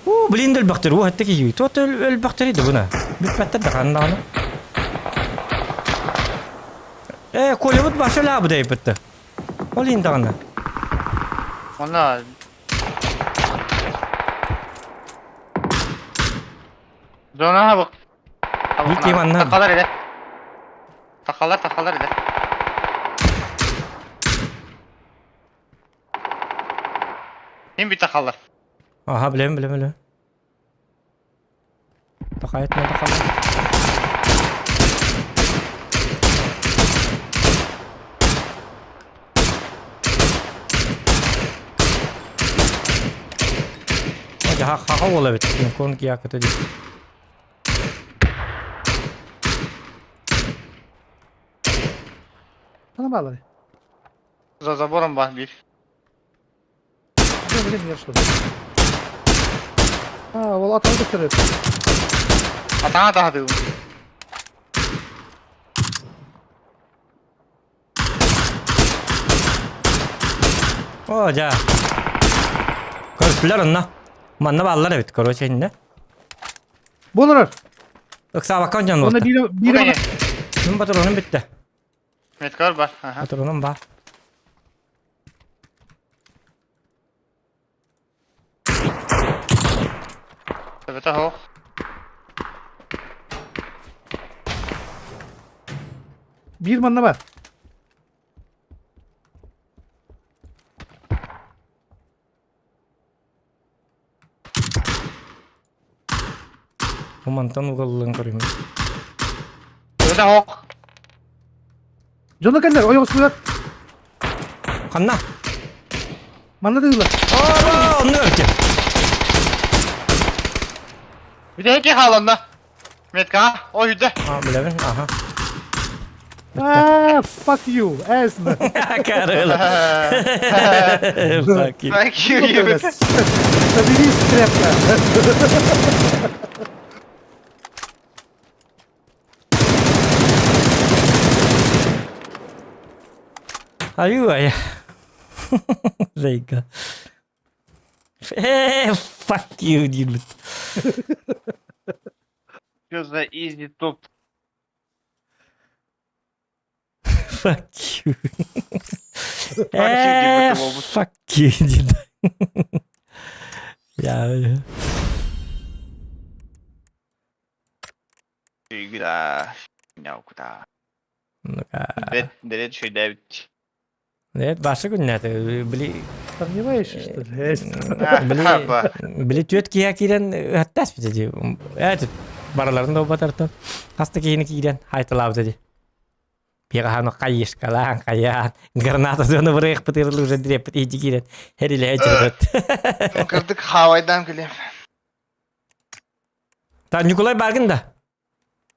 Уу, блин, өлбөхтөр. Уу, хэтте киһи. Туот өлбөхтөр иди буна. Бүппэттэр да ханнааны. Э, Колябыт башы лабы дейбитті. Ол енді ғана. Онна Зона бak. Бит иманна. Такалар иде. Такалар, такалар иде. Ким бит такалар? Аха, билем, билем, билем. Такайт не такалар. Ха ха ола бит. Кон кия кыты ди. Ана баалар. За забором бар бир. Билем билем ярышлы. А, ол атаны көстөрөт. Атаңа тахады. О, жа. Көрүстүлөр онно. Манна бааллар эбит, короче, инде. Болорор. Ыксаабакка дьон Онна буолта. биир биир Мин патронум бүтте. Меткар бар. Ага. Патронум бар. Төбөтө хоқ. Биир манна бар. Бу мантан угаллан көрүм. Öyle hok. Дьоно кэллэр, ойоҕоспугар. Ханна? Манна да ыла. Aa, онну өлтү. Bir de iki halanda. Metka, o yüzde. А, билэбин, аха. Аа, fuck you, ass. Карыла. Fuck you. Thank you. you. Соберись, тряпка. Аю, ая. Зайка. Э, fuck you, диэбит. Что за easy top? Fuck you. you, Э, диэбит уолбут. fuck you, диэн. Я. Игра. Куда? Ну-ка. Дерет шөйдәбит. Нет, башы күннәті. Били... Сомневаешься, что ли? Эс. Били... Били түөт киһи киирэн ыһаттаас бит дии. Этот бараларын да убатартан. Хаста киһини киирэн хайталаабыта дии. Пигаһаны хайышкалаан, хайаан, граната зоны бырыахпыт ырылы уже дреппит иди киирэн. Хериле жүрөт. Кырдык хавайдан килем. Та Николай баргын да.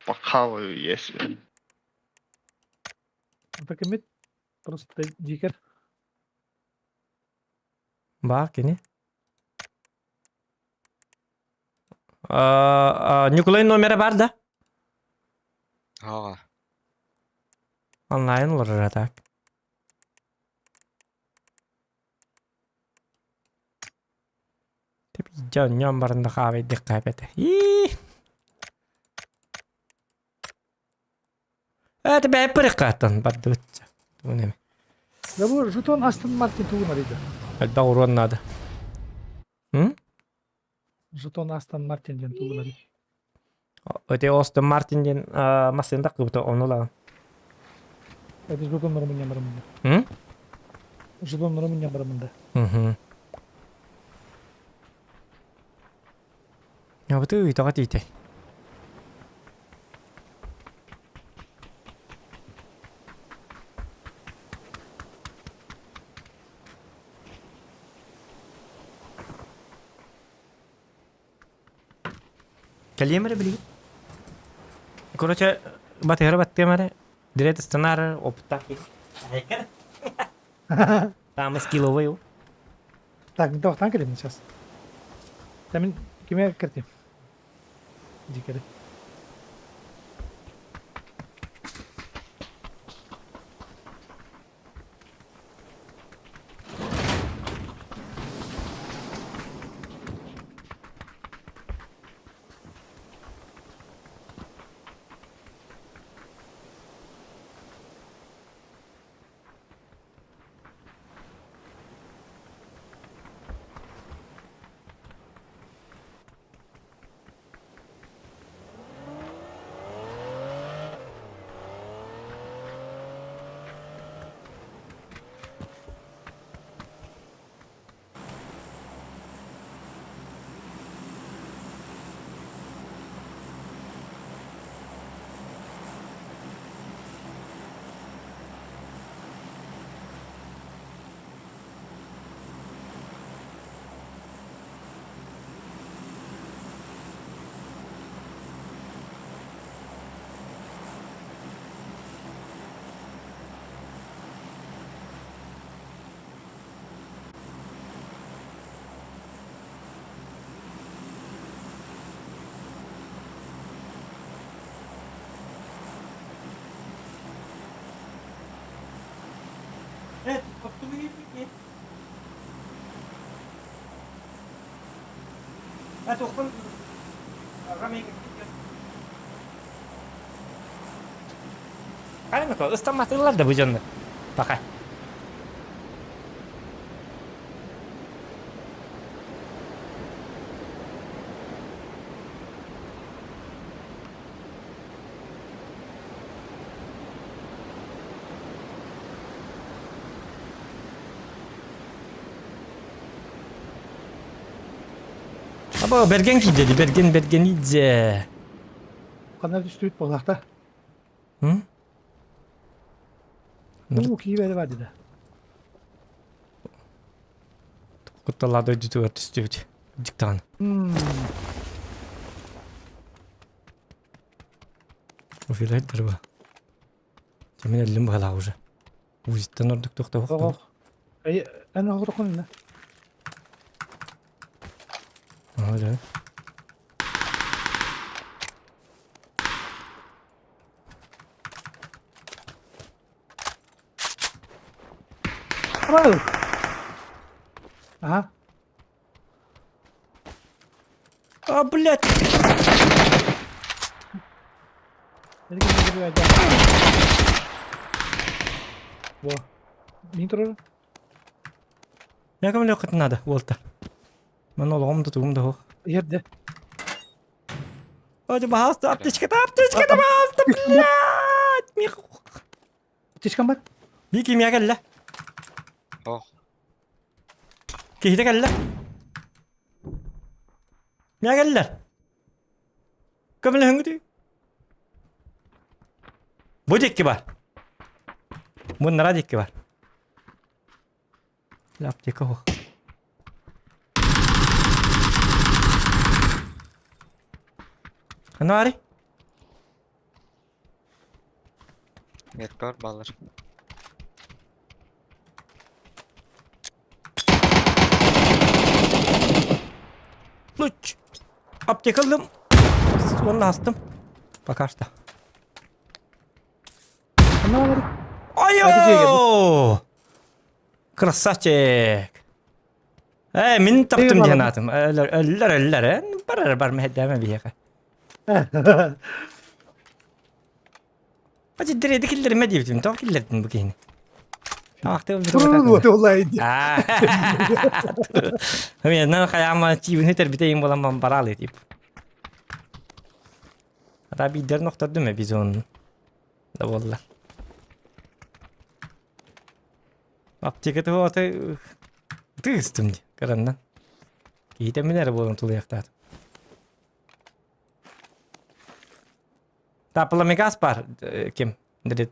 Бакхавай yes. Так имит. Просто дикер. Бар кини. Николай номера бар да? Ага. Онлайн олорор так. Деп дьон барында хаабайдык каапете. Ии. Это бәйп бырыккаттан бардыбыт. Тугун эме. Да бу жетон Астон Мартин тугун арыйда. Элбэх уруон наада. М? Жетон Астон Мартин диэн тугун арый. Өте Остон Мартин диэн массыында кыбыта ону ла. Это жетон Румыния барымында. М? Жетон Румыния барымында. Мгм. Я вот и тоҕо тиитэй. Кэлиэм эрэ билигин. Короче, батыһара баттыам эрэ. Директ сценарий опыттаах киһи. Там скилловый ол. Так, не тоқтан келемін сейчас. Мен кеме кіртем. Дикері. Хайна ыстамматылар да бу дьоннор. Пока. Аба Берген киирдэ дии, Берген Бергенидзе. Ханна түстүбүт буоллахта. М? Уу, киибэли бар деді. Кутталлаах дойдутугар түстүбүт. Диктан. Уфилайдыр ба. Мен эллим быһалаах уже. Узиттан ордук тохтоох. Оҕо. Эй, эн оҕотоххун инна. Ага, Ау! Ага. А, блядь! Во. Мин турар. Я кому надо, Уолта. Мен олоҕум да тугум да суох. Иһэрдэ. Ой, баһаалыста, аптечката, аптечката, баһаалыста, блядь! Мих... Аптечкам бар. Бии кимиэ кэллэ? Ох. Киһитэ кэллэ. Миэ кэллэр. Көмөлөһүҥүтүй. Бу диэки бар. Муннара диэки бар. Аптека суох. Ханна баарый? Меткар баллар. Луч! Аптека ыллым. Уонна астым. Пока что. Ханна баарый? Айо! Красавчик! Э, мин таптым диэн аатым. Өлөр, өллөр, өллөр, э. Барар бар мэһэйдээмэ биһиэхэ. Ачы диреди киллеримэ диэбитим, тоҕо киллэрдин бу киһини? Турун уолай ди. Мен хайаама чиибин үтэрбитейин буолан бараалы тип. Ата биирдэрин охтордум э бизон. Да буолла. Аптека туһуота тыыстым ди кыраннан. Киһитэ мин эрэ буолан тулуйахтаатым. Тапламегас бар ким дирит.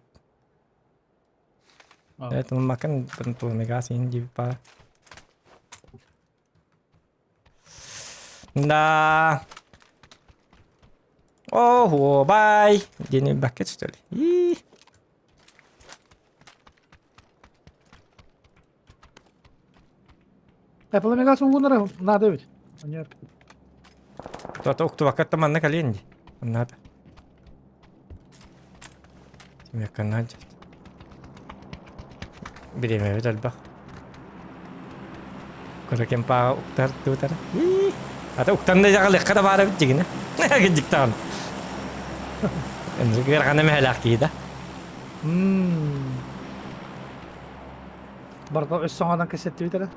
Это макан пламегас инди па. Да. Ого, бай. Дени бакет что ли? И. Пламегас угунара надо ведь. Нет. Туата уктубакка манна калиэн ди. Надо. Тимекка надо. Бириэмэбит элбэх. Кыра кемпааҕа уктар тутар. Ата уктан да дьаҕалыахха да баара эбит дьигинэ. Кырдьыктаҕын. Ыарахана мэһэлээх киһи да. Барда өс соҥодан кэсэттибит эрэ.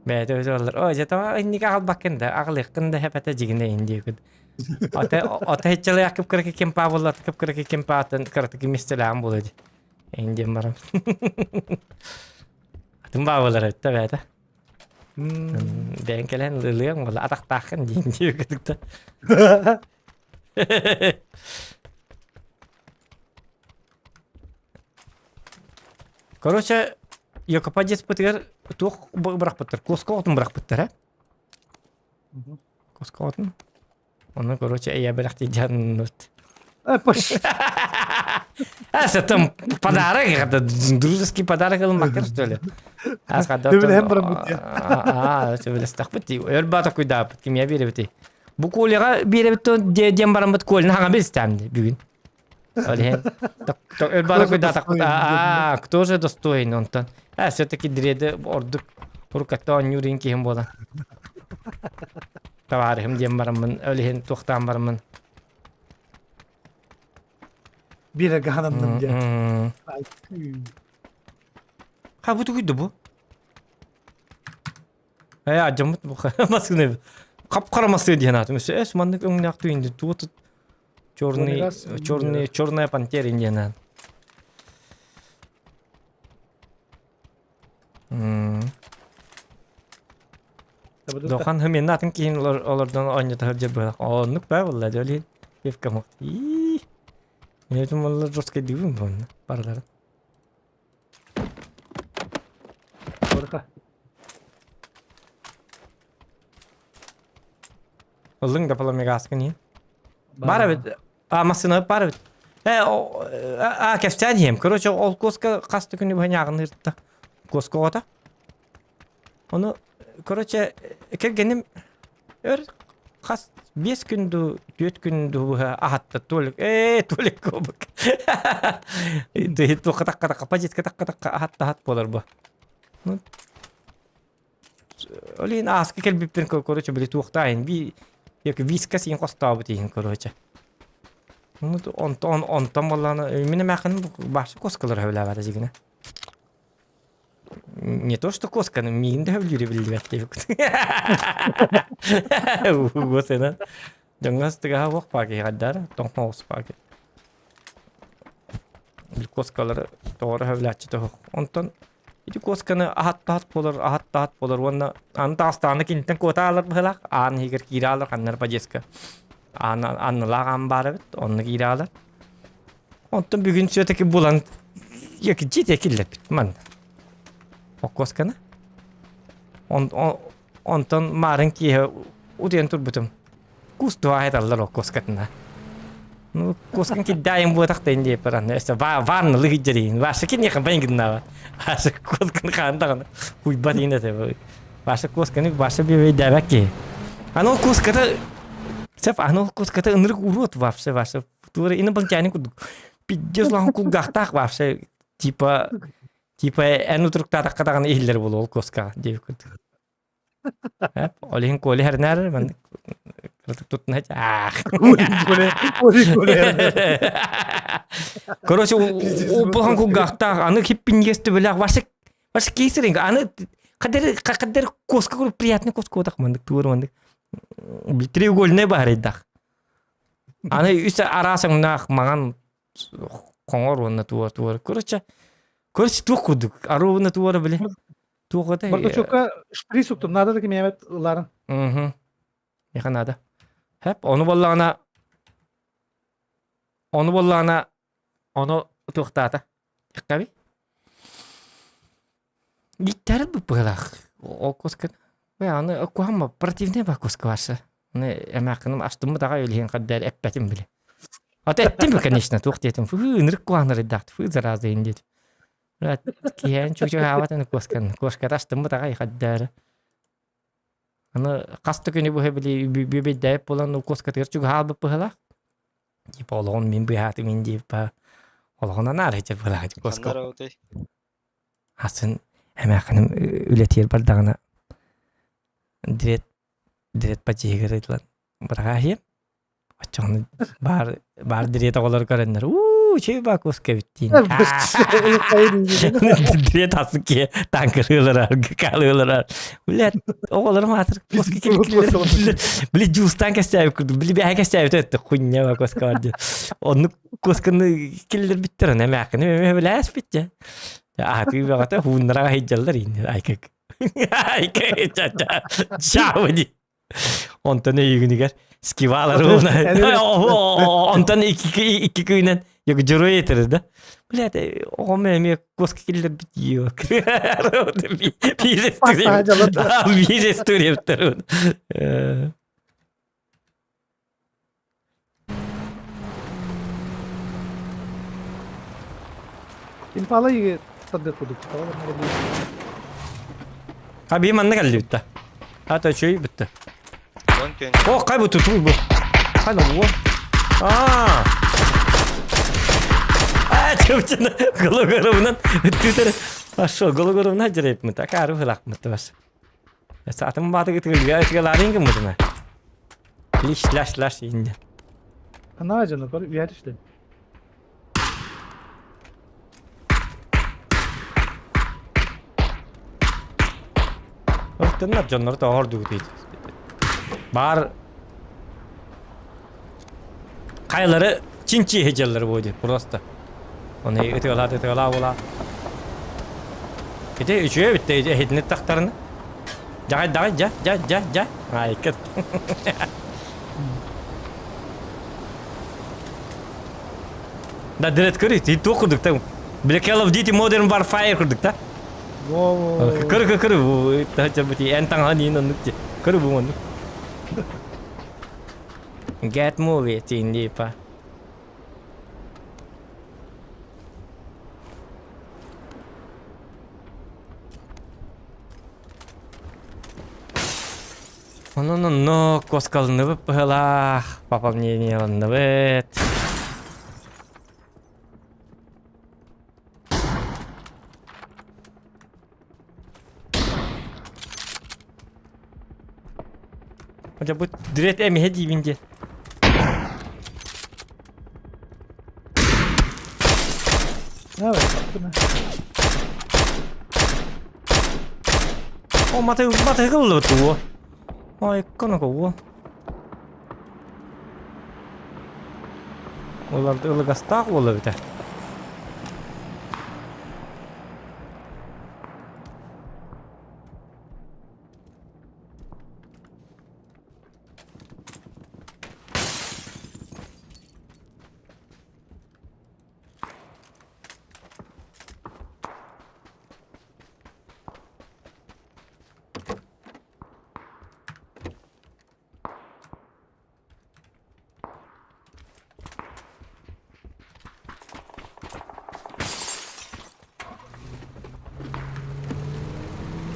Бэйэтэ өтө Ой, дьэ тоҕо инники аҕалбаккын да, аҕалыаххын да хэпэтэ дьигинэ ин диэкит. Ата ата хеччэлээх кып-кыракый кемпаа буолла, кып-кыракый кемпаатын кыратык миэстэлээҕин буолуо дии. Ин диэн баран. Атын баа буолар эбит да бэйэтэ. Бэйэҥ кэлэн ылыаҥ буолла, атахтааххын диин диэкит да. Короче, Якопа диэспитигэр туох бырахпыттар? Куоска оҕотун бырахпыттар, э? Куоска оҕотун. Ону, короче, эйэ бэлэхтиидианнут. А, это там подарок, это дружеский подарок ылыммаккар, что ли? Төбөлөһөн бараммыт дии. Аа, төбөлөстөхпүт дии. Өр баата куйдааппыт, кимиэ биэрэбитий? Бу Коляҕа биэрэбит диэн бараммыт Коляны хаҥа билстэм бүгүн. Ол иһин өр куйдаатахпыт аа, кто же достоин онтон? А, все-таки дреды ордук уруккатта оонньуур иин киһим буолан. Табаарыһым диэн бараммын, ол иһин туохтаан бараммын. Биэрэргэ хананным диэн. Ха, бу тугуйда бу? Ээ, алдьаммыт бу массыына хап-хара массыына диэн аатым. Өссө эс маннык өҥнөөх түүн тугу черный черный черная пантера диэн аат. Дохан хыминна атын киһин олордон оонньото сылдьар быһах. Оннук баа буолла дьэ олин. Пивка мох. Ии. Мен болла жестко дибин буонна барылары. Барыха. Ыллыҥ да паламегаскын иһин. Бар эбит. А массыына бар эбит. Э, а, кэпсээн иһиэм. Короче, ол куоска хас да күнү быһа ньааҕыныырта. Куоска оҕото. Ону, короче, кэргэним өр хас 5 күн дуу, 4 күн дуу быһа аһатта Толик. Ээ, Толик кобук. Туохха такка позитка такка такка аһатта аһат буолар бу. Ну, ол иһин ааска кэлбиппин короче били туохтаайын би як виска син хостообут иһин короче. Ну, онтон онтон буоллаҕына мин эмээххин башы коскалар хөбүлээбэтэ дьигинэ. Не то что косканы, миигин да сөбүлүүрэ биллибэт диэбит. Угуосынан. Дьоҥҥо астыгаһа уох пааки хайдаар, тоҥхоҕус пааки. Бил коскалары тоҕоро сөбүлээччи тоһох. Онтон ити косканы аһаттаһат буолар, аһаттаһат буолар уонна аны таҕыстаҕына киниттэн куота аалар быһыылаах, аан иһигэр киирэ аалар, ханна эрэ подъездка аан аннылаах аан баар эбит, онно киирэ аалар. Онтон бүгүн все-таки булан дьиэ киллэрбит манна. Оккуосканы. Онтон маарын киэһэ утуйан турбутум. Кус туһаайыталлар оккуоскатына. Ну, кускан киддаайын буотахтайын диэп баран. Өссө ванналы киддэрийин. Ваша киниэхэ байн гыннаба. Ваша кускан хаан даҕаны уйбат иин этэ. Ваша кусканы ваша биэбэйдээбэт киһи. Аны ол куската Сеп, аны ол куската ынырык урод вообще ваша Тура инопланетянин курдук. Пиздец улахан кулгаахтаах вообще типа типа эн утуруктаатахха даҕаны иһиллэр буолуо ол куоскаҕа диэбит курдук. Ол иһин Коля хэрнээр маннык кыратык туттуна аах. Короче, улахан кулгаахтаах аны хиппиннигэс төбөлөөх вообще вообще кейсеринг аны қадер қадер коска курдук приятный коска отах маннык туор маннык треугольный баарыйдах Аны үс араас өҥнөөх маҥан хоҥор уонна туор туор. Короче, короче туох курдук. Аруубуна туора били. Туох это? Бардачокка шприц уктум, надо да кимиэмэт ыларын. Угу. Миэхэ надо. Хэп, ону буоллаҕына ону буоллаҕына ону туохтаата. Иккаби. Гитара быһыылаах. Ол куоска аны куһаҕан противная ба куоска барса. Аны эмээххиним астыммыт аҕай үлэһин хаддар эппэтим били. Ата эттим бу конечно туох диэтим. Фу ынырык куһаҕаннарыйдаахт фу зараза иһин диэтим. Киһээн чугчугаабат аны куосканы. Куоската астыммыт аҕай хаддары. Аны хас да күнү быһа били бүөбэйдээбит буолан куоскатыгар чугаһаалбыт быһыылаах. Типа олоҕун мин быыһаатым ин диэбит олоҕун анаар ичэ быһыылаах куоска. Атын эмээххиним үлэтигэр бардаҕына дирет дирет патиһыгар ыытылан быраҕааһыйам. Оччоҕуна баар баар дирет оҕолор көрөннөр уу үчүгэй баа куоска эбит диин. Дирет асы киһи таҥкырыылар каалыылар. Блядь, оҕолорум аатыр куоска киликилер. Били жуустаан кэстээбит курдук, били бэһэ кэстээбит өттө хуйня ба куоска бар диэн. Оннук куосканы киллэрбиттэр аны эмээххини эмиэ билээспит дьэ. Аһатыы бөҕөтө хууннара сылдьаллар иннин айкык. Айкык чао ди. Онтон өйүгүнүгэр скивалар онтон икки күнэн дьоруой этэр да. Блядь, оҕом эмиэ куоска киллэрбит дио. Биир история Импала иге тардыах курдук. А би манна кэллибит да. Ата үчүгэй бүтте. О, кай бу тутуй бу. Кай бу? А. А, чөпчүнө гологоровунан үттүтер. Ашо гологоровуна жерепмит. Акары хылакмыт бас. Саатым бааты гытыгылга этигаларын кыммытына. Лиш лаш лаш инде. Анаа дьоно көр үйэ түстэ. Ортоннор дьоннор тоҕор дугутуйт. Бар хайалары чинчи хеджеллер буо просто. Оны ытыалаа ытыалаа була. Ити үчүгэй битте эһитини тахтарына. Дьаҕай, даҕай, дьа, дьа, дьа, дьа. Айкыт. Да, дирет көрүй, ти туох курдук та. Бile Call of Duty Modern Warfare курдук та. Көрү көрү көрү бу эн таҥаһын иин оннук ти. Көрү бу оннук. Get movie тиин Онон онно куоскалынныбыт быһыылаах, пополнениеланныбыт. Дьэ бу дирет эмиһэ диибин диэн. Давай, таптына. О, маты маты кыллыбыт уу. Ой, коноко уу. Улар ылыгастаах уол эбитэ.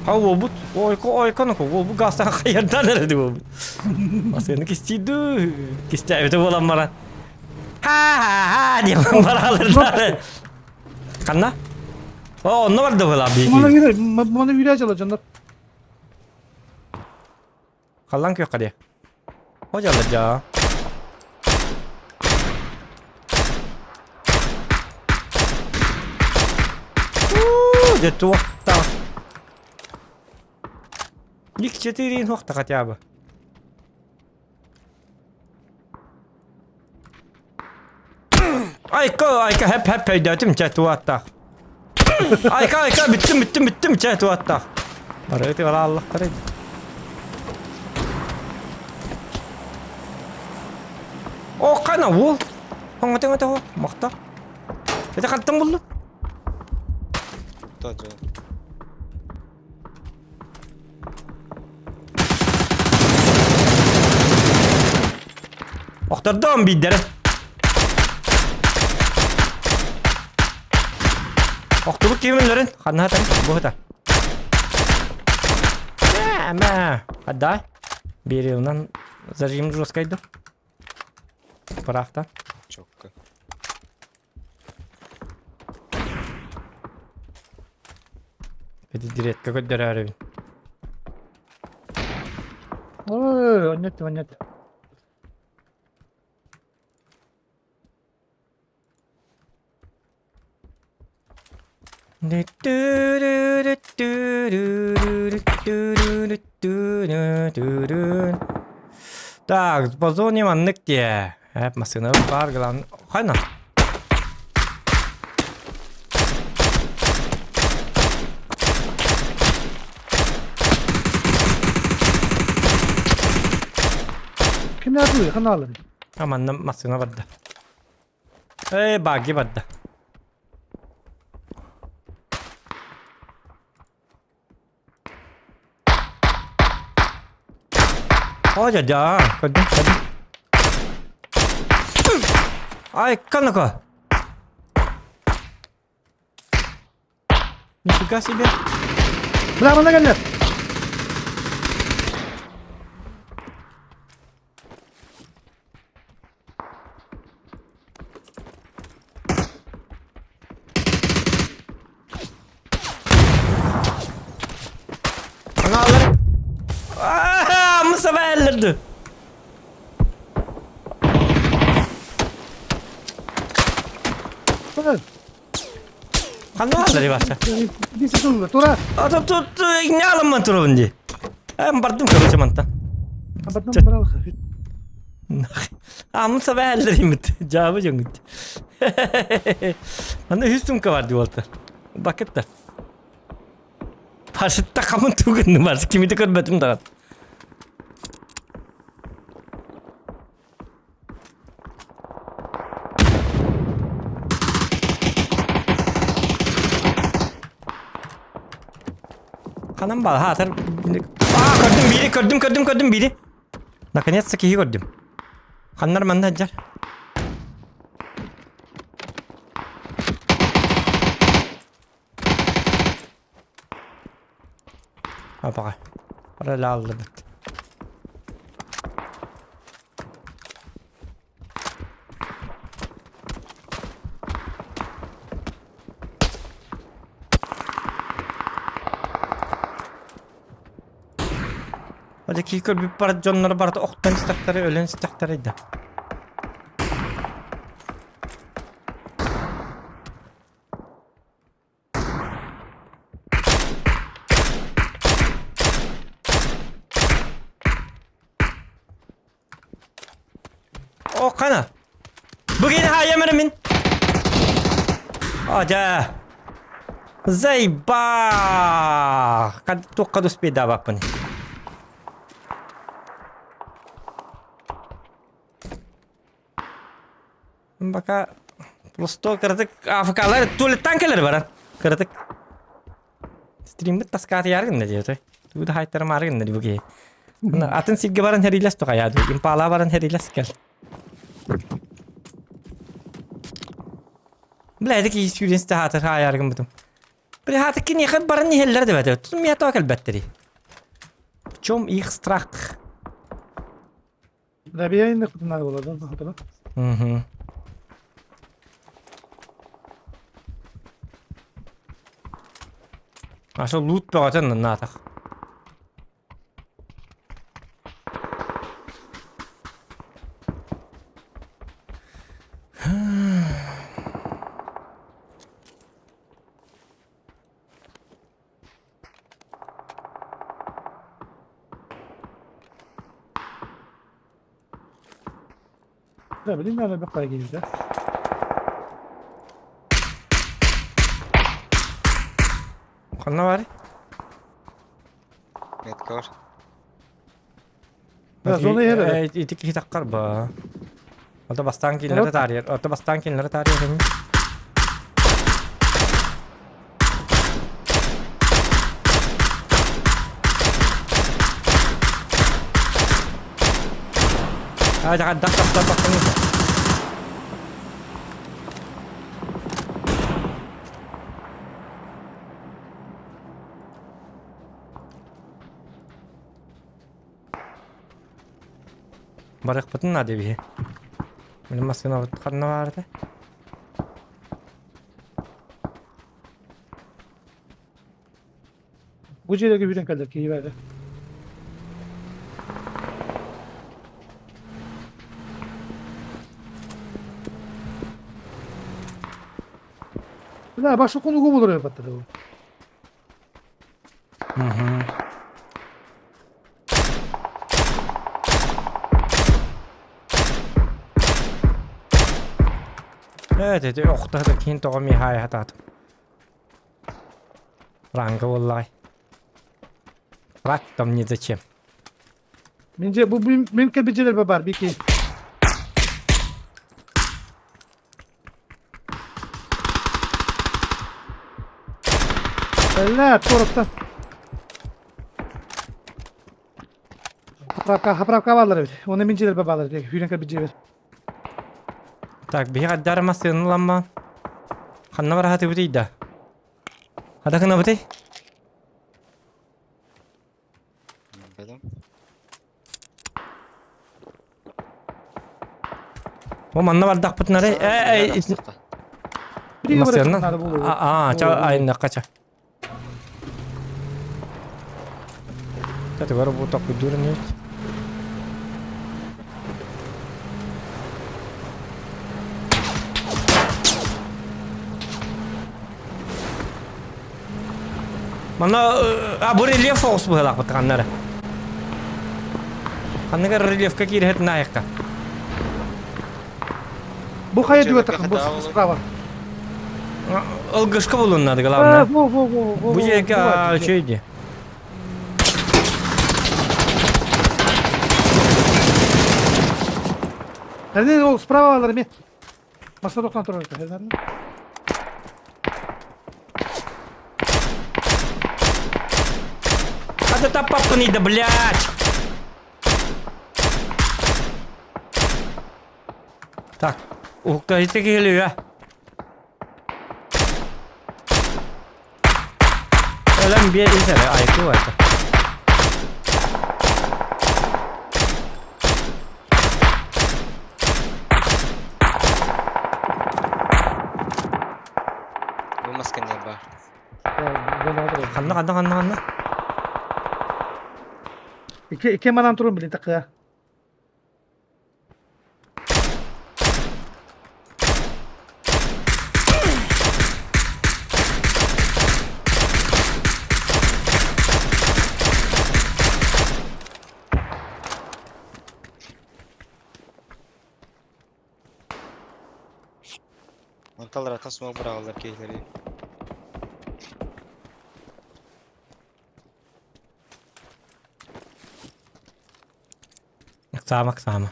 Ha уолбут ойко ойконоко уолбут гаастан хайардан эрэ уолбут. Масыны кистиирдүү кистээбитэ буолан баран ха-ха-ха диэн баралардар. Ханна? О, онно барда буолаа Мана биики. үйрэ, мана үйрэ дьала дьоннор. Халлаан күөххэ диэ. О дьалла дьаа. Дьэ туохтаах. Ник четыре нохта хотя бы. Айка, айка, хэп хэп өйдөөтүм чэ туаттаах. Айка, айка, бүттүм, бүттүм, бүттүм чэ туаттаах. Барыты аллахтары. О, қана ол. Оңа теңе тоо, мақта. Это қаттан булду? Тоже. Охтордоон биирдэрэ. Охтубут киһи ханна хатан буһута. Мэ, отдай. Берилынан зажим жесткайды. Пырахта. Чокка. Эти диретка көрдөрөөрүбүн. Ой, онньот, онньот. Так, по зоне маннык дии. Эп, массыына баар главное. Хайна. Кимнээх дуй, ханна аалларый? А манна массыына барда. Ээ, баги барда. О, дядя, көрдүм, көрдүм. Ай, канака. Нифига себе. Бля, манна кэллэ. Аналар. Аа, Mustafa өлөрдү. Ханна алар баса. Биси тула, тура. Ата тут не аламан турабын дии. Эм бардым короче мантан. Абатнам баралха. А Mustafa өлөрүмүт. Жаабы жөңүт. Манна үс сумка бар дии буолта. Бакетта. Паршитта хамын тугын бар. Кимити көрбөтүм даҕан. Ханан баар, хаатар. Аа, көрдүм биири, көрдүм, көрдүм, көрдүм биири. Наконец-то киһи көрдүм. Ханнар манна сылдьар. Апаҕа. Аралааллыбыт. Ода кии көрбүт бар дьоннор барыта охтон истэхтэрэ, өлөн истэхтэрэ да. О, қана. Бүгін хайамыр мин. Ада. Зайба. Туққа дуспейда баппын. Бака просто кыратык АФКлар туалеттан кэлэр баран. Кыратык стриммит таскааты яргын да диэтэй. Тугу да хайтарым аргын да бу киһи. Атын сиргэ баран хэриилэс тухайаа дуу. Импала баран хэриилэс кэл. Бля, это киһи сүүрэн саатар хаайаргын бутум. Бля, хаты киниэхэ баран иһэллэр да бэтэ. Тутум миэтэ кэлбэттери. В чем их страх? Рабияйны кутунар буолар да Угу. Аша лут бөҕөтөн наатах. Да, билин наада бэккэ киирдэ. Ханна бар? Меткор. Да, зона иһэр. Ити киһи таххар ба. Ото бастаан кинилэри таарыйар. Ото бастаан кинилэри таарыйар. Аа, дах дах дах дах. Барыахпытын наада биһи. Мин массыынабыт ханна баар этэ? Бу дьиэлэргэ үүрэн кэллэр киһи баара. Бля, башы конугу болор эбаттар бу. Мгм. Ээ, ити охтоһо киин тоҕо миэхэ хатаатым. Ранга буоллаҕай. Рак там не зачем. Мин же бу мин кэбижилер бар бики. Бля, туораттан. Хаправка, хаправка баалар эбит. Оны мин дьиэлэр баалар эбит. Хүүрэн кэлбит дьиэбэр. Так, биһи хаддар массыыны ламма. Ханна бараһатыбытый да? Хата гынабытый? Бэлэм. О, манна бардахпытын арай. Э, э, Массыыннан? Аа, ча айыннахха ча. Категория бу токуйдуур нет. Манна а бу рельеф соҕус быһыылаахпыт ханнары. Ханныгар рельефка киирэһит наайыкка. Бу хайа дүөтэ бу справа. Ылгышка булуннады главное. Во, во, во, во. Бу жерге үчүгэй дии. Хернен ол справа алар ме. Маса тоқтан тұрар. Хернен. А да таппаппын иді, блядь! Так, уһукта ити киһилигэ. Өлөн биэр исэрэ айку это. Бу маска не бар. Ханна ханна ханна ханна. Ики ики манан турун билин такыа. Онталар атын смог быраҕаллар киһилэри. Ыксаама, ыксаама.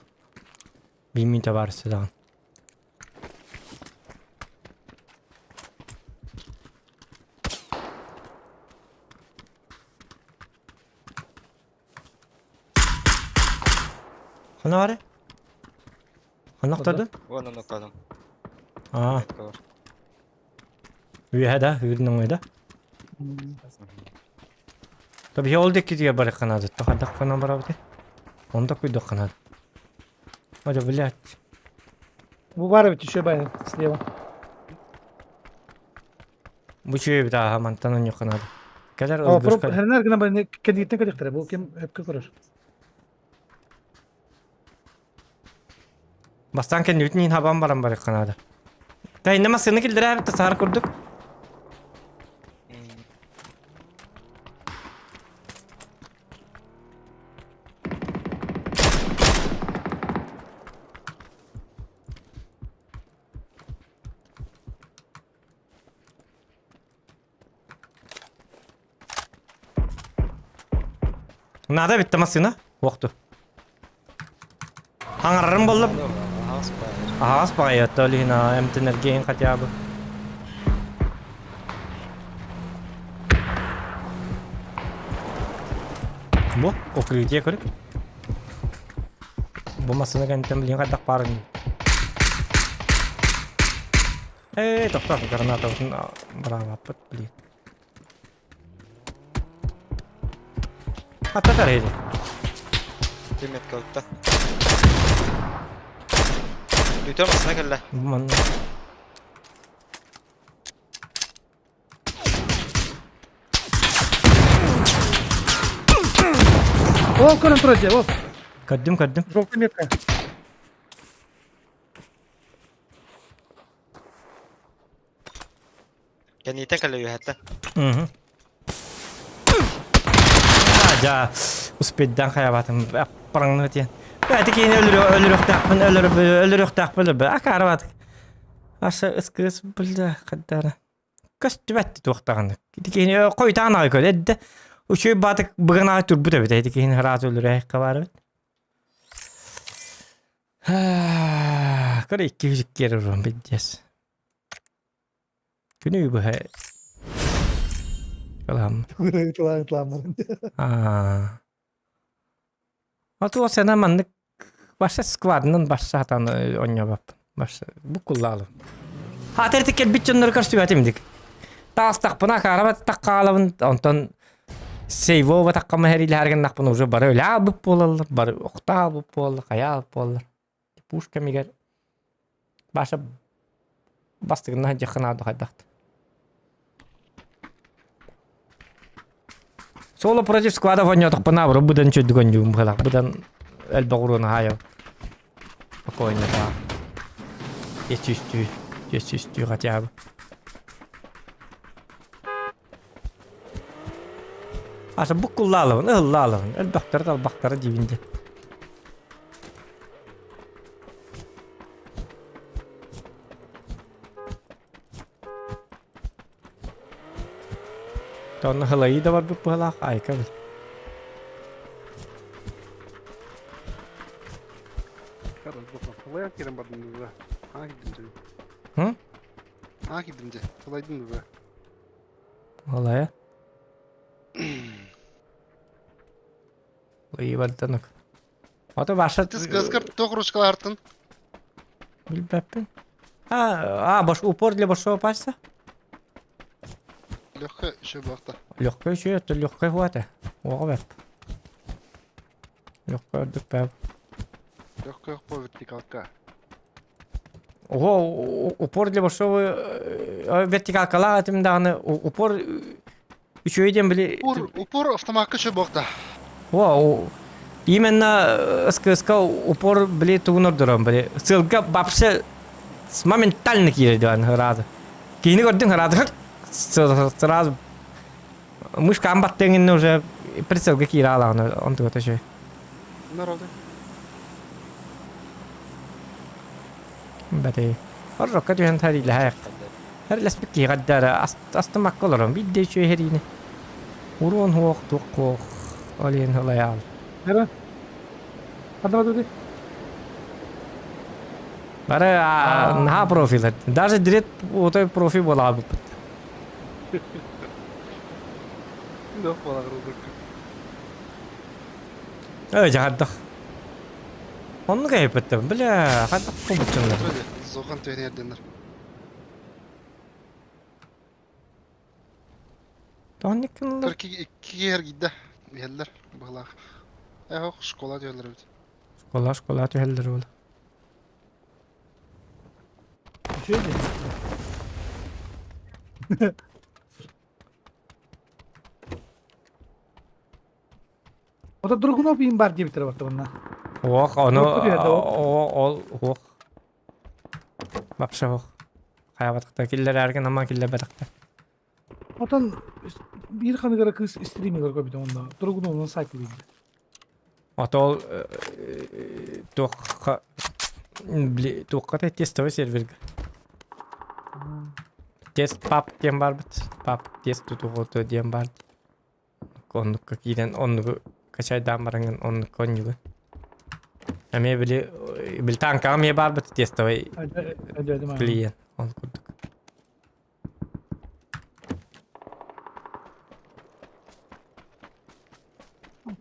Биир мүнүүтэ баар өссө даҕаны. Ханна баарый? Ханна охтордун? Уонна ноккадым. Аа. Үөһэ да, үүрүн оҥой да. Таби ол диэки барыахха наада. Хайдах гынан барабытый? Онто куйдуохха наада. Ой, блядь. Бу баар эбит еще баар слева. Бу үчүгэй эбит ааһа мантан онньуохха наада. Кэлэр ылгышка. Хернер гынан баран кэнниттэн кэлиэхтэрэ. Бу ким өпкө көрөр. Бастаан кэннибитин иһин хабан баран барыахха наада. Тэйиннэ массыына киллэрээбит саһар курдук. Наада бүттэ массыына. Уохту. Хаҥарарым буолла. Аһаҕас баҕайы ол иһин эмтэнэргэ хотя бы. Бу укрытие көрүк. Бу массыына кэнниттэн билигин хайдах баарын. Ээ, тохтоо, гранатабытын быраабаппыт, блин. Хаттатар edi. Тимметке утта. Бүтөр масына кэллэ. Бу манна. Ол көрөн турар дьэ, ол. Көрдүм, көрдүм. Желтый метка. Кэнниитэ кэлэ үөһэттэн. Мгм. Дьа, успейдан хайабатым. Аппараңны диэн. Бэти киһини өлөрүөхтээхпин, өлөрүөхтээхпин өлөрбө. Акаарабат. Аша ыскыс бля хаддара. Көстүбэт туохтаҕаны. Ити киһини хойутаан аҕай көр. Эдде үчүгэй баатык быган аҕай турбут эбит. Ити киһини ыраас өлөрөөһүккэ баар эбит. Көр 202 урон пиздец. Күнү быһа Кылам. Аа. Атуа сена маннык баша сквадынан баша хатан онньобап. Баша буккуллаалым. Хаатыр кэлбит дьоннору көрсүбэтим дик. Таастахпына акаарабат таккаалабын онтон сейвова таккама хэрилэһэргэннахпын уже бары өлаабыт буолаллар, бары охтаабыт буолла, хайаабыт буоллар. Пушка мигэр Баша бастыгынан дьаханаады хайдахт. Соло против склада вонньотохпуна бу быдан чөйдүгөн дьуум быһалаах быдан элбэх уруона хаайа спокойно баа 200 200 хотя бы Аса буккуллаалабын, ыһыллаалабын, элбэхтэрэ талбахтара диибин дьэ. Онно хылайыы да барбыт быһалаах айка бил. Хылайан киирэн бардым да. Аана киирдим дьэ. Hı? Аана киирдим дьэ. Хылайдым да. Олая. Ой, барданок. Ото баша... Тыс туох ручкалаартын? Билбэппин. А, а, бош, упор для большого пальца? Легкая еще бахта. Легкая еще, это легкая хвата. Оҕо бэп. Легкая ордук бэп. Легкая по вертикалка. Ого, упор для большого вертикалкалаах этим даҕаны упор үчүгэй диэн били... Упор, упор автоматка еще бахта. О, именно СКСК упор били тугун ордорон били. Ссылка вообще моментально киирэр диэн сразу. Киһини көрдүҥ сразу сразу мышка баттыҥ уже прицелга киирэ алаҕына онтугата үчүгэй. Народы. Бэтей. Оррокка түһэн тарилэһээх. Хэрлэспит киһи хаддара астымакка олорон биирдэ үчүгэй хэриини. Уруон хуох туох хуох ол иһин ылайаал. Эрэ. Ханна бады Бары наһаа профиль. Даже директ отой профиль буолаабыппыт. Лех буолар Эй, жаһардах. Оннук эйпеттем. Бля, ханна кубуччуннар. Зохан түһэн Тонниккынлар. Икки эргийдэ. Иһэллэр быһылаах. Эхох школа түһэллэр эбит. Школа, школа түһэллэр ол. Үчүгэй дии. Ото Драгунов иин бар диэбиттэрэ барта онно. Ох, ону Урукку түһэрдэ ол. ол ох. Вообще ох. Хайабатахта киллэрээргин ама киллэрбэтэхтэ. Отон биир ханыгара кыыс стримигэр көрбүтүм онно. Драгуновун сайт билбит. Ото ол туохха били туохха тестовый серверга. Тест пап диэн барбыт. Пап тест тутуҕута диэн бар. Оннукка киирэн оннугу качайдаан бараҥын оннукка онньугу. Эмиэ били били танкаҕа эмиэ баарбыт тестовый клиент ол курдук.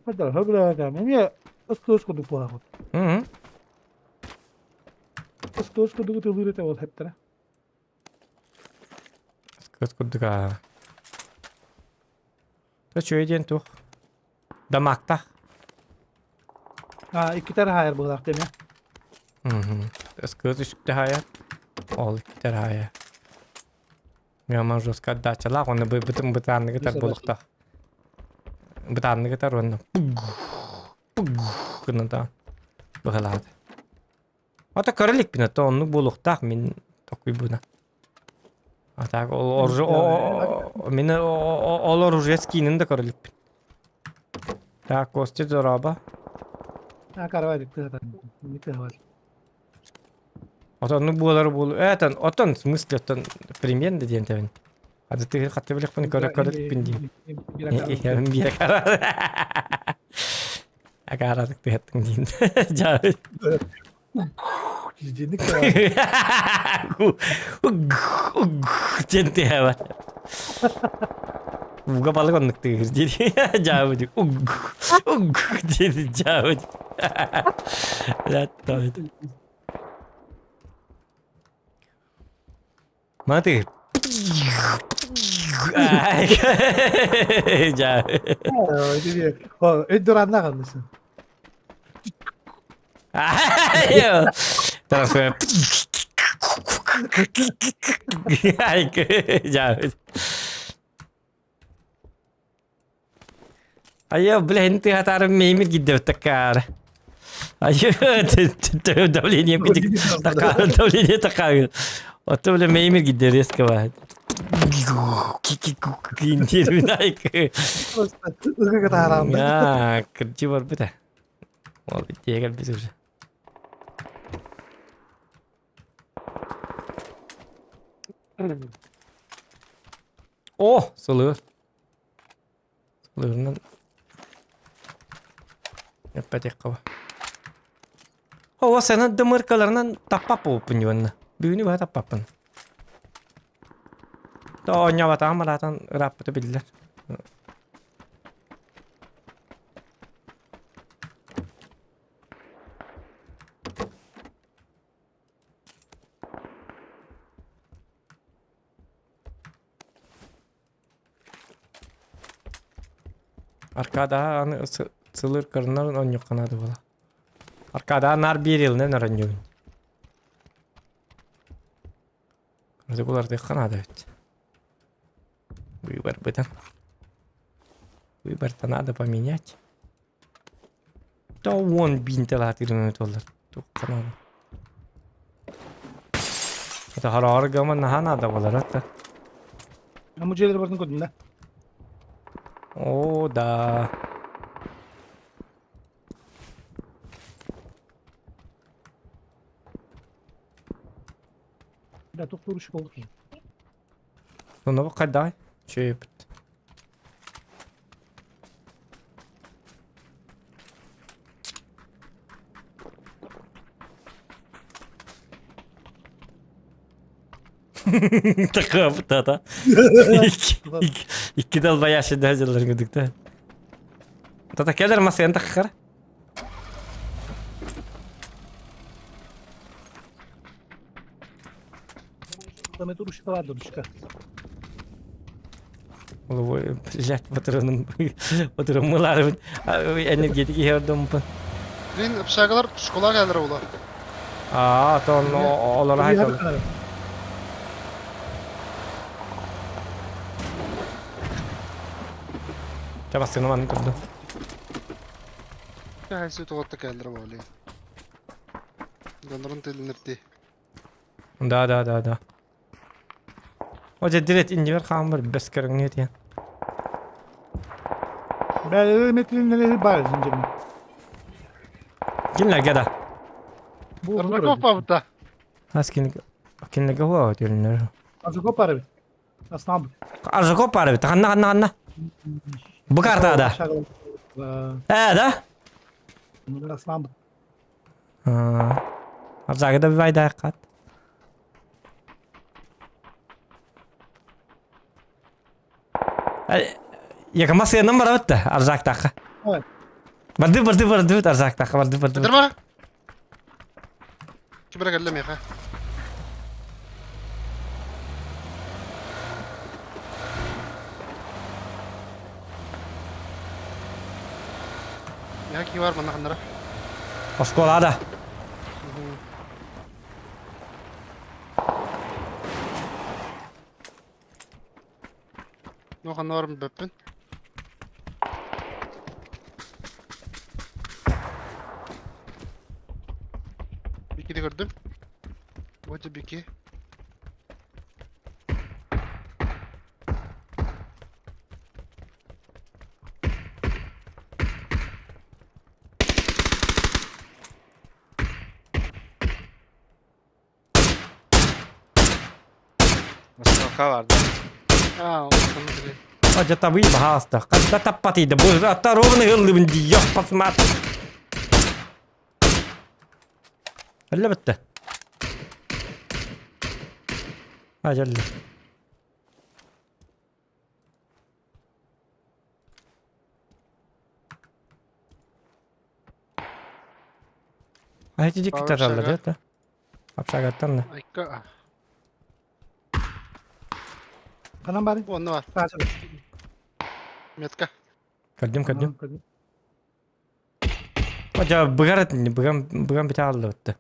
Эмиэ ыс курдук буолаҕыт. Мм. Ыс курдук ытылыыр этэ ол хэптэрэ. Ыс курдук аа. Үчүгэй диэн туох? Дамаактаах. А, иккитэр хаайар быһыылаах дии эмиэ. Мгм. Ыс үстэ хаайар. Ол иккитэр хаайар. Миама жестко отдачалаах уонна бытын бытаанныгытар буолуохтаах. Бытаанныгытар уонна пуг пуг гына быһалаата. Ата көрө иликпин, ата оннук буолуохтаах мин токуйбуна. А так ол оружие мин ол оружие скинин да көрө иликпин. Так, Костя дороба. А, каравай тыгатан. Не тыгавал. Отон оннук буолар буолу. Этон отон в смысле отон примерно диэн тэбин. Ады тыгы хатты билихпин көрө көрө иликпин диин. Бире кара. Акааратык тыһаттың диин. Жаа. Дьиник Диэн тыһабат. Уга балык оннук тыгыр диир. Жаабыт. Уг уг диэн жаабыт. Латтабыт. Маны Жаа. Өйдөр анна Трансфер. Жаабыт. Айа, блин, ты хатарым меймир гиддев такар. Айа, давление такар, давление такар. Ото, бля, меймир гидде резко баар. Ыгы тараанда. Аа, кырдьы барбыта. Ол итиэ кэлбит уже. О, сылыыр. Лыырынан эппэтиэххэ ба. О, сена дымыркаларынан таппап буолуппун дьуонна. Бүгүнү быһа таппаппын. Оонньообатаҕым араатан ырааппыта биллэр. Аркадаҕа аны сылыр кырынарын оонньуохха наада буолла. Аркадаҕа наар биир илинэн оонньуубун. Кырдьык уларытыахха наада эбит. Выбор бытан. Выбор-то надо поменять. Да уон биинтэлаатырын туоллар. Туохха наада. Это хараҕар гаман наһаа наада буолар это. Аму дьиэлэр бартын көрдүм да. О, да. Да, тух туруш болдuk. Сонно хайдай. Чөйөпүт. Такабытата. Икки долбоящий дәжелер гыдыкта. Тата келер масыган таххар. Там это ручка ладно, ручка. Ой, блядь, патроным, патронымлары энергетики ярдым. Блин, общагалар школа кэлэр була. Аа, тон олор айтал. Табасыны маны көрдүм. Хайсы туғатта кэлэр була. Донорун тилинерти. Да, да, да, да. О, дьэ, direkt иннибэр хааммар бэс көрүҥҥэ диэн. Бәле бар зинжирин. Кинилэргэ да. Бу Арбаков пабыта. Ас кинилэргэ хуа өтүлүнэр. Аржаков бар бит. Аснам. Аржаков бар бит. Ханна, ханна, ханна. Бу карта да. Э, да? Аснам. Аржагы да бай кат. Яка масыянан барабыт да Аржактаахха. Барды барды барды Аржактаахха барды барды. Көтөр Ким эрэ кэллэ миэхэ. Миэхэ кии бар манна ханнара. Оскуолада. Ну ханна барым бөппүн. Бикини көрдүм. Вот бики. Masinoka vardı. Аа, онно били. Ажата вы баһааста. Ханта таппатыйда. Бу атта ровно ыллыбын дии. Ёх пасмат. Әллә бітті. Ажалла. А эти дикки тараллар Общага. да? Общагаттан да. Айка. Ханан бары. Онно бар. Метка. Көрдүм, көрдүм. Ажа быгар быган быган бите алды бітті.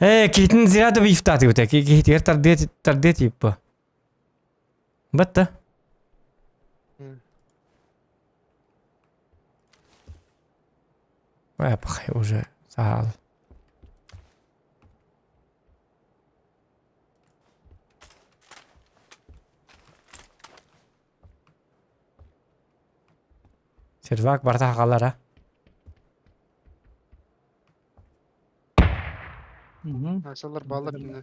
Э, китин зирады бифтаты бите. Китер тардет тардет иппа. Бітті. Ой, пахай уже саал. Сервак барта халар а. Асалар баллар кине.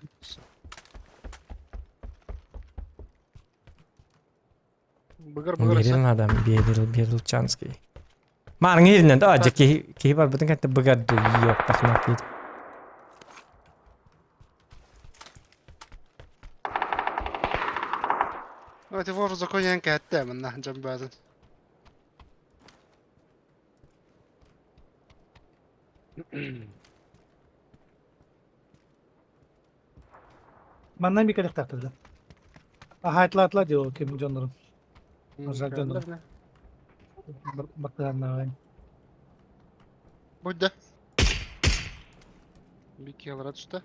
Быгар быгар Берил надо, Берил, Берилчанский. Маарыҥ иһиринэн да, дьэ киһи киһи барбытын кэнтэ быгар дуу, ёптахна диир. Эти вор законен кэттэ манна дьон баатын. Манна эмиэ кэлиэхтээхтэр да. Аһаайтылаатылар дии ол ким дьоннорун. Мажар дьоннорун. Бактыганнааҕын. Будда. Бикки алара түстэ.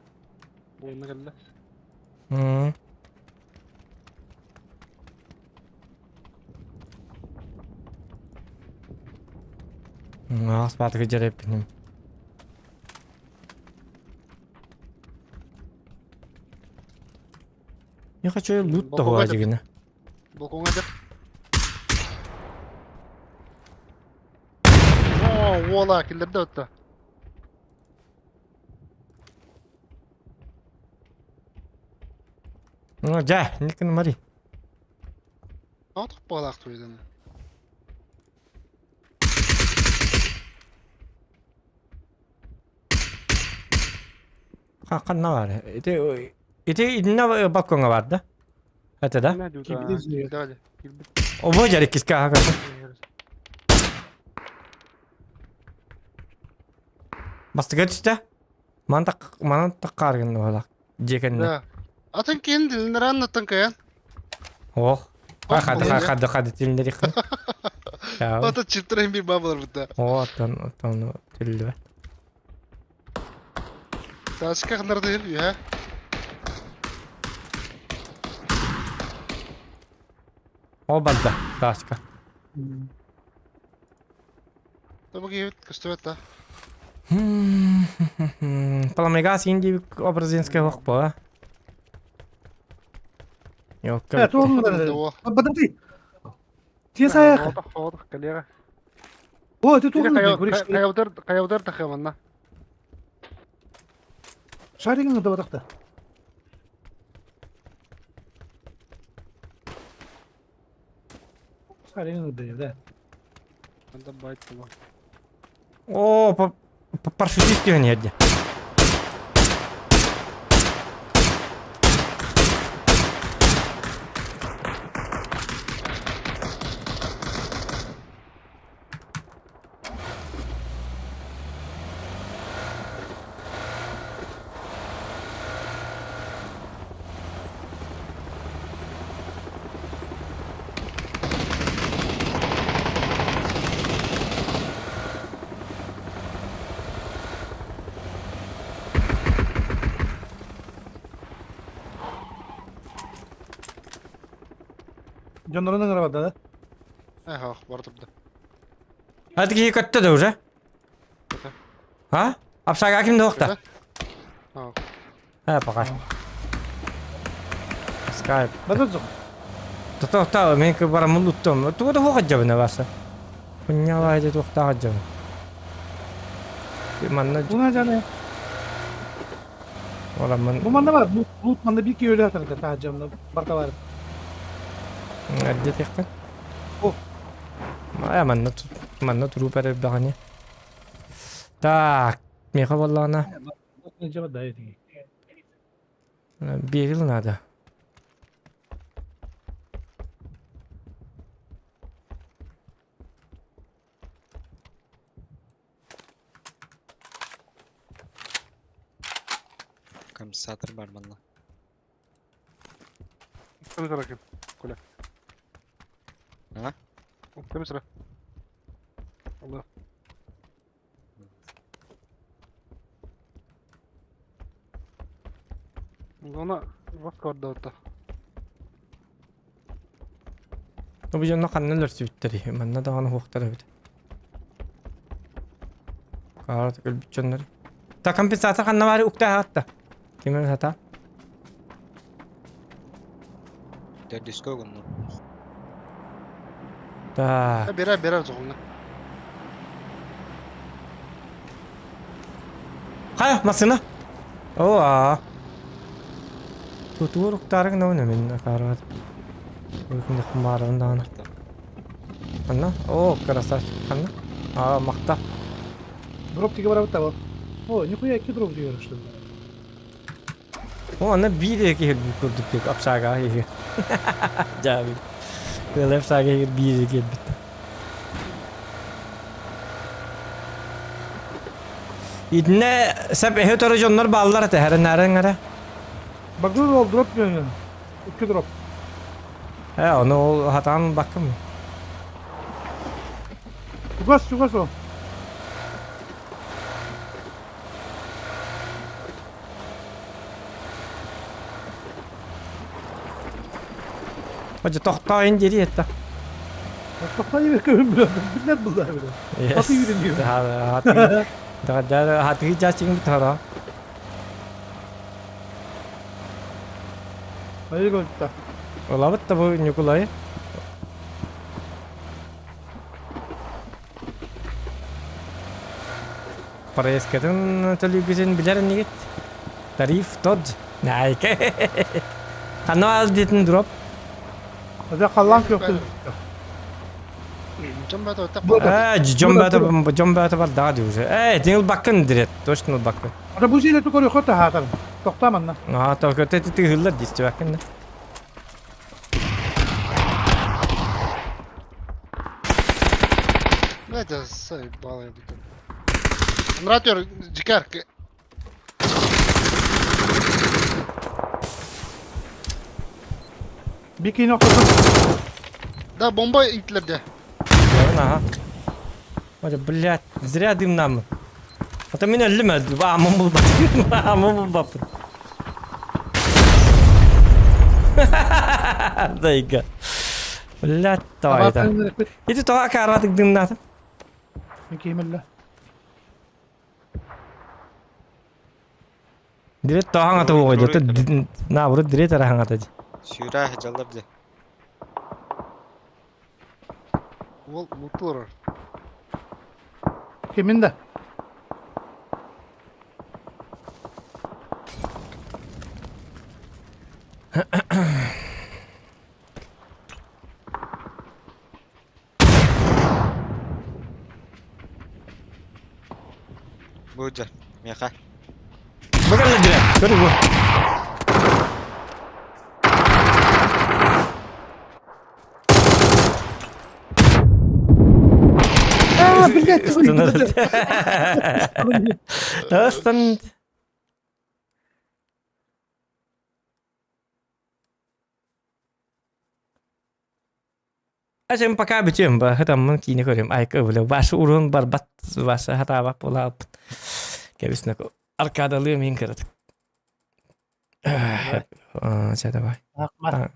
Буонна кэллэ. Ааспаатыгы дьэрэппиним. Я хочу лут того адигина. Балконга деп. О, уола, киллерде өттө. Ну, дьэ, никин мари. Тоҕо туппалаах туйдан. Ханна бар? Ити ити инна балкоҥҥа бар да? Это да? Обо жариккиска аха Бастыга түстэ. Манан так манан таккааргын уһалак. Дьиэ кэннэ. Да. Атын киин дилинэрэн атын кыйан. Ох. Хады хады хады тилиннериххин. Ата чиптэрин бир бабылар бутта. О, оттон оттон тиллибэт. Тачка ханнарды үһэ. О барда, тачка. Тобу киһибит көстүбэт да. Паламегас инди образинская хохпа. Э, Подожди. Те саяха. О, ты тут Кайавдар кайавдар тахаманна. Шаригин да батахта. Шаригин да, да. Анда байт була. О, парашютист түһэн иһэрдэ. Дьоннорун ыҥырабат да? Эх, бар турда. Hadi киһи көттө да уже. А? Апсага ким да Э, пока. Скайп. Бадыр Тохтоо, мен барамын уттум. Тугу да хуохаджабына баса. Хуняла эти туохтаагаджабын. Манна Буна жаны. Оламын. Бу манна бар. Лут манна бир киһи өлө атар таажамна барта бар. Эрдэ тиэххин. О. Мая манна манна туруу баҕани. Так, меха буоллаҕына Берил надо. Компенсатор бар манна. Көмүс ким? Коля. А? Көмүс Алла. Зона васкорда. Ну бу дьонно ханна өлөрсүбүттэри, манна даҕаны суохтар эбит. Хаара өлбүт дьоннор. Та компенсатор ханна баары уктааҕатта. Ким эмэ сатаа? Төрдүскэ угунну. Так. Берер берер зоҕуҥҥа. Хайа, массыына. О, аа. Тутуур уктаарыҥ науна мин акаарбат. Ой, күнде хумаарабын даҕаны. Ханна? О, красавчик. Ханна? А, махта. Дроп тиге барабыт таба. О, нихуя икки дроп тиге что ли? О, аны биир киһи курдук тик апсаага иһи. Жаби. Кыыл апсаага иһи биир киирбит. Итиннэ сап эһи өтөрө дьоннор бааллар этэ, хэрэнээрэн эрэ. Багыр ол дроп диэн. Икки дроп. Э, ону ол хатаан баккым. Чугас, чугас ол. Hoca тохтоойун дири этта. Тохтоо диэбэккэ билэр буллар билэр. Хаты yürün diyor. Хаты хаты жачың битара. Hayır goltta. Олабыт да бу Ньукулай. Проездкатын төлүүгүтүн билэр инигит. Тариф тот. Найка. Ханна аз диэтин дроп. Hadi kallan köfte. Дьон бата оттак Э, жон бата жон бата бар даа диуже. Э, тиңил баккын дирет. Точно баккын. Ата бу жерде tukor yok da hatarım. Тоқтаманна. Аа, только ты ты хыллар дисти баккын. Блядь, заебало я тут. Мратер, дикар, Бики ноктасы. Да, бомба итлерде. Ага. Ой, блядь, зря дым нам. А то меня лиме, а, мумбл а, мумбл бап. Дайга. Блядь, давай это. Иди то каратык дым надо. Микимелле. Direkt daha hangata boğaydı. На, burada direkt ara hangata. Сүүрэ жаллар дии. Ол мутур. Киминде? Бу дьэ. Миэхэ. Bakın direkt. Kör bu. А, блядь, Астан. Ажым пока бүтем ба хатаммын кийини көрөм айка бля башы урун барбат башы хатаабап буолааппыт кэбиснэ аркадалыы мин кыратык чэ давай Ахмат.